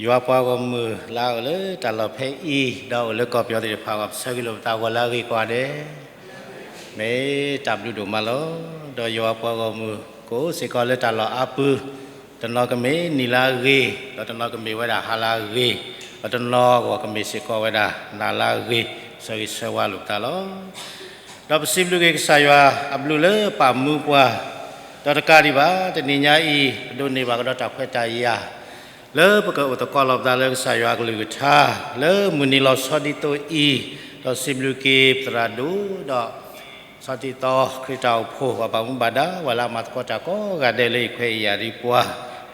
ယွၤပှၤဂီၢ်မုၢ်လၢအအိၣ်လၢတၢ်လီၢ်ဖဲအံၤ ဒီးအိၣ်လၢကီၢ်ပယီၤသ့ၣ်တဖၣ်အဂီၢ် ပဆၢဂ့ၤလိာ်ပသးဂီၤလၢအဂ့ၤကိးဂၤဒဲး, မ့ၢ်တၢ်ဘျုးဒိၣ်မးလီၤ. ဒီးယွၤပှၤဂီၢ်မုၢ်ကအိၣ်စ့ၢ်ကီးလၢတၢ်လီၢ်အါပူၤ, တနီၤကမ့ၢ်နံၤလၢအဂ့ၤ, ဒီးတနီၤကမ့ၢ်ဝဲဒၣ်ဟါလၢအဂ့ၤ, ဒီးတနီၤအဂီၢ်ကမ့ၢ်စ့ၢ်ကီးဝဲဒၣ်နၤလၢအဂ့ၤ, ဆၢဂ့ၤဆၢဝါလိာ်ပသးလီၤ. ဒီးပစံးဘျုးက့ၤကစၢ်ယွၤအဘျုးလၢပာ်မူပှၤ, ဒီးတကးဒံးဘၣ် တနံၤညါအံၤ ပဒိးန့ၢ်ဘၣ်ကဒီးတၢ်ခွဲးတၢ်ယာ် လၢပကအိၣ်သကိးလီၤပသးလၢကစၢ်ယွၤအကလုၢ်ကထါ လၢမုၢ်နံၤလီၤဆီဒ်သိးအံၤ, ဒီးစံးဘျုးက့ၤပသရၣ်ဒိၣ်ဒီး ဆီတံသီခရံာ်တၢ်အိၣ်ဖှိၣ် ပှၤဘၣ်မူဘၣ်ဒါဝဲလၢအမၤသကိးတၢ်ကိးဂၤဒဲးလၢယခွဲးအံၤယၤဒ်ပှၤ,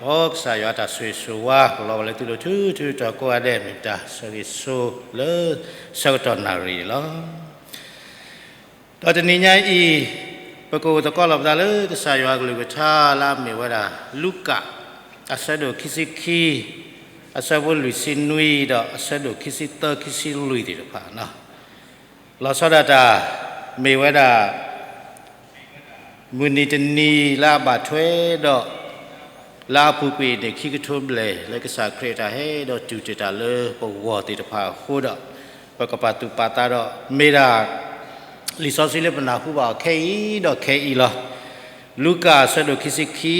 မ်ကစၢ်ယွၤတၢ်ဆိၣ်ဂ့ၤဆိၣ်ဝါ ကလီၤဝဲလၢသုလိၤထူထူတီၤကိးဂၤဒဲး မ့ၢ်ပတၢ်ဆၢဂ့ၤဆိၣ်လၢဆၢကတီၢ်နၣ်ရံၣ်န့ၣ်လီၤ. ဒီးတနံၤညါအံၤ ပကအိၣ်သကိးလီၤပသးလၢကစၢ်ယွၤအကလုၢ်ကထါလၢအမ့ၢ်ဝဲဒၣ် လူၤကၣ် အဆၢဒိၣ်ခံဆံခံ, အဆၢဖိလွံၢ်ဆံနွံ ဒီးအဆၢဒိၣ်ခံဆံသၢ ခံဆံလွံၢ်သ့ၣ်တဖၣ်, လီၤဆီဒၣ်တၢ် မ့ၢ်ဝဲဒၣ် မုၢ်နံၤတနံၤလၢအဘၣ်ထွဲဒီး လၢအပူၤကွံာ်န့ၣ် ခံကထိဘျဲၣ် လၢကစၢ်ခရံာ်အတၢ်ဟဲဒီးတူၢ်တ့ၢ်တၢ်လၢပဂီၢ်သ့ၣ်တဖၣ်အဃိဒီး ပကပာ်သူၣ်ပာ်သးဒီး မ့ၢ်ဒၣ် လံာ်စီဆှံလၢပနၢ်ဟူဘၣ်အီၤခဲအံၤဒီးခဲအံၤလီၤ. လူၤကၣ်အဆၢဒိၣ်ခံဆံခံ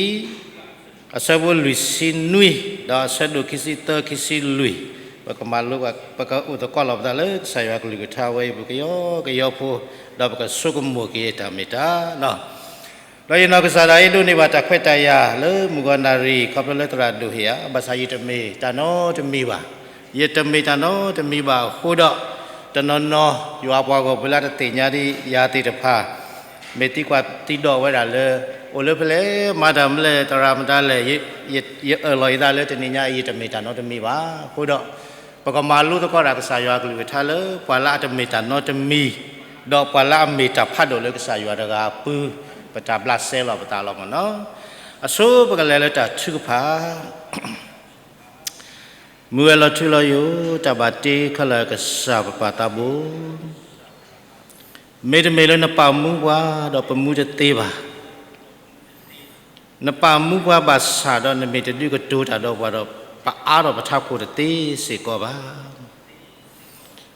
အဆၢဖိလွံၢ်ဆံနွံ ဒီးအဆၢဒိၣ်ခံဆံသၢ ခံဆံလွံၢ်, ပကမၤလိ ပကအိၣ်သကိးလီၤပသးလၢကစၢ်ယွၤကလုၢ်ကထါဝဲအံၤ ပကယီကယီဖိ ဒီးပကဆိကမိၣ်က့ၤတၢ်မ့ၢ်တၢ် ဒီးယနီၢ်ကစၢ်ဒၣ်အံၤဒိးန့ၢ်ဘၣ်တၢ်ခွဲးတၢ်ယာ်လၢမုၢ်ဂီၤနၣ်ရံၣ် ခီဖျိလၢသရၣ်ဒိၣ်ဟ့ၣ်ယၤ, ဘၣ်ဆၣ်ယတမ့ၢ်တၢ်နီတမံၤဘၣ်. ယတမ့ၢ်တၢ်နီတမံၤဘၣ်အဃိဒီး တနီၤနီၤ ယွၤပှၤဂီၢ်မုၢ်လၢတသ့ၣ်ညါဒံးယၤသ့ၣ်တဖၣ် မ့ၢ်သံကွၢ်သံဒိးဝဲဒၣ်လၢ အိၣ်လၢဖဲလဲၣ် မၤတၢ်မနုၤလဲၣ် သရၣ်မတၤလဲၣ်, ယအၢၣ်လီၤယသးလၢတနံၤညါအံၤ ယတမ့ၢ်တၢ်နီတမံၤဘၣ်. အဃိဒီး ပကမၤလိသကိးတၢ်ကစၢ်ယွၤအကလုၢ်ကထါလၢ ပှၤလၢအတမ့ၢ်တၢ်နီတမံၤ, ဒီးပှၤလၢအမ့ၢ်တၢ်ဖးဒိၣ်လၢကစၢ်ယွၤတဂၤအပူၤ, ပတၢ်ဘျးစဲလီၤပသးလီၤမ့ၢ်နီၤ. အဆိပကလဲၤလၢတၢ်ထုကဖၣ် မုၢ်ဝဲလီၤထူလီၤယိာ် တၢ်ဘၣ်တ့ခဲလၢာ်ကစၢ်ပပၢ်သးဘိ, မ့တမ့ၢ်လၢနပာ်မူပှၤဒီးပမူတသ့ဘၣ်. နပာ်မူပှၤဘၣ်ဆၣ်ဒီးနမ့ၢ်တဒုးကတိၤတၢ်ဒီးပှၤဒီး ပအါထီၣ်ပထးခိၣ်တသ့စ့ၢ်ကီးဘၣ်.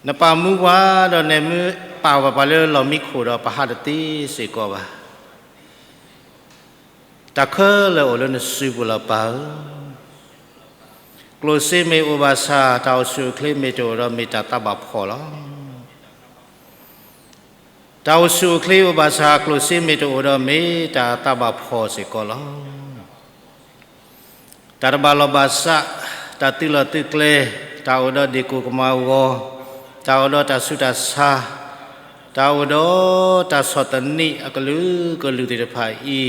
နပာ်မူပှၤဒီးနမ့ၢ်ပာ်ဝဲပှၤလၢလီၢ်မံခိၣ်ဒီးပဟးတသ့စ့ၢ်ကီးဘၣ်. တၢ်ခဲလၢာ်အိၣ်လၢနစုပူၤလီၤပၢ်ဧၢ, ကျိၣ်စ့မ့ၢ်အိၣ်ဘၣ်ဆၣ် တၢ်အိၣ်ဆူၣ်အိၣ်ချ့မ့ၢ်တအိၣ်ဒီးမ့ၢ်တၢ်သးဘၣ်ဖှီၣ်လီၤ. တၢ်အိၣ်ဆူၣ်အိၣ်ချ့အိၣ်ဘၣ်ဆၣ် ကျိၣ်စ့မ့ၢ်တအိၣ်ဒီးမ့ၢ်တၢ်သးဘၣ်ဖှီၣ်စ့ၢ်ကီးလီၤ. တၢ်တဘၣ်လီၢ်ဘၣ်စး, တၢ်သုးလီၢ်သုးကျဲ, တၢ်အိၣ်ဒီးဒ့ၣ်ကိၣ်ကမါဂီၤ, တၢ်အိၣ်ဒီးတၢ်ဆူးတၢ်ဆါ, တၢ်အိၣ်ဒီးတၢ်ဆီၣ်သနံးအကလုာ်ကလုာ်သ့ၣ်တဖၣ်အံ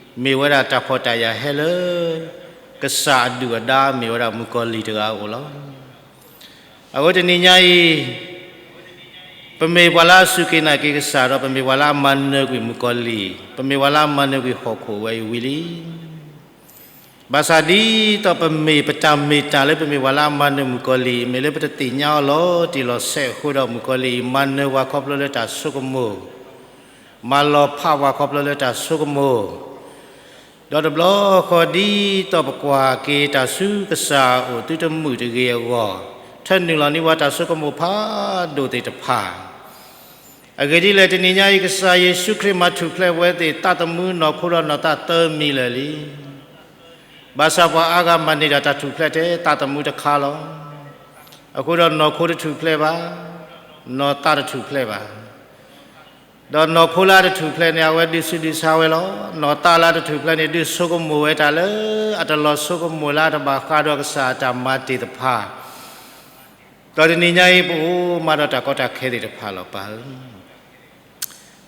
ၤ, မ့ၢ်ဝဲဒၣ်တၢ်ဖှီၣ်တၢ်ယာ်ဟဲလၢ ကစၢ်အဒုၣ်အဒါမ့ၢ်ဝဲဒၣ်မုၣ်ကီၤလံၢ်တဂၤအအိၣ်လီၤ. အဃိတနံၤညါအံၤ ပမ့ၢ်ပှၤလၢအစူၢ်က့ၤနာ်က့ၤကစၢ်ဒီး ပမ့ၢ်ပှၤလၢအမၤနၢၤကွံာ်မုၣ်ကီၤလံၢ်, ပမ့ၢ်ပှၤလၢအမၤနၢၤကွံာ်ဟီၣ်ခိၣ်ဝဲအံၤဝံၤလံ. ဘၣ်ဆၣ်ဒ်သိးပမ့ၢ်ပတၢ်မ့ၢ်တၢ်လၢပမ့ၢ်ပှၤလၢအမၤနၢၤမုၣ်ကီၤလံၢ် မ့ၢ်လၢပတသ့ၣ်ညါအီၤလီၤတံၢ်လီၤဆဲးအဃိဒီး မုၣ်ကီၤလံၢ်အံၤ မၤနၢၤပှၤခီဖျိလၢတၢ်ဆိကမိၣ်, မၤလီၤဖးပှၤခီဖျိလၢတၢ်ဆိကမိၣ် ဒီးတဘျီဃီဒ်သိးပကွၢ်က့ၤတၢ်ဆူကစၢ်အအိၣ်သုတမုာ်တဂ့ၤအဂီၢ်, ထၢနုာ်လီၤန့ၢ်ပှၤတၢ်ဆိကမိၣ်ဖးဒိၣ်သ့ၣ်တဖၣ်. အဂ့ၢ်ဒ်လဲၣ် တနံၤညါအံၤ ကစၢ်ယ့ၣ်ၡူးခရံာ်မၤထူၣ်ဖျဲးဝဲသ့ၣ် သးသမူနီၢ်ခိဒီးနီၢ်သးသၢမံၤလၢာ်လံ. ဘၣ်ဆၣ်ပှၤအါဂၤမၤန့ၢ်ဒၣ်တၢ်ထူၣ်ဖျဲးထဲသးသမူတခါလီၤ. အဃိဒီးနီၢ်ခိတထူၣ်ဖျဲးဘၣ်, နီၢ်သးတထူၣ်ဖျဲးဘၣ်. ဒီးနီၢ်ခိလၢအတထူၣ်ဖျဲးန့ၣ် အဝဲဒုးဆူးဒုးဆါဝဲလီၤ. နီၢ်သးလၢအတထူၣ်ဖျဲးန့ၣ် ဒုးဆိကမိၣ်ဝဲတၢ်လၢအတလီၤဆိကမိၣ်လၢအတဘၣ်ဃးဒီးကစၢ်အတၢ်မၤတ့ၢ်တဖၣ်. ဒီးတနံၤညါအံၤ ပအိၣ်မးဒီးတၢ်ကီတၢ်ခဲသ့ၣ်တဖၣ်လီၤပၢ်ဧၢ.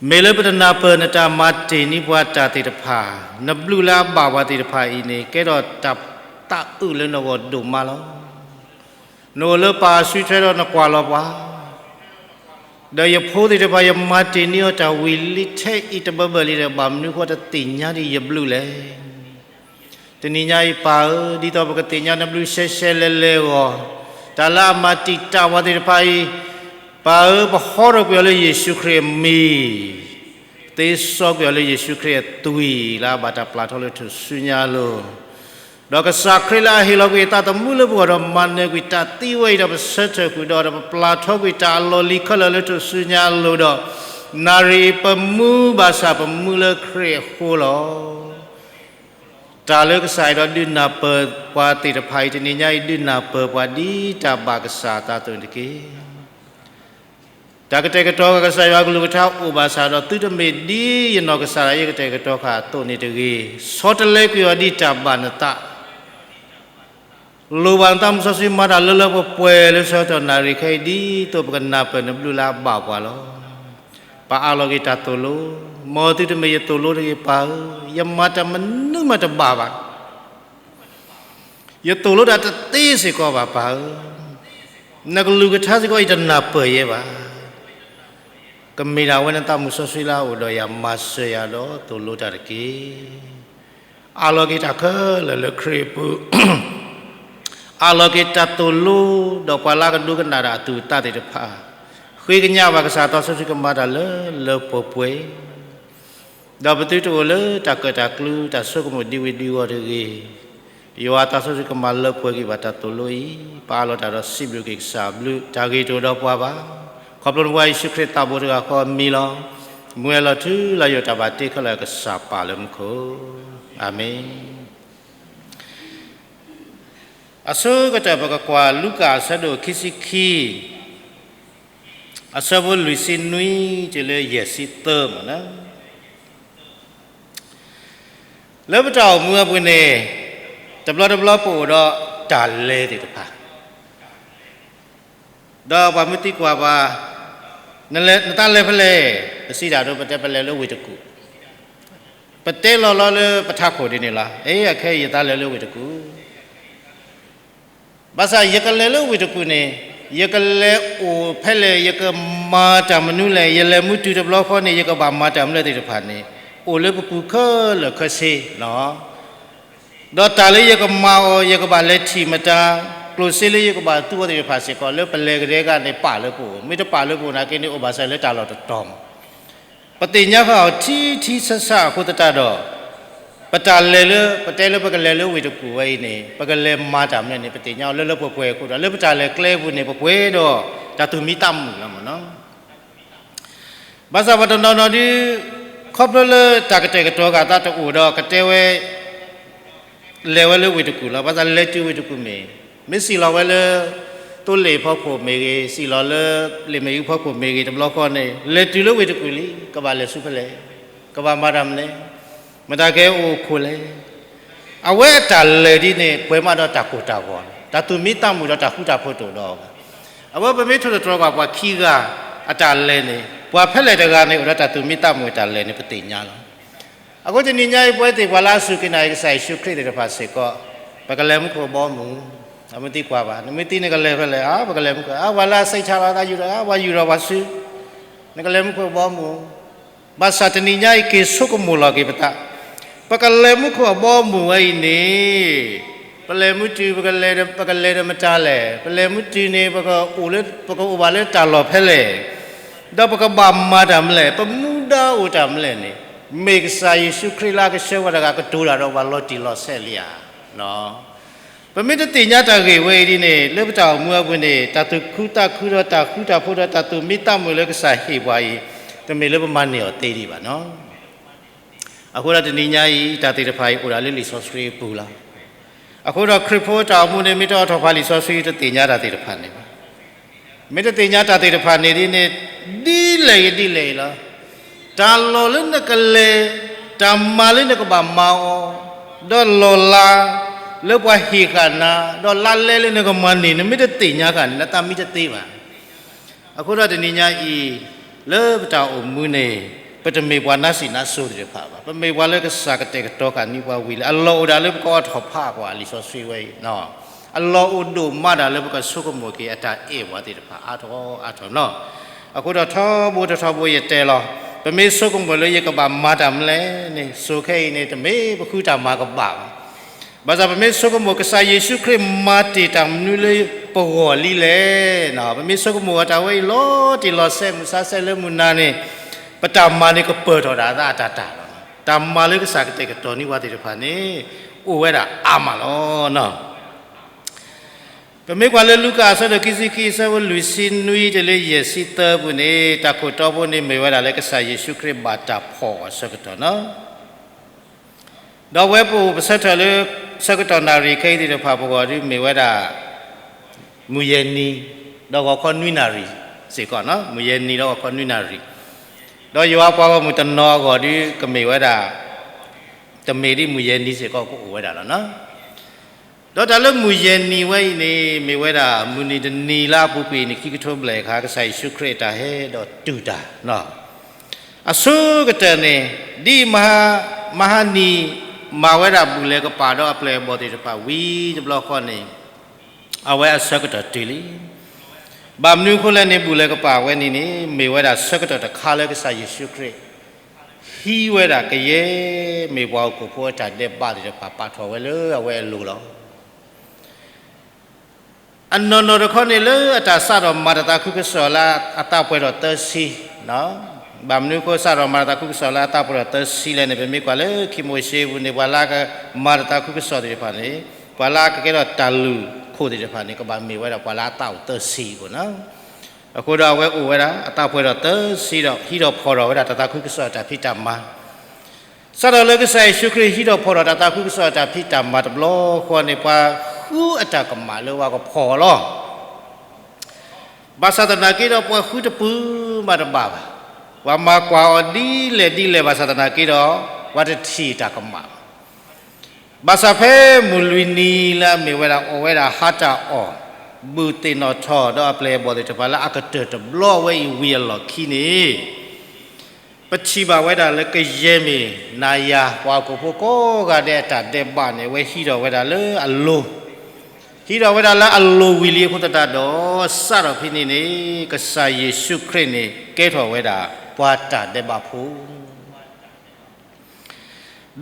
မ့ၢ်လၢပတနၢ်ပၢၢ်နတၢ်မၤတ့ၢ်န့ၢ်ပှၤတၢ်သ့ၣ်တဖၣ်, နဘျုးလၢအဘၣ်ပှၤသ့ၣ်တဖၣ်အံၤန့ၣ် ကဲထီၣ်တၢ်သးအုးလၢနဂီၢ်ဒိၣ်မးလီၤ. နအိၣ်လၢပၢ်အစုထွဲဒီးနကွၢ်လီၤပှၤ, ဒီးယဖိသ့ၣ်တဖၣ် ယမၤတ့ၢ်န့ၢ်အီၤတၢ်ဝံၤလံထဲအံၤတဘၢဘၢလံဒီး ဘၣ်မနုၤဃိတသ့ၣ်ညါဒံးယဘျုးလဲၣ်. တနံၤညါအံၤပၢ်ဧၢ, ဒ်သိးပကသ့ၣ်ညါနဘျုးရှဲရှဲလဲၤလဲၤအဂီၢ်, တၢ်လၢအမၤတံာ်တာ်ပှၤသ့ၣ်တဖၣ်အံၤ, ပၢ်ဧၢ, ပဟီထီၣ်ကွံာ်အီၤလၢယ့ၣ်ၡူးခရံာ်အမံၤ, သ့စီကွံာ်အီၤလၢယ့ၣ်ၡူးခရံာ်အသွံၣ်လၢအဘၣ်တၢ်ပျၢ်ထီၣ်လၢထူၣ်စုညါအလိၤ, ဒီးကစၢ်ခရံာ်လၢအဟ့ၣ်လီၤကွံာ်အသးသမူလၢပဂီၢ်ဒီးမၤနၢၤကွံာ်တၢ်သံဝဲအံၤဒီး ပဆၢထၢၣ်ကွံာ်ဒီး ဒီးပပျၢ်ထီကွံာ်တၢ်အလီၢ်လံၤခဲလၢာ်လၢထူၣ်စုညါအလိၤဒီး, နၣ်ရံၣ်အံၤပမူဘၣ်ဆၣ်ပမူလၢခရံာ်အဃိလီၤ. တၢ်လၢကစၢ်အဲၣ်ဒိးဒုးနၢ်ပၢၢ်ပှၤသ့ၣ်တဖၣ်အံၤ တနံၤညါအံၤ ဒုးနၢ်ပၢၢ်ပှၤဒ်တၢ်ဘၣ်ကစၢ်အသးအသိးန့ၣ်တက့ၢ်. တၢ်ကတဲာ်ကတီၤဃာ်ကစၢ်ယွၤအကလုၢ်ကထါအိၣ်ဘၣ်ဆၣ်ဒီး သုတမ့ၢ်ဒ်ယနီၢ်ကစၢ်ဒၣ်ယဲကတဲာ်ကတီၤဃာ်အသိးန့ၣ်တဂ့ၤ. ဆီတလဲကွံာ်အီၤဒ်တၢ်ဘၣ်နသး, လိၣ်ဘၣ်နသးမုၢ်စီဆှံမၤတၢ်လၢလၢပှဲၤပှဲၤလၢဆၢကတီၢ်နၣ်ရံၣ်ခဲအံၤ ဒ်သိးပကနၢ်ပၢၢ်နဘျုးလၢအဘၣ်ပှၤလီၤ. ပအးလီၤက့ၤတၢ်သိၣ်လိ, မ်သုတမ့ၢ်ယသိၣ်လိတဂ့ၤပၢ်ဧၢ, ယမၤတၢ်မနုၤမးတဘၣ်ဘၣ်. ယသိၣ်လိတၢ်တသ့စ့ၢ်ကီးဘၣ်ပၢ်ဧၢ, နကလုၢ်ကထါစ့ၢ်ကီးယတနၢ်ပၢၢ်ယဲဘၣ်. ကမ့ၢ်ဒၣ်ဝဲနသးမုၢ်စီဆှံလၢအအိၣ်ဒီးယၤ မၤစၢၤယၤဒီးသိၣ်လိတၢ်တက့ၢ်. အးလီၤက့ၤတၢ်ခဲလၢာ်လၢခရံာ်အပူၤ, အးလီၤက့ၤတၢ်သိၣ်လိ, ဒီးပှၤလၢအကဒိကနၣ်တၢ်အသူၣ်အသးသ့ၣ်တဖၣ်, ဃ့ကညးဘၣ်ကစၢ်သးစီဆှံကမၤတၢ်လၢလၢပှဲၤပှဲၤ ဒီးပသုတအိၣ်လၢတၢ်ကၢၣ်တၢ်ကျူ တၢ်ဆိကမိၣ်ဒံဝံၤဒံဝီၤတဂ့ၤ. ယွၤသးစီဆှံကမၤလၢပှဲၤက့ၤဘၣ်တၢ်သိၣ်လိအံၤ, ပအးလီၤတၢ်ဒီးစံးဘျုးက့ၤကစၢ်အဘျုး, တၢ်ဂ့ၤတအိၣ်ဒီးပှၤဘၣ်. ခီဖျိနဖိယ့ၣ်ၡူးခရံာ်သးဘိတဂၤဃီအမံၤလီၤ. မူဝဲလီၤထူလၢယိာ်တၢ်ဘၣ်တ့ခဲလၢာ်ကစၢ်ပၢ်လၢမူခိၣ်, အၤမ့ၣ်. အဆိကတၢၢ်ပကကွၢ်လူၤကၣ်အဆၢဒိၣ်ခံဆံခံ, အဆၢဖိလွံၢ်ဆံနွံတုၤလၢယဲၢ်ဆံသၢမး. လၢပတၢ်အိၣ်မူအပူၤန့ၣ်, တဘျီတဘျီပအိၣ်ဒီးတၢ်လဲၤသ့ၣ်တဖၣ်, ဒီးပှၤမ့ၢ်သံကွၢ်ပှၤ, နလဲၤ, နသးလဲၤဖဲလဲၣ်, ပစံးတၢ်ဒိ ပတဲပလဲၤလၢဝ့ၢ်တကူၣ်, ပတဲလီၤလီၤလၢပထးခိၣ်ဒ်န့ၣ်လီၤ. အ့ အခဲအံၤယသးလဲၤလၢဝ့ၢ်တကူၣ် ဘၣ်ဆၣ်ယကလဲၤလၢဝ့ၢ်တကူၣ်န့ၣ်, ယကလဲၤအိၣ်ဖဲလဲၣ်, ယကမၤတၢ်မနုၤလဲၣ်, ယလဲၤမုၢ်တုၤတဘျီဃီန့ၣ် ယကဘၣ်မၤတၢ်မနုၤသ့ၣ်တဖၣ်န့ၣ်, အိၣ်လၢပပူၤခဲလၢာ်ခဲဆ့လီၤ. ဒီးတၢ်လၢယကမၤအီၤ, ယကဘၣ်လဲၤထံၣ်မတၤ, ကျိၣ်စ့လၢယကဘၣ်သူအီၤသ့ၣ်တဖၣ်စ့ၢ်ကီး လၢပလဲၤကဒါက့ၤန့ၣ် ပာ်လၢပအိၣ်, မ့ၢ်တပာ်လၢပအိၣ်နာ်က့န့ၣ် အိၣ်ဘၣ်ဆၣ်လၢတၢ်လီၢ်တတီၤမး. ပသ့ၣ်ညါဃာ်အီၤထံထံဆးဆးအဃိသတးဒီး, ပတၢ်လဲၤလၢ, ပတဲလၢပကလဲၤလၢဝ့ၢ်တကူၣ်ဝဲအံၤန့ၣ် ပကလဲၤမၤတၢ်မနုၤန့ၣ် ပသ့ၣ်ညါအီၤလၢလၢပှဲၤပှဲၤအဃိဒီး လၢပတၢ်လဲၤကျဲအပူၤန့ၣ် ပပှဲၤဒီးတၢ်သူၣ်မံသးမုာ်လီၤမးလီၤ. ဘၣ်ဆၣ်ပှၤတနီၤနီၤဒုး, ခီဖျိလၢတၢ်ကတဲာ်ကတီၤဃာ်သးတအိၣ်ဒီး ကတဲဝဲ လဲၤဝဲလၢဝ့ၢ်တကူၣ်လီၤ. ဘၣ်ဆၣ်လဲၤတုၤဝ့ၢ်တကူၣ်မ့ၢ်, မ့ၢ်စံၣ်လီၤဝဲလၢ သိလ့ၣ်ဖီခိၣ်မ့ၢ်ဂ့ၤ, စံၣ်လီၤလၢ လ့ၣ်မ့ၣ်အူဖီခိၣ်မ့ၢ်ဂ့ၤ တဘျီဃီန့ၣ် လဲၤတုၤလၢဝ့ၢ်တကူၣ်လံ, ကဘၣ်လဲၤဆူဖဲလဲၣ်, ကဘၣ်မၤတၢ်မနုၤလဲၣ်, မတၤကဟဲအိၣ်ခိၣ်လဲၣ်. အဝဲအတၢ်လဲၤဒ်န့ၣ် ပှဲၤမးဒီးတၢ်ကိၢ်တၢ်ဂီၤ, တၢ်သူၣ်မံသးမုာ်ဒီးတၢ်ဃူတၢ်ဖိးတအိၣ်ဒီးအီၤဘၣ်. အဝဲပမ့ၢ်ထိၣ်သတြီၤကွၢ်ပှၤခံဂၤအတၢ်လဲၤန့ၣ်, ပှၤဖဲလဲၣ်တဂၤန့ၣ် အိၣ်ဒီးတၢ်သူၣ်မံသးမုာ်အတၢ်လဲၤန့ၣ် ပသ့ၣ်ညါလီၤ. အဃိတနံၤညါအံၤ ပဝဲသ့ၣ်ပှၤလၢအစူၢ်က့ၤနာ်က့ၤကစၢ်ယ့ၣ်ၡူးခရံာ်သ့ၣ်တဖၣ်စ့ၢ်ကီး, ပကလဲၤမူခိၣ်ဘီမုၢ်, အမ့ၢ်သံကွၢ်ဘၣ်, နမ့ၢ်သံနကလဲၤဖဲလဲၣ်, အါ ပကလဲၤမူခိၣ်, အါ ပှၤလၢအစံးဆၢလီၤသးယူၢ်ဒီး, အါ ပှၤယူၢ်ဒီးပှၤစု, နကလဲၤမူခိၣ်ဘီမုၢ်. ဘၣ်ဆၣ်တနံၤညါအံၤက့ၤဆိကမိၣ်လီၤက့ၤပသး, ပကလဲၤမူခိၣ်အဘီအမုၢ်ဝဲအံၤန့ၣ်, ပလဲၤမုၢ်တုၤ ပကလဲၤဒီးမတၤလဲၣ်, ပလဲၤမုၢ်တုၤန့ၣ် ပကအိၣ်လၢ, ပကအိၣ်ဘၣ်လၢတၢ်လီၢ်ဖဲလဲၣ်, ဒီးပကဘၣ်မၤတၢ်မနုၤလဲၣ်, ပမူဒါအိၣ်တၢ်မနုၤလဲၣ်န့ၣ်, မ့ၢ်ကစၢ်ယ့ၣ်ၡူးခရံာ်လၢအကဆှၢပှၤတဂၤကတိၤတၢ်ဒီးပှၤလီၤတံၢ်လီၤဆဲးလံဧါ. ပမ့ၢ်တသ့ၣ်ညါတၢ်ဂ့ၢ်ဝဲအံၤဒ်န့ၣ် လၢပတၢ်အိၣ်မူအပူၤန့ၣ် တၢ်သူၣ်ခုသးခုဒီးတၢ်ဃူတၢ်ဖိးဒီးတၢ်သူၣ်မံသးမုာ်လၢကစၢ်ဟ့ၣ်ပှၤအံၤ, တမ့ၢ်လၢပမၤန့ၢ်အီၤသ့ဒံးဘၣ်နီၤ. အဃိဒီးတနံၤညါအံၤ တၢ်သ့ၣ်တဖၣ်အံၤအိၣ်ဒၣ်လၢလံာ်စီဆှံအပူၤလီၤ. အဃိဒီးခရံာ်ဖိတၢ်အိၣ်မူန့ၣ် မ့ၢ်တအိးထီၣ်ပှၤလံာ်စီဆှံ တသ့ၣ်ညါတၢ်သ့ၣ်တဖၣ်န့ၣ်ဘၣ်. မ့ၢ်တသ့ၣ်ညါတၢ်သ့ၣ်တဖၣ်န့ၣ်ဒ်န့ၣ်, ဒ်လဲၣ်ဂ့ၤဒ်လဲၣ်ဂ့ၤလီၤ. တၢ်လီၢ်လၢနကလဲၤ, တၢ်မၤလၢနကဘၣ်မၤအီၤ, ဒီးလီၢ်လၤလၢပှၤဟ့ၣ်ဃာ်နၤ, ဒီးလါလဲလၢနကမၤန့ၢ်, နမ့ၢ်တသ့ၣ်ညါဃာ်န့ၣ် နသးမံတသ့ဘၣ်. အဃိဒီးတနံၤညါအံၤ, လၢပတၢ်အိၣ်မူန့ၣ်, ပတမ့ၢ်ပှၤနါစံးနါစိၤသ့ၣ်တဖၣ်ဘၣ်. ပမ့ၢ်ပှၤလၢကစၢ်ကတဲာ်ကတီၤဃာ်န့ၢ်ပှၤဝံၤလံ. အလီၢ်အိၣ်ဒၣ်လၢပကအီၣ်ထီၣ်ဖးပှၤလံာ်စီဆှံဝဲအံၤ, အလီၢ်အိၣ်ဒိၣ်မးဒၣ်လၢပကဆိကမိၣ်က့ၤအတၢ်အဲၣ်ပှၤသ့ၣ်တဖၣ်အါထီၣ်အါထီၣ်နီၤ. အဃိဒီးထီဘိတထီဘိယတဲလီၤ, ပမ့ၢ်ဆိကမိၣ်လၢယကဘၣ်မၤတၢ်မနုၤလဲၣ်န့ၣ်, စိၤခဲအံၤန့ၣ် တမ့ၢ်ပဃုတၢ်မၤကဘၣ်ဘၣ်. ဘၣ်ဆၣ်ပမ့ၢ်ဆိကမိၣ်ကစၢ်ယ့ၣ်ၡူးခရံာ်မၤတ့ၢ်တၢ်မနုၤလၢပဂီၢ်လံလဲၣ်. ပမ့ၢ်ဆိကမိၣ်အတၢ်ဝဲအံၤလီၤတံၢ်လီၤဆဲး မုၢ်ဆါဆဲးလၢမုၢ်နၤန့ၣ်, ပတၢ်မၤန့ၣ်ကပၢၢ်ထီၣ်ဒၣ်အသးအတၢ်တၢ်လီၤ. တၢ်မၤလၢကစၢ်ကတဲာ်ကတီၤန့ၢ်ပှၤသ့ၣ်တဖၣ်န့ၣ်, အိၣ်ဝဲဒၣ်အါမးလီၤ. ပမ့ၢ်ကွၢ်လၢလူၤကၣ်အဆၢဒိၣ်ခံဆံခံ အဆၢဖိလွံၢ်ဆံနွံတုၤလၢယဲၢ်ဆံသၢပူၤန့ၣ် တၢ်ခိၣ်တီဖိန့ၣ်မ့ၢ်ဝဲဒၣ်လၢကစၢ်ယ့ၣ်ၡူးခရံာ်ဘၣ်တၢ်ဖီၣ်အီၤအဆၢကတီၢ်လီၤ. ဒီးအဝဲပအိၣ်ပဆၢထၢၣ်လၢ ဆၢကတီၢ်နၣ်ရံၣ်ခဲအံၤသ့ၣ်တဖၣ်ပဂီၢ်ဒီးမ့ၢ်ဝဲဒၣ် မုၢ်ယဲၢ်နံၤ ဒီးဂီၤခီနွံနၣ်ရံၣ်စ့ၢ်ကီး, မုၢ်ယဲၢ်နံၤဒီးဂီၤခီနွံနၣ်ရံၣ်, ဒီးယွၤပှၤဂီၢ်မုၢ်တနီၤအဂီၢ်ဒီးကမ့ၢ်ဝဲဒၣ် တမ့ၢ်ဒ်မုၢ်ယဲၢ်နံၤစ့ၢ်ကီးကအိၣ်ဝဲဒၣ်လီၤ. ဒီးတၢ်လၢမုၢ်ယဲၢ်နံၤဝဲအံၤန့ၣ် မ့ၢ်ဝဲဒၣ်မုၢ်နံၤတနံၤလၢအပူၤကွံာ်န့ၣ် ခံကထိဘျဲၣ်အခါ ကစၢ်ယ့ၣ်ၡူးခရံာ်အတၢ်ဟဲဒီးတူၢ်တၢ် အဆိကတၢၢ်န့ၣ် ဒ်မဟါနံၤ မၤဝဲဒၣ်ဘူၣ်လဲၤကပာ်ဒီးအပျဲၢ်အဘီၣ်သ့ၣ်တဖၣ်ဝံၤတဘျီဃီန့ၣ် အဝဲအဆၢကတီၢ်တုၤလံ. ဘၣ်မနုၤအဃိလဲၣ်န့ၣ် ဘူၣ်လဲၤကပာ်ဝဲန့ၣ်န့ၣ် မ့ၢ်ဝဲဒၣ်ဆၢကတီၢ်တခါလၢကစၢ်ယ့ၣ်ၡူးခရံာ် ဟံးဝဲဒၣ်ကယဲၢ်မ့ၢ်ပှၤဟီၣ်ခိၣ်ဖိအတၢ်ဒဲးဘးသ့ၣ်တဖၣ် ပာ်ထီၣ်ဝဲလၢအဝဲအလိၤလီၤ. အနီၢ်နီၢ်တခီန့ၣ်လၢအတၢ်စးထီၣ်မၤတၢ်သးခုကစီၣ်လၢအသးပှဲၤထီၣ်သၢဆံ, ဘၣ်မနုၤအဃိစးထီၣ်မၤတၢ်သးခုကစီၣ်လၢအသးပှဲၤထီၣ်သၢဆံလဲၣ်န့ၣ် ပမ့ၢ်ကွၢ်လၢခံမိၤၡ့အပူၤန့ၣ် ပှၤလၢအကမၤတၢ်သးခုကစီၣ်သ့ၣ်တဖၣ်န့ၣ် ပှၤလၢအကကဲထီၣ်တၢ်လုၢ်ခိၣ်သ့ၣ်တဖၣ်န့ၣ် ကဘၣ်မ့ၢ်ဝဲဒၣ်ပှၤလၢအသးအိၣ်သၢဆံအဃိန့ၣ် အဃိဒီးအဝဲအိၣ်ဝဲဒၣ် အသးပှဲၤထီၣ်သၢဆံဒီး ဟံးထီၣ်ဖီၣ်ထီၣ်ဝဲဒၣ်တၢ်သးခုကစီၣ်အတၢ်ဖံးတၢ်မၤ စးထီၣ်လၢကစၢ်ယ့ၣ်ၡူးခရံာ်ဟံးထီၣ်ဖီၣ်ထီၣ်တၢ်သးခုကစီၣ်အတၢ်ဖံးတၢ်မၤတဘျီဃီန့ၣ် ပှၤဃုအတၢ်ကမၣ်လၢပှၤကဖီၣ်အီၤလီၤ. ဘၣ်ဆၣ်သနာ်က့ဒီးပှၤဃုတပူၤမးတဘၣ်ဘၣ်. ပှၤမၤကွၢ်အီၤဒ်လဲၣ်ဒ်လဲၣ်ဘၣ်ဆၣ်သနာ်က့ဒီး ပှၤတထံၣ်တၢ်ကမၣ်ဘၣ်. ဘၣ်ဆၣ်ဖဲမုၢ်လွံၢ်နံၤလၢအမ့ၢ်ဝဲဒၣ်အီၣ်ဝဲဒၣ်ဟါတၢ်အီၣ် ဘူၣ်သ့ၣ်နီၣ်ထီၣ်ဒီးအပျဲၢ်အဘီၣ်သ့ၣ်တဖၣ်လၢအကတၢၢ်တဘျီဝဲအံၤဝံၤအလီၢ်ခံန့ၣ် ပထံၣ်ဘၣ်ဝဲဒၣ်လၢကယဲၢ်မ့ၢ်နၤယၤ ပှၤဟီၣ်ခိၣ်ဖိကိးဂၤဒဲးအတၢ်ဒဲးဘးန့ၣ် အဝဲဟံးထီၣ်ဝဲဒၣ်လၢအလိၤ, ဟံးထီၣ်ဝဲဒၣ်လၢအလိၤဝံၤလံအဃိသတးဒီး စးထီၣ်ဖဲန့ၣ်န့ၣ် ကစၢ်ယ့ၣ်ၡူးခရံာ်န့ၣ် ကဲထီၣ်ဝဲဒၣ်ပှၤတၢ်ဒဲးဘးဖိ ဒီး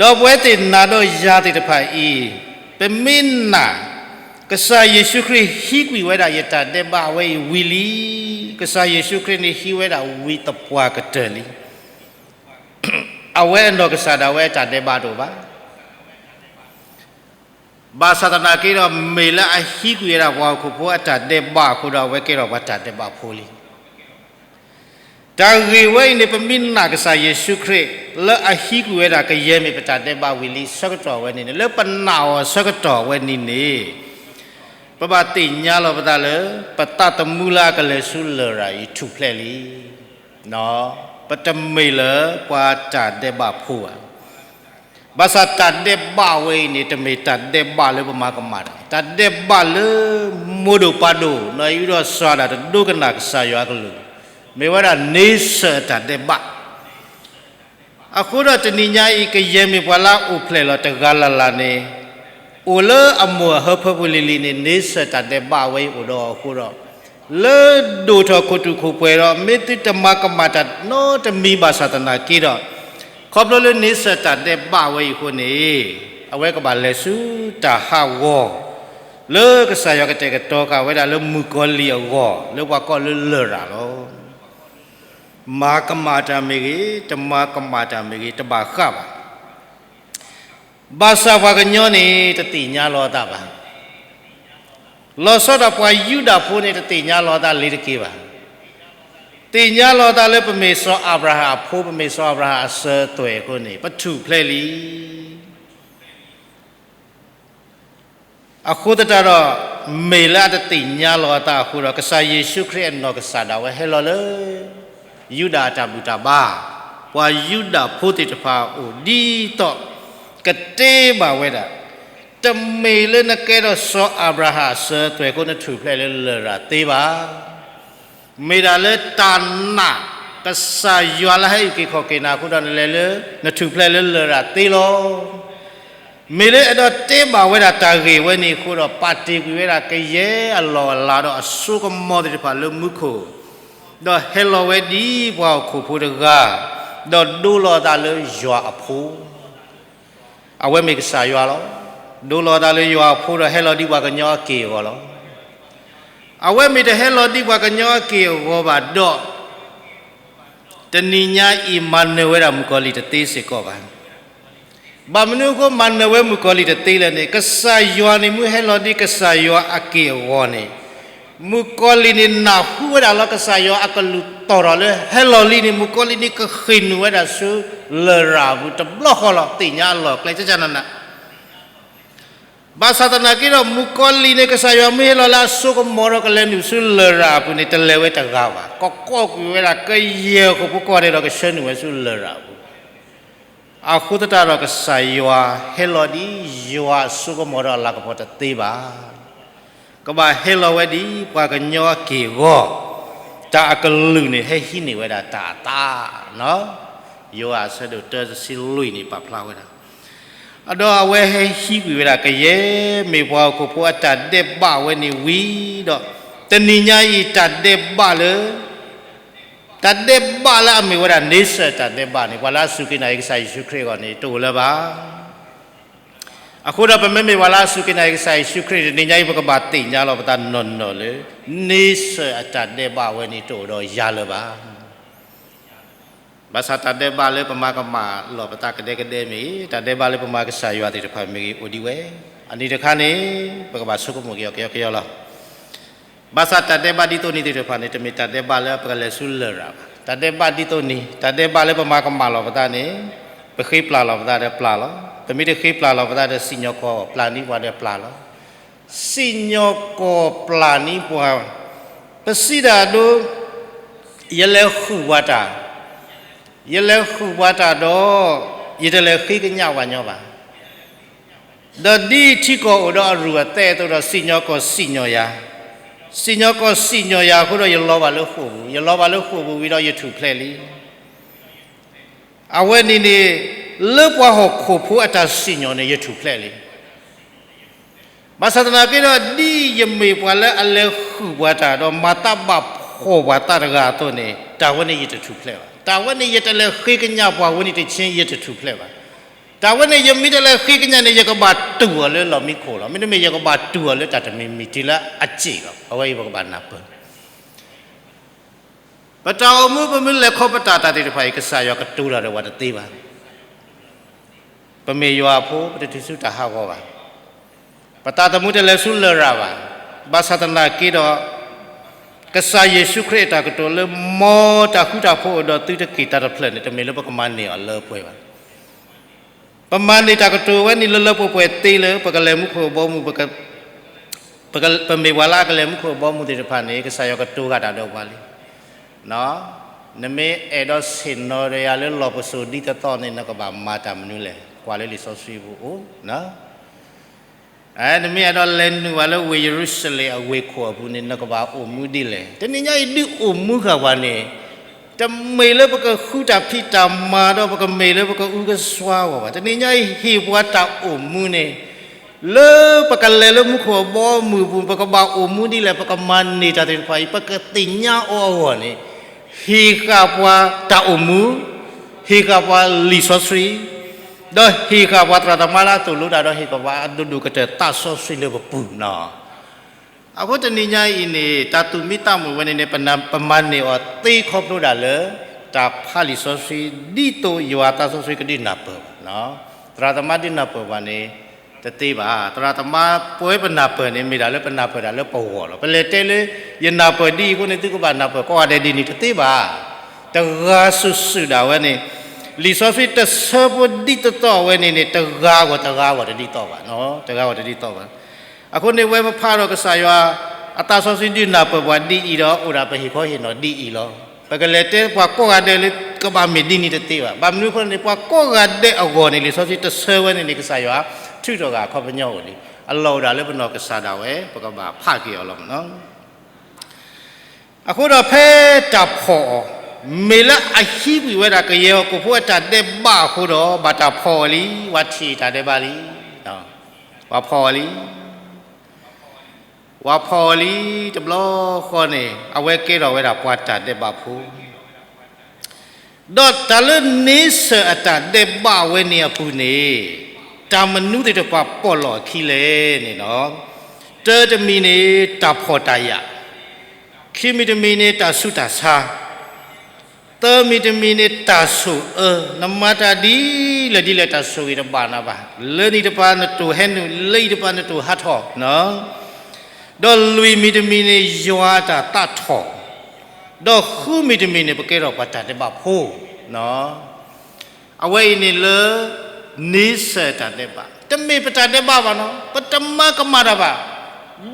ပဝဲသ့ၣ်နၤဒီးယၤသ့ၣ်တဖၣ်အံၤ, ပမ့ၢ်နာ် ကစၢ်ယ့ၣ်ၡူးခရံာ်ဟံးကွံာ်ဝဲဒၣ်ယတၢ်ဒဲးဘးအဝဲအံၤဝံၤလံ, ကစၢ်ယ့ၣ်ၡူးခရံာ်န့ၣ်ဟံးဝဲဒၣ်ဝံသပှၢ်ကတၢၢ်လံ. အဝဲအနီၢ်ကစၢ်ဒၣ်ဝဲအတၢ်ဒဲးဘးတအိၣ်ဘၣ်. ဘၣ်ဆၣ်သနာ်က့ဒီး မ့ၢ်လၢအဟံးကွံာ်ဝဲဒၣ်ပှၤဟီၣ်ခိၣ်ဖိအတၢ်ဒဲးဘးအဃိဒီး အဝဲကဲထီၣ်ပှၤတၢ်ဒဲးဘးဖိလံ. တၢ်ဂ့ၢ်ဝဲအံၤန့ၣ် ပမ့ၢ်နာ်ကစၢ်ယ့ၣ်ၡူးခရံာ် လၢအဟံးကွံာ်ဝဲဒၣ်ကယဲၢ်မ့ၢ်ပတၢ်ဒဲးဘးဝံၤလံဆၢကတီၢ်ဝဲန့ၣ်န့ၣ် လၢပနာ်အီၤဆၢကတီၢ်ဝဲန့ၣ်န့ၣ် ပဘၣ်သ့ၣ်ညါလီၤပသးလၢ ပသးသမူလၢအကလဲၤဆူလရာ်အံၤထူၣ်ဖျဲးလံ. ပတမ့ၢ်လၢပှၤတၢ်ဒဲးဘးဖိဘၣ်. ဘၣ်ဆၣ်တၢ်ဒဲးဘးဝဲအံၤန့ၣ် တမ့ၢ်တၢ်ဒဲးဘးလၢပမၤကမၣ်တၢ်, တၢ်ဒဲးဘးလၢမိၢ်ဒိၣ်ပၢ်ဒိၣ် နီၢ်အံၣ်အုဒီးစီၤအၤဒၣ်တဒိကနၣ်ကစၢ်ယွၤအကလုၢ်, မ့ၢ်ဝဲဒၣ်န့ဆၢၣ်အတၢ်ဒဲးဘး အဃိဒီးတနံၤညါအံၤ ကယဲၢ်မ့ၢ်ပှၤလၢအအိၣ်ဖျဲၣ်လီၤတဂၤလၢ်လၢ်န့ၣ် အိၣ်လၢအမိၢ်အဟၢဖၢပူၤလံၤလံၤန့ၣ် န့ဆၢၣ်တၢ်ဒဲးဘးဝဲအံၤအိၣ်ဒီးအဃိဒီး လၢဒိၣ်ထီၣ်ခိၣ်တူာ်ခိၣ်ပှဲၤဒီး မ့ၢ်သုတမၤကမၣ်တၢ်နီတမံၤဘၣ်ဆၣ်သနာ်က့ဒီး ခီဖျိလၢန့ဆၢၣ်တၢ်ဒဲးဘးဝဲအံၤအဃိန့ၣ် အဝဲကဘၣ်လဲၤဆူတၢ်ဟးဂီၤ လၢကစၢ်ယွၤကတဲာ်ကတီၤဃာ်ဝဲဒၣ်လၢမုၣ်ကီၤလံၢ်အဂီၢ် လၢပှၤကိးလၢလရာ်လီၤ. မၤကမၣ်တၢ်မ့ၢ်ဂ့ၤ, တမၤကမၣ်တၢ်မ့ၢ်ဂ့ၤ, တဘၣ်ဃးဘၣ်. ဘၣ်ဆၣ်ပှၤကညီန့ၣ် တသ့ၣ်ညါလီၤအသးဘၣ်. လီၤဆီဒၣ်ပှၤယူဒၤဖိန့ၣ် တသ့ၣ်ညါလီၤအသးလ့ၤတက့ၢ်ဘၣ်. သ့ၣ်ညါလီၤအသးလၢပမ့ၢ်စီၤအၤဘြၤဟၣ်အဖိ, ပမ့ၢ်စီၤအၤဘြၤဟၣ်အစၢၤအသွဲၣ်အဃိန့ၣ် ပထူၣ်ဖျဲးလံ. အဃိသတးဒီး မ့ၢ်လၢအတသ့ၣ်ညါလီၤအသးအဃိဒီး ကစၢ်ယ့ၣ်ၡူးခရံာ်အနီၢ်ကစၢ်ဒၣ်ဝဲဟဲလီၤလၢ ယူဒၤအတၢ်ဘူၣ်တၢ်ဘါ, ပှၤယူဒၤဖိသ့ၣ်တဖၣ်အအိၣ် ဒ်သိးကတဲဘၣ်ဝဲဒၣ်, တမ့ၢ်လၢနကဲထီၣ်စီၤအၤဘြၤဟၣ်အစၢၤအသွဲၣ်အဃိနထူၣ်ဖျဲးလၢလရာ်သ့ဘၣ်. မ့ၢ်ဒၣ်လၢတၢ်နာ်ကစၢ်ယွၤလၢဟဲအုၣ်က့ၤခီၣ်က့ၤနၤအဃိဒီး နလဲၤလၢ နထူၣ်ဖျဲးလၢလရာ်သ့လီၤ. မ့ၢ်လၢအဲၣ်ဒိးတဲဘၣ်ဝဲဒၣ်တၢ်ဂ့ၢ်ဝဲန့ၣ်အဃိဒီး ပာ်တ့ၢ်ကွံာ်ဝဲဒၣ်ကယဲၢ်အလီၢ်အလၤဒီးအစိကမီၤသ့ၣ်တဖၣ်လၢမူခိၣ်, ဒီးဟဲလီၤဝဲဒ်ပှၤဟီၣ်ခိၣ်ဖိတဂၤ, ဒီးဒိလီၤအသးလၢယွၤအဖိ အဝဲမ့ၢ်ကစၢ်ယွၤလီၤ. ဒိလီၤအသးလၢယွၤအဖိဒီးဟဲလီၤဒ်ပှၤကညီအက့ၢ်အဂီၤလီၤ. အဝဲမ့ၢ်တဟဲလီၤဒ်ပှၤကညီအက့ၢ်အဂီၤဘၣ်ဒီး, တနံၤညါအံၤမၤနၢၤဝဲဒၣ်မုၣ်ကီၤလံၢ်တသ့စ့ၢ်ကီးဘၣ်. ဘၣ်မနုၤအဃိ မၤနၢၤဝဲမုၣ်ကီၤလံၢ်တသ့လဲၣ်န့ၣ်, ကစၢ်ယွၤန့ၣ် မ့ၢ်ဟဲလီၤဒ်ကစၢ်ယွၤအက့ၢ်အဂီၤန့ၣ်, မုၣ်ကီၤလံၢ်န့ၣ် နၢ်ဟူဝဲဒၣ်လၢ ကစၢ်ယွၤအကလုၢ်တီၢ်ထီၣ်လၢဟဲလီၤလံန့ၣ်, မုၣ်ကီၤလံၢ်န့ၣ် ကဃ့ၢ်နုာ်ဝဲဒၣ်ဆူလရာ်အပူၤတဘျီဃီလီၤ. သ့ၣ်ညါအလီၢ်အကျဲ ကကနန ဘၣ်ဆၣ်သနာ်က့ဒီး မုၣ်ကီၤလံၢ်န့ၣ် ကစၢ်ယွၤမ့ၢ်ဟဲလီၤလၢအစိကမီၤဒီး ကလဲၤနုာ်ဆူလရာ်အပူၤန့ၣ် တလဲၤဝဲတဂၤဘၣ်. ကကိးကွံာ်ဝဲဒၣ်ကယဲၢ်ဟီၣ်ခိၣ်ဖိကိးဂၤဒဲးဒီး ကဆှၢနုာ်ဝဲဆူလရာ်အပူၤ. အဃိသတးဒီး ကစၢ်ယွၤဟဲလီၤဒ်ယွၤအစိကမီၤဒီးအလၤကပီၤတသ့ဘၣ်. ကဘၣ်ဟဲလီၤဝဲဒ်ပှၤကညီအက့ၢ်အဂီၤ, တၢ်အကလုၢ်န့ၣ် ဟဲဟံးန့ၢ်ဝဲဒၣ်တၢ်အသး, ယိၤဟၣ်အဆၢဒိၣ်တၢ တဆံလွံၢ်န့ၣ် ပာ်ဖျါဝဲဒၣ်. အဒီးအဝဲဟဲဟံးကွံာ်ဝဲဒၣ် ကယဲၢ်မ့ၢ်ပှၤဟီၣ်ခိၣ်ဖိအတၢ်ဒဲးဘးဝဲန့ၣ်ဝံၤဒီး, တနံၤညါအံၤ တၢ်ဒဲးဘးလၢ တၢ်ဒဲးဘးလၢအမ့ၢ်ဝဲဒၣ် န့ဆၢၣ်တၢ်ဒဲးဘးန့ၣ် ပှၤလၢအစူၢ်က့ၤနာ်က့ၤကစၢ်ယ့ၣ်ၡူးခရံာ်အဂီၢ်န့ၣ် တအိၣ်လၢၤဘၣ်. အဃိဒီး ပမ့မ့ၢ်ပှၤလၢအစူၢ်က့ၤနာ်က့ၤကစၢ်ယ့ၣ်ၡူးခရံာ် တနံၤညါအံၤ ပကဘၣ်သ့ၣ်ညါလီၤပသးနီၢ်နီၢ်လၢ န့ဆၢၣ်အတၢ်ဒဲးဘးဝဲန့ၣ် တအိၣ်ဒီးယၤလၢၤဘၣ်. ဘၣ်ဆၣ်တၢ်ဒဲးဘးလၢပမၤကမၣ်လီၤပသးကဒဲကဒဲမ့ၢ်ဂ့ၤ, တၢ်ဒဲးဘးလၢပမၤကစၢ်ယွၤသ့ၣ်တဖၣ်မ့ၢ်ဂ့ၤ အိၣ်ဒံးဝဲ. အနံၤတခါန့ၣ် ပကဘၣ်ဆိကမိၣ်က့ၤအီၤကယီကယီလီၤ. ဘၣ်ဆၣ်တၢ်ဒဲးဘးဒ်သိးန့ၣ်သ့ၣ်တဖၣ်န့ၣ် တမ့ၢ်တၢ်ဒဲးဘးလၢပကလဲၤဆူလရာ်ဘၣ်. တၢ်ဒဲးဘးဒ်သိးန့ၣ် တၢ်ဒဲးဘးလၢပမၤကမၣ်လီၤပသးန့ၣ် ပဃ့ပျၢ်လီၤပသးဒီးပျၢ်လီၤ. ပမ့ၢ်တဃ့ပျၢ်လီၤပသးဒီး စံၣ်ညီၣ်ကွီၢ်ပျၢ်န့ၢ်ပှၤဒီးပျၢ်လီၤ. စံၣ်ညီၣ်ကွီၢ်ပျၢ်န့ၢ်ပှၤ, ပစံးဒၣ်ဒိ ယလဲၤဃုာ်ပှၤတၢ်, ယလဲၤဃုာ်ပှၤတၢ်ဒီး ယတလဲၤဃ့ကညးပှၤညီဘၣ်. ဒီးဒ်ထံကီၢ်အိၣ်ဒီးအရူၢ်အသဲအသိးဒီး စံၣ်ညီၣ်ကွီၢ်စံၣ်ညီၣ်ယၤ, စံၣ်ညီၣ်ကွီၢ်စံၣ်ညီၣ်ယၤအဃိဒီး ယလီၤဘၣ်လၢဃိာ်ပူၤ, ယလီၤဘၣ်လၢဃိာ်ပူၤဝံၤဒီး ယထူၣ်ဖျဲးလံ. အဝဲန့ၣ်န့ၣ် လၢပှၤဟီၣ်ခိၣ်ဖိအတၢ်စံၣ်ညီၣ်န့ၣ် ယထူၣ်ဖျဲးလံ. ဘၣ်ဆၣ်သနာ်က့ဒီး ဒ်ယမ့ၢ်ပှၤလၢအလဲၤဃုာ်ပှၤတၢ်ဒီး မၤသးဘၣ်ဖှီၣ်ပှၤသးတဂၤအသိးန့ၣ် တၢ်ဝဲန့ၣ်ယတထူၣ်ဖျဲးဘၣ်. တၢ်ဝဲန့ၣ်ယတလဲၤဃ့ကညးပှၤဝဲန့ၣ်တဆ့ ယတထူၣ်ဖျဲးဘၣ်. တၢ်ဝဲန့ၣ်ယမ့ၢ်တလဲၤဃ့ကညးန့ၣ် ယကဘၣ်တူၢ်အီၤလၢလီၢ်မံခိၣ်လီၤ. မ့တမ့ၢ် ယကဘၣ်တူၢ်အီၤလၢတၢ်တမံၤမံၤတုၤလၢအစ့ၣ်လီၤ. အဝဲအံၤပကဘၣ်နၢ်ပၢၢ် ပတၢ်အိၣ်မူ ပမ့ၢ်လဲၤခီပတာ်တၢ်သ့ၣ်တဖၣ်အံၤ ကစၢ်ယွၤကတိၤတၢ်ဒီးပှၤတသ့ဘၣ်. ပမ့ၢ်ယွၤအဖိ ပတတုၤဆူတၢ်ဟးဂီၤဘၣ်. ပသးသမူတလဲၤဆူလရာ်ဘၣ်. ဘၣ်ဆၣ်သနာ်က့ဒီး ကစၢ်ယ့ၣ်ၡူးခရံာ်အတၢ်ကတိၤလၢ မ်တၢ်ဃူတၢ်ဖိးအိၣ်ဒီးသုတက့ၢ်တၢ်တဖျၢၣ်န့ၣ် တမ့ၢ်လၢပကမၤန့ၢ်အီၤလၢပှဲၤဘၣ်. ပမၤန့ၢ်တၢ်ကတိၤဝဲန့ၣ်လၢလၢပှဲၤပှဲၤသ့လၢ ပကလဲၤမူခိၣ်ဘီမုၢ် ပမ့ၢ်ပှၤလၢအကလဲၤမူခိၣ်ဘီမုၢ်သ့ၣ်တဖၣ်န့ၣ် ကစၢ်ယွၤကတိၤဂၤတၢ်ဒီးပှၤလံ. နမ့ၢ်အဲၣ်ဒိးဆ့ၣ်နီၤဒီးယၤလၢလီၢ်ပစိာ်ဒ်သိးသိးန့ၣ် နကဘၣ်မၤတၢ်မနုၤလဲၣ်. ကွၢ်လၢလံာ်စီဆှံပူၤအိၣ် နမ့ၢ်အဲၣ်ဒိးလဲၤနုာ်ဘၣ်လၢဝ့ၢ်ယရူၤၡလ့ၣ်အဝ့ၢ်ခိၣ်အပူၤန့ၣ် နကဘၣ်အိၣ်မူဒ်လဲၣ်. တနံၤညါအံၤဒုးအိၣ်မူဃာ်ပှၤန့ၣ် တမ့ၢ်လၢပကဃုတၢ်ဖံးတၢ်မၤဒီး ပကမ့ၢ်လၢပကအုကစွါအဂီၢ်ဘၣ်. တနံၤညါအံၤဟ့ၣ်ပှၤတၢ်အိၣ်မူန့ၣ် လၢပကလဲၤလၢမူခိၣ်အဘီအမုၢ်အပူၤ ပကဘၣ်အိၣ်မူဒ်လဲၣ်, ပကမၤန့ၢ်တၢ်သ့ၣ်တဖၣ်အံၤ ပကသ့ၣ်ညါအီၤအဂီၢ်န့ၣ် ဟ့ၣ်ဃာ်ပှၤတၢ်အိၣ်မူ, ဟ့ၣ်ဃာ်ပှၤလံာ်စီဆှံ, ဒီးဟ့ၣ်ဃာ်ပှၤသရၣ်သမါလၢအသိၣ်လိတၢ်ဒီး ဟ့ၣ်ဃာ်ပှၤအဒိၣ်ဒိၣ်ကတၢၢ်သးစီဆှံလၢပပူၤနီၤ. အဃိတနံၤညါအံၤန့ၣ် တၢ်သူၣ်မံသးမုာ်ဝဲန့ၣ်န့ၣ် ပမၤန့ၢ်အီၤသ့ခီဖျိဒၣ်လၢ တၢ်ဖးလံာ်စီဆှံ ဒ်သိးယွၤအသးစီဆှံကဒုးနၢ်ပၢၢ်ဘၣ်. သရၣ်သမါဒုးနၢ်ပၢၢ်ပှၤန့ၣ် တသ့ဘၣ်. သရၣ်သမါပဝဲပနၢ်ပၢၢ်န့ၣ် မ့ၢ်ဒၣ်လၢပနၢ်ပၢၢ်ဒၣ်လၢပဂီၢ်လီၤ. ပလဲၤတဲလၢ ယနၢ်ပၢၢ်ဒ်အံၤအဃိန့ၣ် သုကဘၣ်နၢ်ပၢၢ်ကိးဂၤဒဲးဒ်န့ၣ် တသ့ဘၣ်. တဂၤစုာ်စုာ်ဒၣ်ဝဲန့ၣ် လံာ်စီဆှံတဆၢဖိဒ်သိးသိးဝဲန့ၣ်န့ၣ် တဂၤဂီၢ်တဂၤဂီၢ်တဒ်သိးဘၣ်, တဂၤဂီၢ်တဒ်သိးဘၣ်. အဃိန့ၣ် ဝဲပဖးဒီးကစၢ်ယွၤ အသးစီဆှံဒုးနၢ်ပၢၢ်ပှၤဒ်အံၤဒီး အိၣ်ဒၣ်ပဟ့ၣ်ခီဟ့ၣ်နီၤဒ်အံၤလီၤ. ပကလဲၤတဲပှၤကိးဂၤဒဲးလၢ ကဘၣ်မ့ၢ်ဒ်န့ၣ်တသ့ဘၣ်. ဘၣ်မနုၤအဃိန့ၣ် ပှၤကိးဂၤဒဲးအဂီၢ်န့ၣ် လံာ်စီဆှံတဆၢဝဲန့ၣ်န့ၣ် ကစၢ်ယွၤထုးထီၣ်ဂၤအခီပညီအိၣ်လံ. အလီၢ်အိၣ်ဒၣ်လၢပနီၢ်ကစၢ်ဒၣ်ဝဲ ပကဘၣ်ဖးက့ၤအီၤလီၤမ့ၢ်နီၤ. အဃိဒီးဖဲတၢ်ဖီၣ်အီၤ, မ့ၢ်လၢအဟံးကွံာ်ဝဲဒၣ်ကယဲၢ်ဟီၣ်ခိၣ်ဖိအတၢ်ဒဲးဘးအဃိဒီး ဘၣ်တၢ်ဖီၣ်အီၤလံ, ပှၤထံၣ်တၢ်ဒဲးဘးလံ, ပှၤဖီၣ်အီၤလံ, ပှၤဖီၣ်အီၤလံတဘျီဃီန့ၣ် အဝဲကဲထီၣ်ဝဲဒၣ်ပှၤတၢ်ဒဲးဘးဖိ ဒီးတၢ်လၢန့ဆၢၣ်အတၢ်ဒဲးဘးဝဲန့ၣ်အပူၤန့ၣ် တၢ်မနုၤသ့ၣ်တဖၣ်ပီၣ်လီၢ်အခံလဲၣ်န့ၣ်လီၤ. တၢတမံၤန့ၣ် တၢ်ဖှီၣ်တၢ်ယာ်, ခံမံၤတမံၤန့ၣ် တၢ်ဆူးတၢ်ဆါ, သၢမံၤတမံၤန့ၣ်တၢ်ဆိၣ်အၢ, နမၤတၢ်ဒ်လဲၣ်ဒ်လဲၣ်တၢ်ဆိၣ်ဂ့ၤတဘၣ်နၤဘၣ်. လၢနံၤတပၤနတိၢ်ဟဲနုာ်, လၢအံၤတပၤနတိၢ်ဟးထီၣ်, ဒီးလွံၢ်မံၤတမံၤန့ၣ်ယွၤအတၢ်သးထီၣ်, ဒီးဃုမံၤတမံၤန့ၣ် ပကဲထီၣ်ပှၤတၢ်ဒဲးဘးဖိ အဝဲအံၤန့ၣ်လၢ န့ဆၢၣ်တၢ်ဒဲးဘး, တမ့ၢ်ပတၢ်ဒဲးဘးဘၣ်နီၤ, ပတမၤကမၣ်တၢ်ဘၣ်.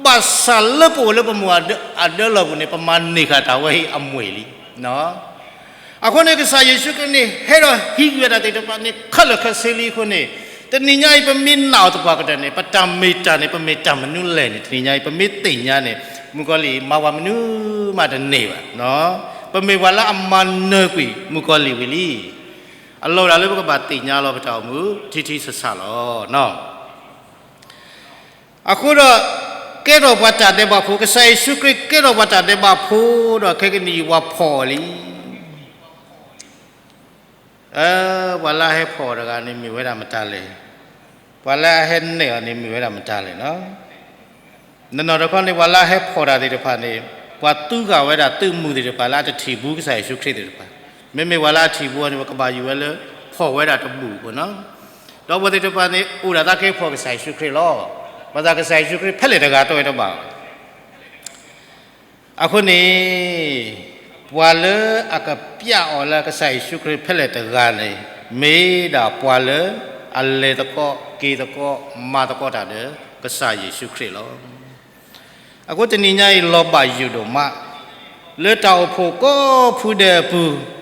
ဘၣ်ဆၣ်လၢပအိၣ်လၢပမိၢ်အဒၢလီၢ်ပူၤန့ၣ် ပမၤန့ၢ်ဃာ်တၢ်ဝဲအံၤအမုၢ်လံ. အဃိန့ၣ် ကစၢ်ယ့ၣ်ၡူးခရံာ်န့ၣ် ဟဲဒီးဟံးကွံာ်ဝဲဒၣ်သ့ၣ်တဖၣ်န့ၣ် ခဲလၢာ်ခဲဆ့လံအဃိန့ၣ်, တနံၤညါအံၤ ပမ့ၢ်နာ်အီၤသပှၢ်ကတၢၢ်န့ၣ် ပတၢ်မ့ၢ်တၢ်န့ၣ် ပမ့ၢ်တၢ်မနုၤလဲၣ်န့ၣ် တနံၤညါအံၤ ပမ့ၢ်သ့ၣ်ညါန့ၣ် မုၣ်ကီၤလံၢ်မၤပှၤမနုၤမးတန့ၢ်ဘၣ်. ပမ့ၢ်ပှၤလၢအမၤနၢၤကွံာ်မုၣ်ကီၤလံၢ်ဝံၤလံ. အလီၢ်ဝဲဒၣ်လၢပကဘၣ်သ့ၣ်ညါလီၤပတၢ်အိၣ်မူ ထံထံဆးဆးလီၤ. အဃိဒီး ကဲထီၣ်ပှၤတၢ်ဒဲးဘးဖိ, ကစၢ်ယ့ၣ်ၡူးခရံာ်ကဲထီၣ်ပှၤတၢ်ဒဲးဘးဖိဒီး ခဲကနံၣ်အံၤပှၤဖီၣ်အီၤလံ. ပှၤလၢအဟဲဖီၣ်အီၤတဂၤန့ၣ်မ့ၢ်ဝဲဒၣ်မတၤလဲၣ်. ပှၤလၢအဟဲနဲၣ်အီၤန့ၣ်မ့ၢ်ဝဲဒၣ်မတၤလဲၣ်. နီၢ်နီၢ်တခီန့ၣ် ပှၤလၢအဟဲဖီၣ်တၢ်သ့ၣ်တဖၣ်န့ၣ် ပှၤသူဃာ်ဝဲဒၣ်သုးမုၢ်သ့ၣ်တဖၣ်လၢအတထံၣ်ဘူးကစၢ်ယ့ၣ်ၡူးခရံာ်သ့ၣ်တဖၣ်, မ့မ့ၢ်ပှၤလၢအထံၣ်ဘူးအီၤန့ၣ် ပကဘၣ်ယုာ်ဝဲလၢ ဖီၣ်ဝဲဒၣ်တဘူၣ်အဃိနီၤ. ဒီးပှၤသ့ၣ်တဖၣ်န့ၣ် အိၣ်ဒၣ်သးကဟဲဖီၣ်ကစၢ်ယ့ၣ်ၡူးခရံာ်လီၤ. ဘၣ်ဆၣ်ကစၢ်ယ့ၣ်ၡူးခရံာ်ဖဲလဲၣ်တဂၤတအိၣ်ဝဲတဘၣ်ဘၣ်. အဃိန့ၣ် ပှၤလၢအကပျးအီၤလၢကစၢ်ယ့ၣ်ၡူးခရံာ်ဖဲလဲၣ်တဂၤန့ၣ် မ့ၢ်ဒၣ်ပှၤလၢအလဲၤသကိးက့ၤသကိးမၤသကိးတၢ်ဒီးကစၢ်ယ့ၣ်ၡူးခရံာ်လီၤ. အဃိတနံၤညါအံၤလီၤဘၣ်ယိၣ်ဒိၣ်မး လၢတၢ်အိၣ်ဖှိၣ်ကိးဖုဒဲးအပူၤ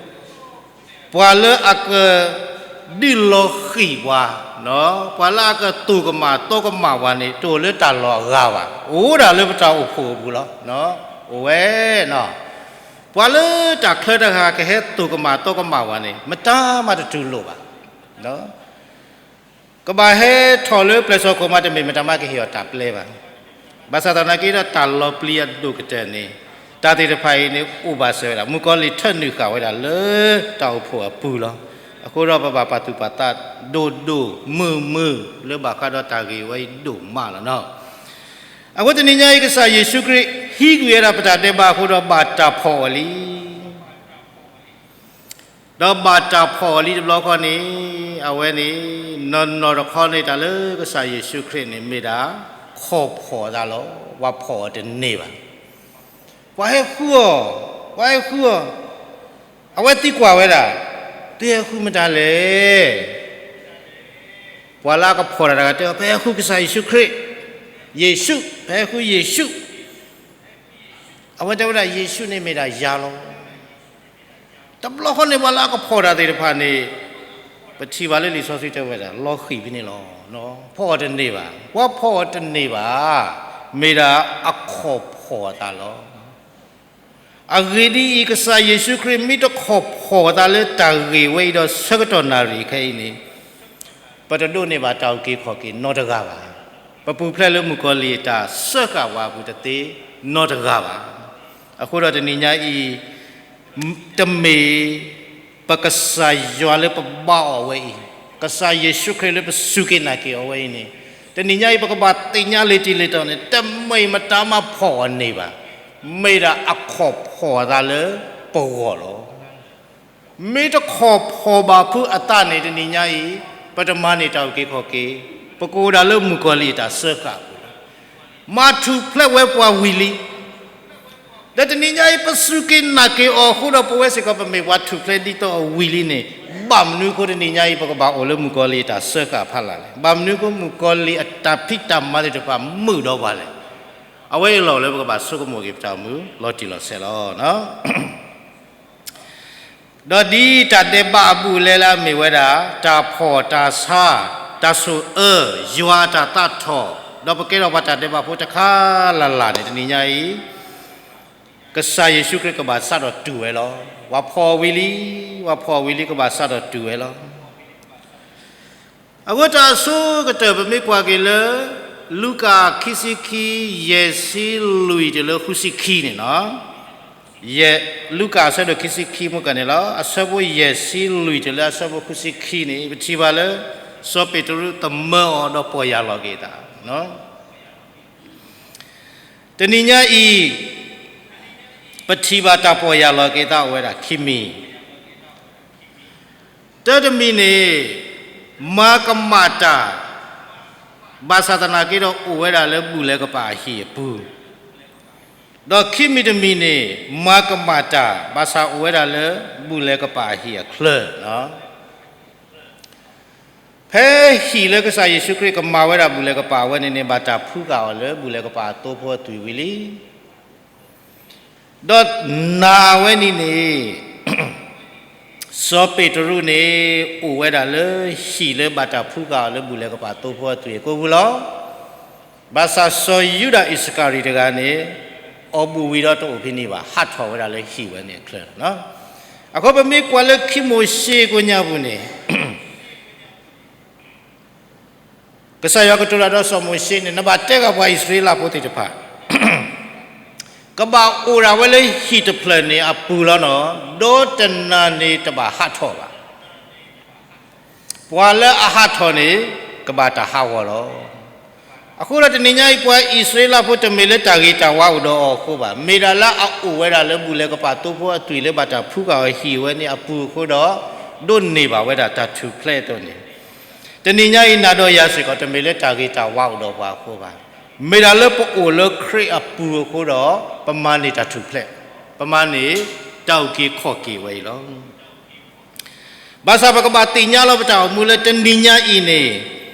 ပှၤလၢအက ဒုးလီၤဃံၣ်ပှၤ, ပှၤလၢအကတိၢ်ကမၣ်တီကမၣ်ပှၤန့ၣ် တအိၣ်လၢတၢ်လီၢ်အဂၤဘၣ်, အိၣ်ဒၣ်လၢပတၢ်အိၣ်ဖှိၣ်အပူၤလီၤ. အိၣ်ဝဲနီၤ, ပှၤလၢတၢ်ချၢတဂၤကဟဲတိၢ်ကမၣ်တီကမၣ်ပှၤန့ၣ် မတၤမးတတူၢ်လိာ်ဘၣ်. ကဘၣ်ဟဲထီၣ်လၢပျဲၢ်စီၤခိၣ်မးတမ့ၢ်မတၤမးကဟ့ၣ်အီၤတၢ်ပျဲဘၣ်. ဘၣ်ဆၣ်သနာ်က့ဒီးတၢ်လီၤပျံၤအဒိၣ်ကတၢၢ်န့ၣ် တၢ်သ့ၣ်တဖၣ်အံၤန့ၣ် အိၣ်ဘၣ်စၢၤဝဲဒၣ် မုၣ်ကီၤလံၢ်ထၢနုာ်ဃာ်ဝဲဒၣ်လၢတၢ်အိၣ်ဖှိၣ်အပူၤလီၤ. အဃိဒီးပဘၣ်ပာ်သူၣ်ပာ်သးဒိၣ်ဒိၣ်မုၢ်မုၢ်လၢဘၣ်ဃးဒီးတၢ်ဂ့ၢ်ဝဲအံၤဒိၣ်မးလီၤနီၤ. အဃိတနံၤညါအံၤ ကစၢ်ယ့ၣ်ၡူးခရံာ် ဟံးကွံာ်ဝဲဒၣ်ပတၢ်ဒဲးဘးအဃိဒီးဘၣ်တၢ်ဖီၣ်အီၤလံ. ဒီးဘၣ်တၢ်ဖီၣ်အီၤလံတဘျီဃီန့ၣ် အဝဲန့ၣ် နီၢ်နီၢ်တခီန့ၣ် တၢ်လၢကစၢ်ယ့ၣ်ၡူးခရံာ်န့ၣ် မ့ၢ်ဒၣ် ခိၣ်ဖီၣ်အသးလီၤ. ပှၤဖီၣ်အီၤတန့ၢ်ဘၣ်. ပှၤဟဲဃုအီၤ, ပှၤဟဲဃုအီၤ, အဝဲသံကွၢ်ဝဲဒၣ်, သုဟဲဃုမတၤလဲၣ်. ပှၤလၢအကဖီၣ်တၢ်တဂၤတဲအီၤ, ပဟဲဃုကစၢ်ယ့ၣ်ၡူးခရံာ်, ယ့ၣ်ၡူး, ပဟဲဃုယ့ၣ်ၡူး. အဝဲတဲဝဲဒၣ် ယ့ၣ်ၡူးန့ၣ်မ့ၢ်ဒၣ်ယၤလီၤ. တဘျီဃီန့ၣ် ပှၤလၢအကဖီၣ်တၢ်သ့ၣ်တဖၣ်န့ၣ် ပထံၣ်ဘၣ်လၢလံာ်စီဆှံတဲဝဲဒၣ် လီၤဃံၤဖဲန့ၣ်လီၤ. ဖီၣ်အီၤတန့ၢ်ဘၣ်, ပှၤဖီၣ်အီၤတန့ၢ်ဘၣ်, မ့ၢ်ဒၣ်အခီၣ်ဖီၣ်အသးလီၤ. အဂ့ၢ်ဒ်အံၤ, ကစၢ်ယ့ၣ်ၡူးခရံာ်မ့ၢ်တခီၣ်ဖီၣ်အသးလၢတၢ်ဂ့ၢ်ဝဲအံၤဒီးဆၢကတီၢ်နၣ်ရံၣ်ခဲအံၤန့ၣ် ပတဒိးန့ၢ်ဘၣ်တၢ်အုၣ်က့ၤခီၣ်က့ၤနီတဂၤဘၣ်. ပပူၤဖျဲးလၢမုၣ်ကီၤလံၢ်အတၢ်စၢဃာ်ပှၤအပူၤတသ့နီတဂၤဘၣ်. အဃိဒီးတနံၤညါအံၤ တမ့ၢ်ပကစၢ်ယွၤလၢပဘါအီၤဝဲအံၤ, ကစၢ်ယ့ၣ်ၡူးခရံာ်လၢပစူၢ်က့ၤနာ်က့ၤအီၤဝဲအံၤန့ၣ်, တနံၤညါအံၤ ပကဘၣ်သ့ၣ်ညါလၢတံၢ်လၢတီၤန့ၣ် တမ့ၢ်မတၤမးဖီၣ်အီၤန့ၢ်ဘၣ်, မ့ၢ်ဒၣ်အခီၣ်ဖီၣ်အသးလၢပဂီၢ်လီၤ. မ့ၢ်တခီၣ်ဖီၣ်ဘၣ်ဖုးအသးန့ၣ် တနံၤညါအံၤ ပတမၤန့ၢ်တၢ်အုၣ်က့ၤခီၣ်က့ၤ, ပကအိၣ်ဒၣ်လၢမုၣ်ကီၤလံၢ်အတၢ်စၢဃာ်အပူၤလီၤ. မၤထူၣ်ဖျဲးဝဲပှၤဝံၤလံ. ဒီးတနံၤညါအံၤ ပစူၢ်က့ၤနာ်က့ၤအီၤအဃိဒီး ပဝဲစ့ၢ်ကီးပမ့ၢ်ပှၤထူၣ်ဖျဲးဒ်သိးအဝံၤလံန့ၣ်, ဘၣ်မနုၤအဃိတနံၤညါအံၤ ပကဘၣ်အိၣ်လၢမုၣ်ကီၤလံၢ်အတၢ်စၢဃာ်အဖီလာ်လဲၣ်. ဘၣ်မနုၤအဃိမုၣ်ကီၤလံၢ်အတၢ်ဖံးတၢ်မၤသ့ၣ်တဖၣ်မုာ်ဒီးပှၤလဲၣ်. အဝဲအံၤလီၢ်လၢပကဘၣ်ဆိကမိၣ်က့ၤပတၢ်အိၣ်မူ လီၤတံၢ်လီၤဆဲးလီၤ. ဒီးဒ်တၢ်ဒဲးဘးအဘူးအလဲလၢအမ့ၢ်ဝဲဒၣ် တၢ်ဖီၣ်တၢ်ဆါ, တၢ်ဆိၣ်အၢ, ယွၤအတၢ်သးထီၣ်, ဒီးပကဲထီၣ်ပှၤတၢ်ဒဲးဘးဖိတခါလၢ်လၢ်န့ၣ် တနံၤညါအံၤ ကစၢ်ယ့ၣ်ၡူးခရံာ်ကဘၣ်စးထီၣ်တူၢ်ဝဲလီၤ. ပှၤဖီၣ်ဝံၤလံ, ပှၤဖီၣ်ဝံၤလံ ကဘၣ်စးထီၣ်တူၢ်ဝဲလီၤ. အဃိတၢ်အဆိကတၢၢ် ပမ့ၢ်ကွၢ်က့ၤလၢ လူၤကၣ်ခံဆံခံ ယဲၢ်ဆံလွံၢ်တုၤလၢဃုဆံခံန့ၣ်လီၤ. လူၤကၣ်အဆၢဒိၣ်ခံဆံခံ မ့ၢ်ကန့ၣ်လီၤ. အဆၢဖိယဲၢ်ဆံလွံၢ်တုၤလၢအဆၢဖိဃုဆံခံန့ၣ် ပထံၣ်ဘၣ်လၢ စီၤပ့းတရူးသမၢအီၤဒီးပီၢ်ယၢ်လီၤက့ၤအသး တနံၤညါအံၤ ပထံၣ်ဘၣ်တၢ်ပီၢ်ယၢ်လီၤက့ၤသးအိၣ်ဝဲဒၣ်ခံမံၤ. တၢ်တမံၤန့ၣ် မၤကမၣ်တၢ် ဘၣ်ဆၣ်သနာ်က့ဒီးအိၣ်ဝဲဒၣ်လၢဘူၣ်လဲၤကပာ်အဟံၣ်အပူၤ, ဒီးခံမံၤတမံၤန့ၣ် မၤကမၣ်တၢ် ဘၣ်ဆၣ်အိၣ်ဝဲဒၣ်လၢဘူၣ်လဲၤကပာ်အဟံၣ်အချၢ ဖဲဟံၣ်လၢကစၢ်ယ့ၣ်ၡူးခရံာ်ကမၤဝဲဒၣ်ဘူၣ်လဲၤကပာ်အဝဲန့ၣ်န့ၣ် ဘၣ်တၢ်ဖှူဃာ်အီၤလၢဘူၣ်လဲၤကပာ်အသိဖိအသွံၣ်ဝံၤလံ. ဒီးနာ်ဝဲန့ၣ်န့ၣ် စီၤပ့းတရူးန့ၣ် အိၣ်ဝဲဒၣ်လၢဟံၣ်လၢဘၣ်တၢ်ဖှူဃာ်အီၤလၢဘူၣ်လဲၤကပာ်အသိဖိအသွံၣ်အကိာ်ပူၤလီၤ. ဘၣ်ဆၣ်စီၤယူဒၤအံၣ်စကၤရံၤတဂၤန့ၣ် အီၣ်ဘူၣ်ဝံၤဒီးတအိၣ်ဖဲန့ၣ်ဘၣ် ဟးထီၣ်ဝဲဒၣ်လၢဟံၣ်ဝဲန့ၣ်အချၢလီၤ. အဃိပမ့ၢ်ကွၢ်လၢခံမိၤၡ့ကိညါပူၤန့ၣ် ကစၢ်ယွၤကတိၤတၢ်ဒီးစီၤမိၤၡ့န့ၣ် နဘၣ်တဲဃာ်ပှၤအံၣ်စရ့လးဖိသ့ၣ်တဖၣ် ကဘၣ်အိၣ်ဒၣ်ဝဲလၢဟံၣ်တဖျၢၣ်န့ၣ်အပူၤလီၤနီၤ, ဒီးတနၤန့ၣ်တဘၣ်ဟးထီၣ်ဘၣ်. ပှၤလၢအဟးထီၣ်န့ၣ် ကဘၣ်တၢ်ဟးဂီၤလီၤ. အဃိဒီးတနံၤညါအံၤ ပှၤအံၣ်စရ့လးဖိတမ့ၢ်လၢတၢ်ဂ့ၤတၢ်ဝါအိၣ်ဒီးအီၤအဃိဘၣ်. မ့ၢ်ဒၣ်လၢအအိၣ်ဝဲဒၣ်လၢဘူၣ်လဲၤကပာ်သိဖိအသွံၣ်လၢဘၣ်တၢ်ဖှူဃာ်အီၤဟံၣ်ဝဲန့ၣ်အပူၤအဃိဒီး ဒိးန့ၢ်ဘၣ်ဝဲဒၣ်တၢ်ထူၣ်ဖျဲးအသိးန့ၣ် တနံၤညါအံၤ နၤဒီးယၤစ့ၢ်ကီး တမ့ၢ်လၢတၢ်ဂ့ၤတၢ်ဝါအိၣ်ဒီးပှၤအဃိဘၣ်. မ့ၢ်ဒၣ်လၢပအိၣ်လၢခရံာ်အပူၤအဃိဒီး ပမၤန့ၢ်တၢ်ထူၣ်ဖျဲး, ပမၤန့ၢ်တၢ်အုၣ်က့ၤခီၣ်က့ၤဝဲအံၤလီၤ. ဘၣ်ဆၣ်ပကဘၣ်သ့ၣ်ညါလီၤပတၢ်အိၣ်မူလၢတနံၤညါအံၤန့ၣ်,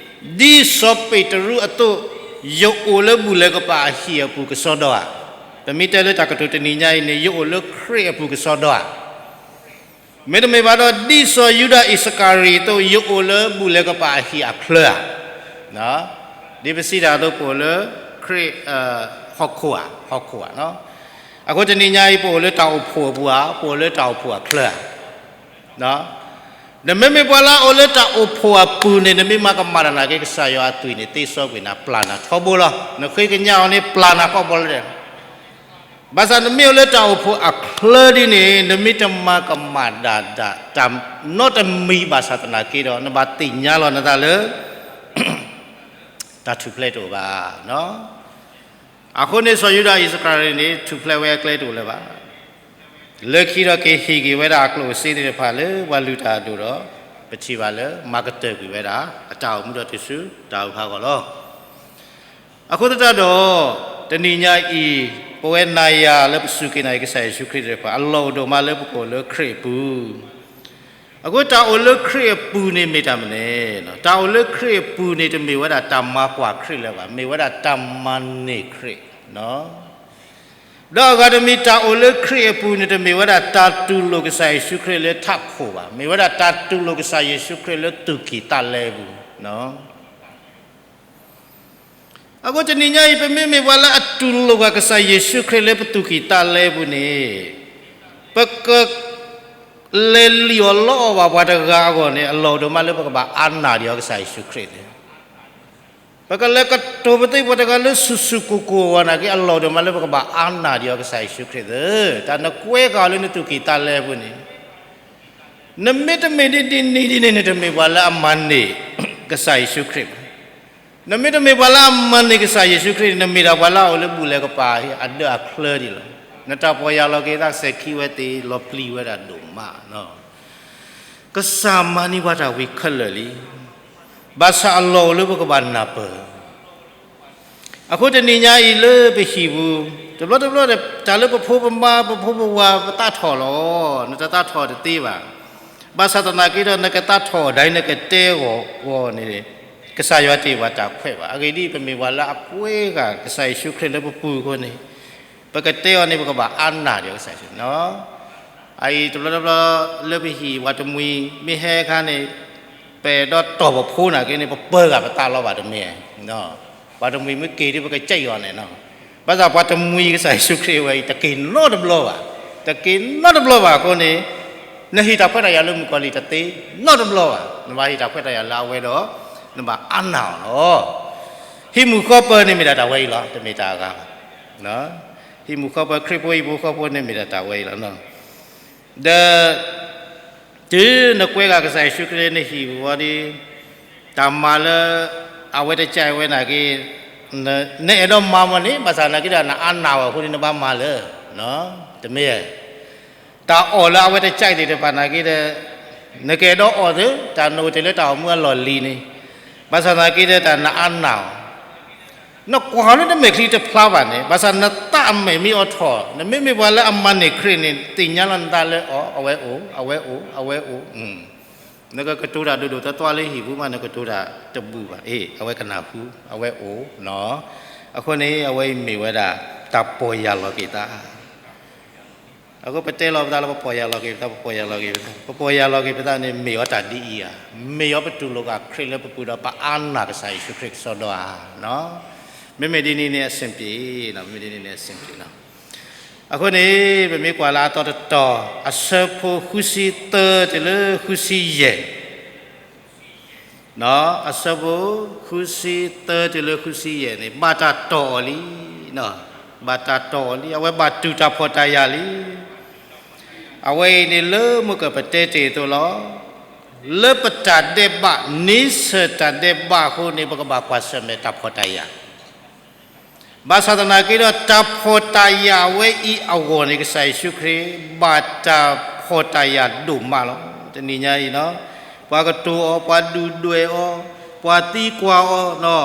ဒ်စီၤပ့းတရူးအသိး, ယအိၣ်လၢဘူၣ်လဲၤကပာ်အဟံၣ်အပူၤကစီဒီဧါ. ပမ့ၢ်တဲလၢတၢ်ကတိၤတနံၤညါအံၤန့ၣ် ယအိၣ်လၢခရံာ်အပူၤကစီဒီဧါ. မ့တမ့ၢ်ဘၣ်ဒီး ဒ်စီၤယူဒၤအံၣ်စကၤရံၤအသိး ယအိၣ်လၢဘူၣ်လဲၤကပာ်အဟံၣ်အချၢဧါ. ဒ်ပစံးတၢ်အသိး ပအိၣ်လၢခရံာ်ဟီၣ်ခိၣ်ဧါ, ဟီၣ်ခိၣ်ဧါ. အဃိတနံၤညါအံၤ ပအိၣ်လၢတၢ်အိၣ်ဖှိၣ်အပူၤဧါ, ပအိၣ်လၢတၢ်အိၣ်ဖှိၣ်အချၢဧါ. နမ့မ့ၢ်ပှၤလၢအအိၣ်လၢတၢ်အိၣ်ဖှိၣ်အပူၤန့ၣ် နမ့ၢ်မၤကမၣ်တၢ်နာ်က့ ကစၢ်ယွၤအသွံၣ်န့ၣ် သ့စီကွံာ်နၤ ပျၢ်နၤထီဘိလီၤ. နဃ့ကညးအီၤန့ၣ် ပျၢ်နၤကိးဘီလၢဒဲး ဘၣ်ဆၣ်နမ့ၢ်အိၣ်လၢတၢ်အိၣ်ဖှိၣ်အချၢဒ်န့ၣ် နမ့ၢ်တမၤကမၣ်ဒၣ်ဒၣ် တၢ်နီတမံၤဘၣ်ဆၣ်သနာ်က့ဒီး နဘၣ်သ့ၣ်ညါလီၤနသးလၢ တၢ်ထူၣ်ဖျဲးတအိၣ်ဘၣ်. အဃိန့ၣ် စီၤယူဒၤအံၣ်စကၤရံၤန့ၣ် ထူၣ်ဖျဲးဝဲအကျဲတအိၣ်လၢၤဘၣ်. လၢခံဒီးက့ၤဟ့ၣ်က့ၤဝဲဒၣ်အကျိၣ်အစ့သ့ၣ်တဖၣ်လၢပှၤလုၢ်တၢ်အဒိၣ်ဒီး ပထံၣ်ဘၣ်လၢမၤကတၢၢ်ကွံာ်ဝဲဒၣ် အတၢ်အိၣ်မူဒီးတုၤဆူတၢ်အုၣ်ဖးဂီၢ်လီၤ. အဃိသတးဒီး တနံၤညါအံၤ ပဝဲနၤယၤလၢပစူၢ်က့ၤနာ်က့ၤကစၢ်ယ့ၣ်ၡူးခရံာ်သ့ၣ်တဖၣ် အလီၢ်အိၣ်ဒိၣ်မးလၢပကအိၣ်လၢခရံာ်အပူၤ အဃိတၢ်အိၣ်လၢခရံာ်အပူၤန့ၣ်မ့ၢ်တၢ်မနုၤလဲၣ်. တၢ်အိၣ်လၢခရံာ်အပူၤန့ၣ် တမ့ၢ်ဝဲဒၣ်တၢ်မၤကွၢ်ခရံာ်လၢၤဘၣ်, မ့ၢ်ဝဲဒၣ်တၢ်မၤန့ၢ်ခရံာ် ဒီးအဂၤတမံၤ တၢ်အိၣ်လၢခရံာ်အပူၤန့ၣ် တမ့ၢ်ဝဲဒၣ်တၢ်တူၢ်လိာ်ကစၢ်ယ့ၣ်ၡူးခရံာ်လၢထးခိၣ်ဘၣ်, မ့ၢ်ဝဲဒၣ်တၢ်တူၢ်လိာ်ကစၢ်ယ့ၣ်ၡူးခရံာ်လၢသူၣ်ကံၢ်သးလဲပူၤ အဃိတနံၤညါအံၤ ပမ့မ့ၢ်ပှၤလၢအတူၢ်လိာ်ကွၢ်ကစၢ်ယ့ၣ်ၡူးခရံာ်လၢပသူၣ်ကံၢ်သးလဲပူၤန့ၣ်, ပက လဲၤလံၣ်အီၣ်လီအီၣ်ဘၣ်ပှၤတဂၤအဂီၢ်န့ၣ် အလီၢ်အိၣ်ဒိၣ်မးလၢပကဘၣ်အါနာ်ဒံးအီၤကစၢ်ယ့ၣ်ၡူးခရံာ်န့ၣ်, ပကလဲၤကတိၤပသ့ၣ်ပှၤတဂၤလၢဆူၣ်ဆူၣ်ကိၢ်ကိၢ်အဂီၢ်နာ်က့ အလီၢ်အိၣ်ဒိၣ်မးလၢပကဘၣ်အါနာ်ဒံးအီၤကစၢ်ယ့ၣ်ၡူးခရံာ်သ့, တၢ်နကွဲဃာ်အီၤလၢနသူၣ်ကံၢ်သးလဲပူၤန့ၣ် နမ့တမ့ၢ်ဒ်န့ၣ်ဒ်န့ၣ်န့ၣ် တမ့ၢ်ပှၤလၢအမၤန့ၢ်ကစၢ်ယ့ၣ်ၡူးခရံာ်ဘၣ်. နမ့တမ့ၢ်ပှၤလၢအမၤန့ၢ်ကစၢ်ယ့ၣ်ၡူးခရံာ်န့ၣ် နမ့ၢ်ဒၣ်ပှၤလၢအအိၣ်လၢဘူၣ်လဲၤကပာ်အဒၢးအချၢဒံးလီၤ. နတၢ်ပီၢ်ယၢ်လီၤက့ၤသးစဲၤခံဝဲသ့ လီၤပျံၤဝဲဒၣ်ဒိၣ်မး ကစၢ်မၤန့ၢ်ပှၤတၢ်ဝံၤခဲလၢာ်လံ. ဘၣ်ဆၣ်အလီၢ်အိၣ်လၢပကဘၣ်နၢ်ပၢၢ် အဃိတနံၤညါအံၤလၢပဟံၣ်ပူၤ, တဘျီတဘျီ တၢ်လၢပဖိပမါ ပဖိပဝၤ ပသးထီၣ်လီၤ, နတသးထီၣ်တသ့ဘၣ်. ဘၣ်ဆၣ်သနာ်က့ဒီး နကသးထီၣ်ဒၣ်အံၤ နကတဲအီၤန့ၣ် ကစၢ်ယွၤတ့ၢ်ဘၣ်တၢ်ခွဲးဘၣ်. အဂ့ၢ်ဒ်အံၤ, ပမ့ၢ်ပှၤလၢအကွဲဃာ်ကစၢ်ယ့ၣ်ၡူးခရံာ်လၢပပူၤအဃိန့ၣ်, ပကတဲအီၤန့ၣ် ပကဘၣ်အါနာ်ဒံးကစၢ်ယ့ၣ်ၡူး အအံၤတဘျီတဘျီ လၢပဟံၣ်ပှၤတမှံၤ မ့ၢ်ဟဲအခါန့ၣ်, ပအဲၣ်ဒိးတီၢ်ပဖိနာ်က့န့ၣ် ပပၢဂာ်ပသးလီၤဘၣ်တမ့ၢ်, ပှၤတမှံၤမ့ၢ်က့ၤဒီး ပကစံးအီၤန့ၣ်, ဘၣ်ဆၣ်ပှၤတမှံၤကစၢ်ယ့ၣ်ၡူးခရံာ်ဝဲအံၤ တက့ၤနီတဘျီဘၣ်, တက့ၤနီတဘျီဘၣ်အဃိန့ၣ်, နဟ့ၣ်တၢ်ခွဲးတၢ်ယာ်လၢမုၣ်ကီၤလံၢ်တသ့နီတဘျီဘၣ်, နဘၣ်ဟ့ၣ်တၢ်ခွဲးတၢ်ယာ်လၢအဝဲဒီး နဘၣ်အါနာ်အီၤလီၤ. ဟံးမူၤဃီပၢၤန့ၣ်မ့ၢ်ဒၣ်တၢ်ဝဲအံၤလီၤ, တမ့ၢ်တၢ်အဂၤဘၣ်. ဟံးမူၤဃီပၢၤ ခရံာ်ဖိဟံးမူၤဃီဖိန့ၣ်မ့ၢ်ဒၣ်တၢ်ဝဲအံၤလီၤ. ဒီး တုၤနကွဲဂာ်ကစၢ်ယ့ၣ်ၡူးခရံာ်လၢနဟံၣ်ပူၤဝံၤဒီး, တၢ်မၤလၢ အဝဲတကးဝဲနာ်က့, နအဲၣ်ဒိးမၤမ့ၢ်န့ၣ် ဘၣ်ဆၣ်နာ်က့ဒီး နအါနာ်ဝဲအဃိန့ၣ် နဘၣ်မၤလၢ, တမ့ၢ်, တၢ်အီၣ်လၢအဝဲတကးသ့ၣ်တဖၣ်နာ်က့ဒီး နကအဲၣ်ဒိးအီၣ်သ့ တၢ်နအိၣ်တ့ၢ်လၢတၢ်အိၣ်မူအလီၢ်လံၤန့ၣ်, ဘၣ်ဆၣ်သနာ်က့ဒီးတၢ်နအါနာ်အီၤ, နကွၢ်လၢနမဲာ်ချံတဖျါဘၣ်န့ၣ်, ဘၣ်ဆၣ်နသးအမဲာ်မ့ၢ်အိးထီၣ်, နမ့မ့ၢ်ပှၤလၢအမၤန့ၢ်ခရံာ်န့ၣ် သ့ၣ်ညါလီၤနသးလၢအီၤ, အဝဲအိၣ်, အဝဲအိၣ်, အဝဲအိၣ်, နကကတိၤတၢ်ဒိၣ်ဒိၣ်သွဲသွဲလၢဟံၣ်ပူၤမး နကတိၤတၢ်တဘူၣ်ဘၣ်, အ့ၣ် အဝဲကနၢ်ဟူ, အဝဲအိၣ်နီၤ, အဃိန့ၣ် အဝဲအံၤမ့ၢ်ဝဲဒၣ် တၢ်ပီၢ်ယၢ်လီၤက့ၤသး အဃိပတဲလီၤပသးလၢပပီၢ်ယၢ်လီၤက့ၤပသး, ပပီၢ်ယၢ်လီၤက့ၤပသး, ပပီၢ်ယၢ်လီၤက့ၤပသးန့ၣ် မ့ၢ်အီၤတၢ်ဒ်အံၤဧါ, မ့ၢ်အီၤပတူၢ်လိာ်ဃာ်ခရံာ်လၢပပူၤဒီးပအါနာ်ကစၢ်ယ့ၣ်ၡူးခရံာ်ကစီဒီဧါ, မ့မ့ၢ်ဒ်န့ၣ်န့ၣ်အဆင်ပြေ, မ့မ့ၢ်ဒ်န့ၣ်န့ၣ်အဆင်ပြေလီၤ. အဃိန့ၣ် ပမ့ၢ်ကွၢ်လၢအသီတတီၤ အဆၢဖိဃုဆံသၢတုၤလၢဃုဆံယဲၢ် အဆၢဖိ ဃုဆံသၢတုၤလၢဃုဆံယဲၢ်န့ၣ် ဘၣ်တၢ်တီၢ်အီၤလံ, ဘၣ်တၢ်တီၢ်အီၤလံ, အဝဲဘၣ်တူၢ်တၢ်ဖှီၣ်တၢ်ယာ်လံ. အဝဲအံၤန့ၣ် လၢမိၢ်ကပတဲတ့ၢ်အသိးလီၤ. လၢပတၢ်ဒဲးဘး န့ဆၢၣ်တၢ်ဒဲးဘးအဃိန့ၣ် ပကဘၣ်ကွၢ်ဆၢၣ်မဲာ်တၢ်ဖှီၣ်တၢ်ယာ် ဘၣ်ဆၣ်သနာ်က့ဒီး တၢ်ဖှီၣ်တၢ်ယာ်အဝဲအံၤအဂီၢ်န့ၣ် ကစၢ်ယ့ၣ်ၡူးခရံာ် ဘၣ်တၢ်ဖှီၣ်တၢ်ယာ်ဒိၣ်မးလီၤ. တနံၤညါအံၤ, ပှၤကတိၤအီၤ, ပှၤဒုၣ်ဒွဲၣ်အီၤ, ပှၤသံကွၢ်အီ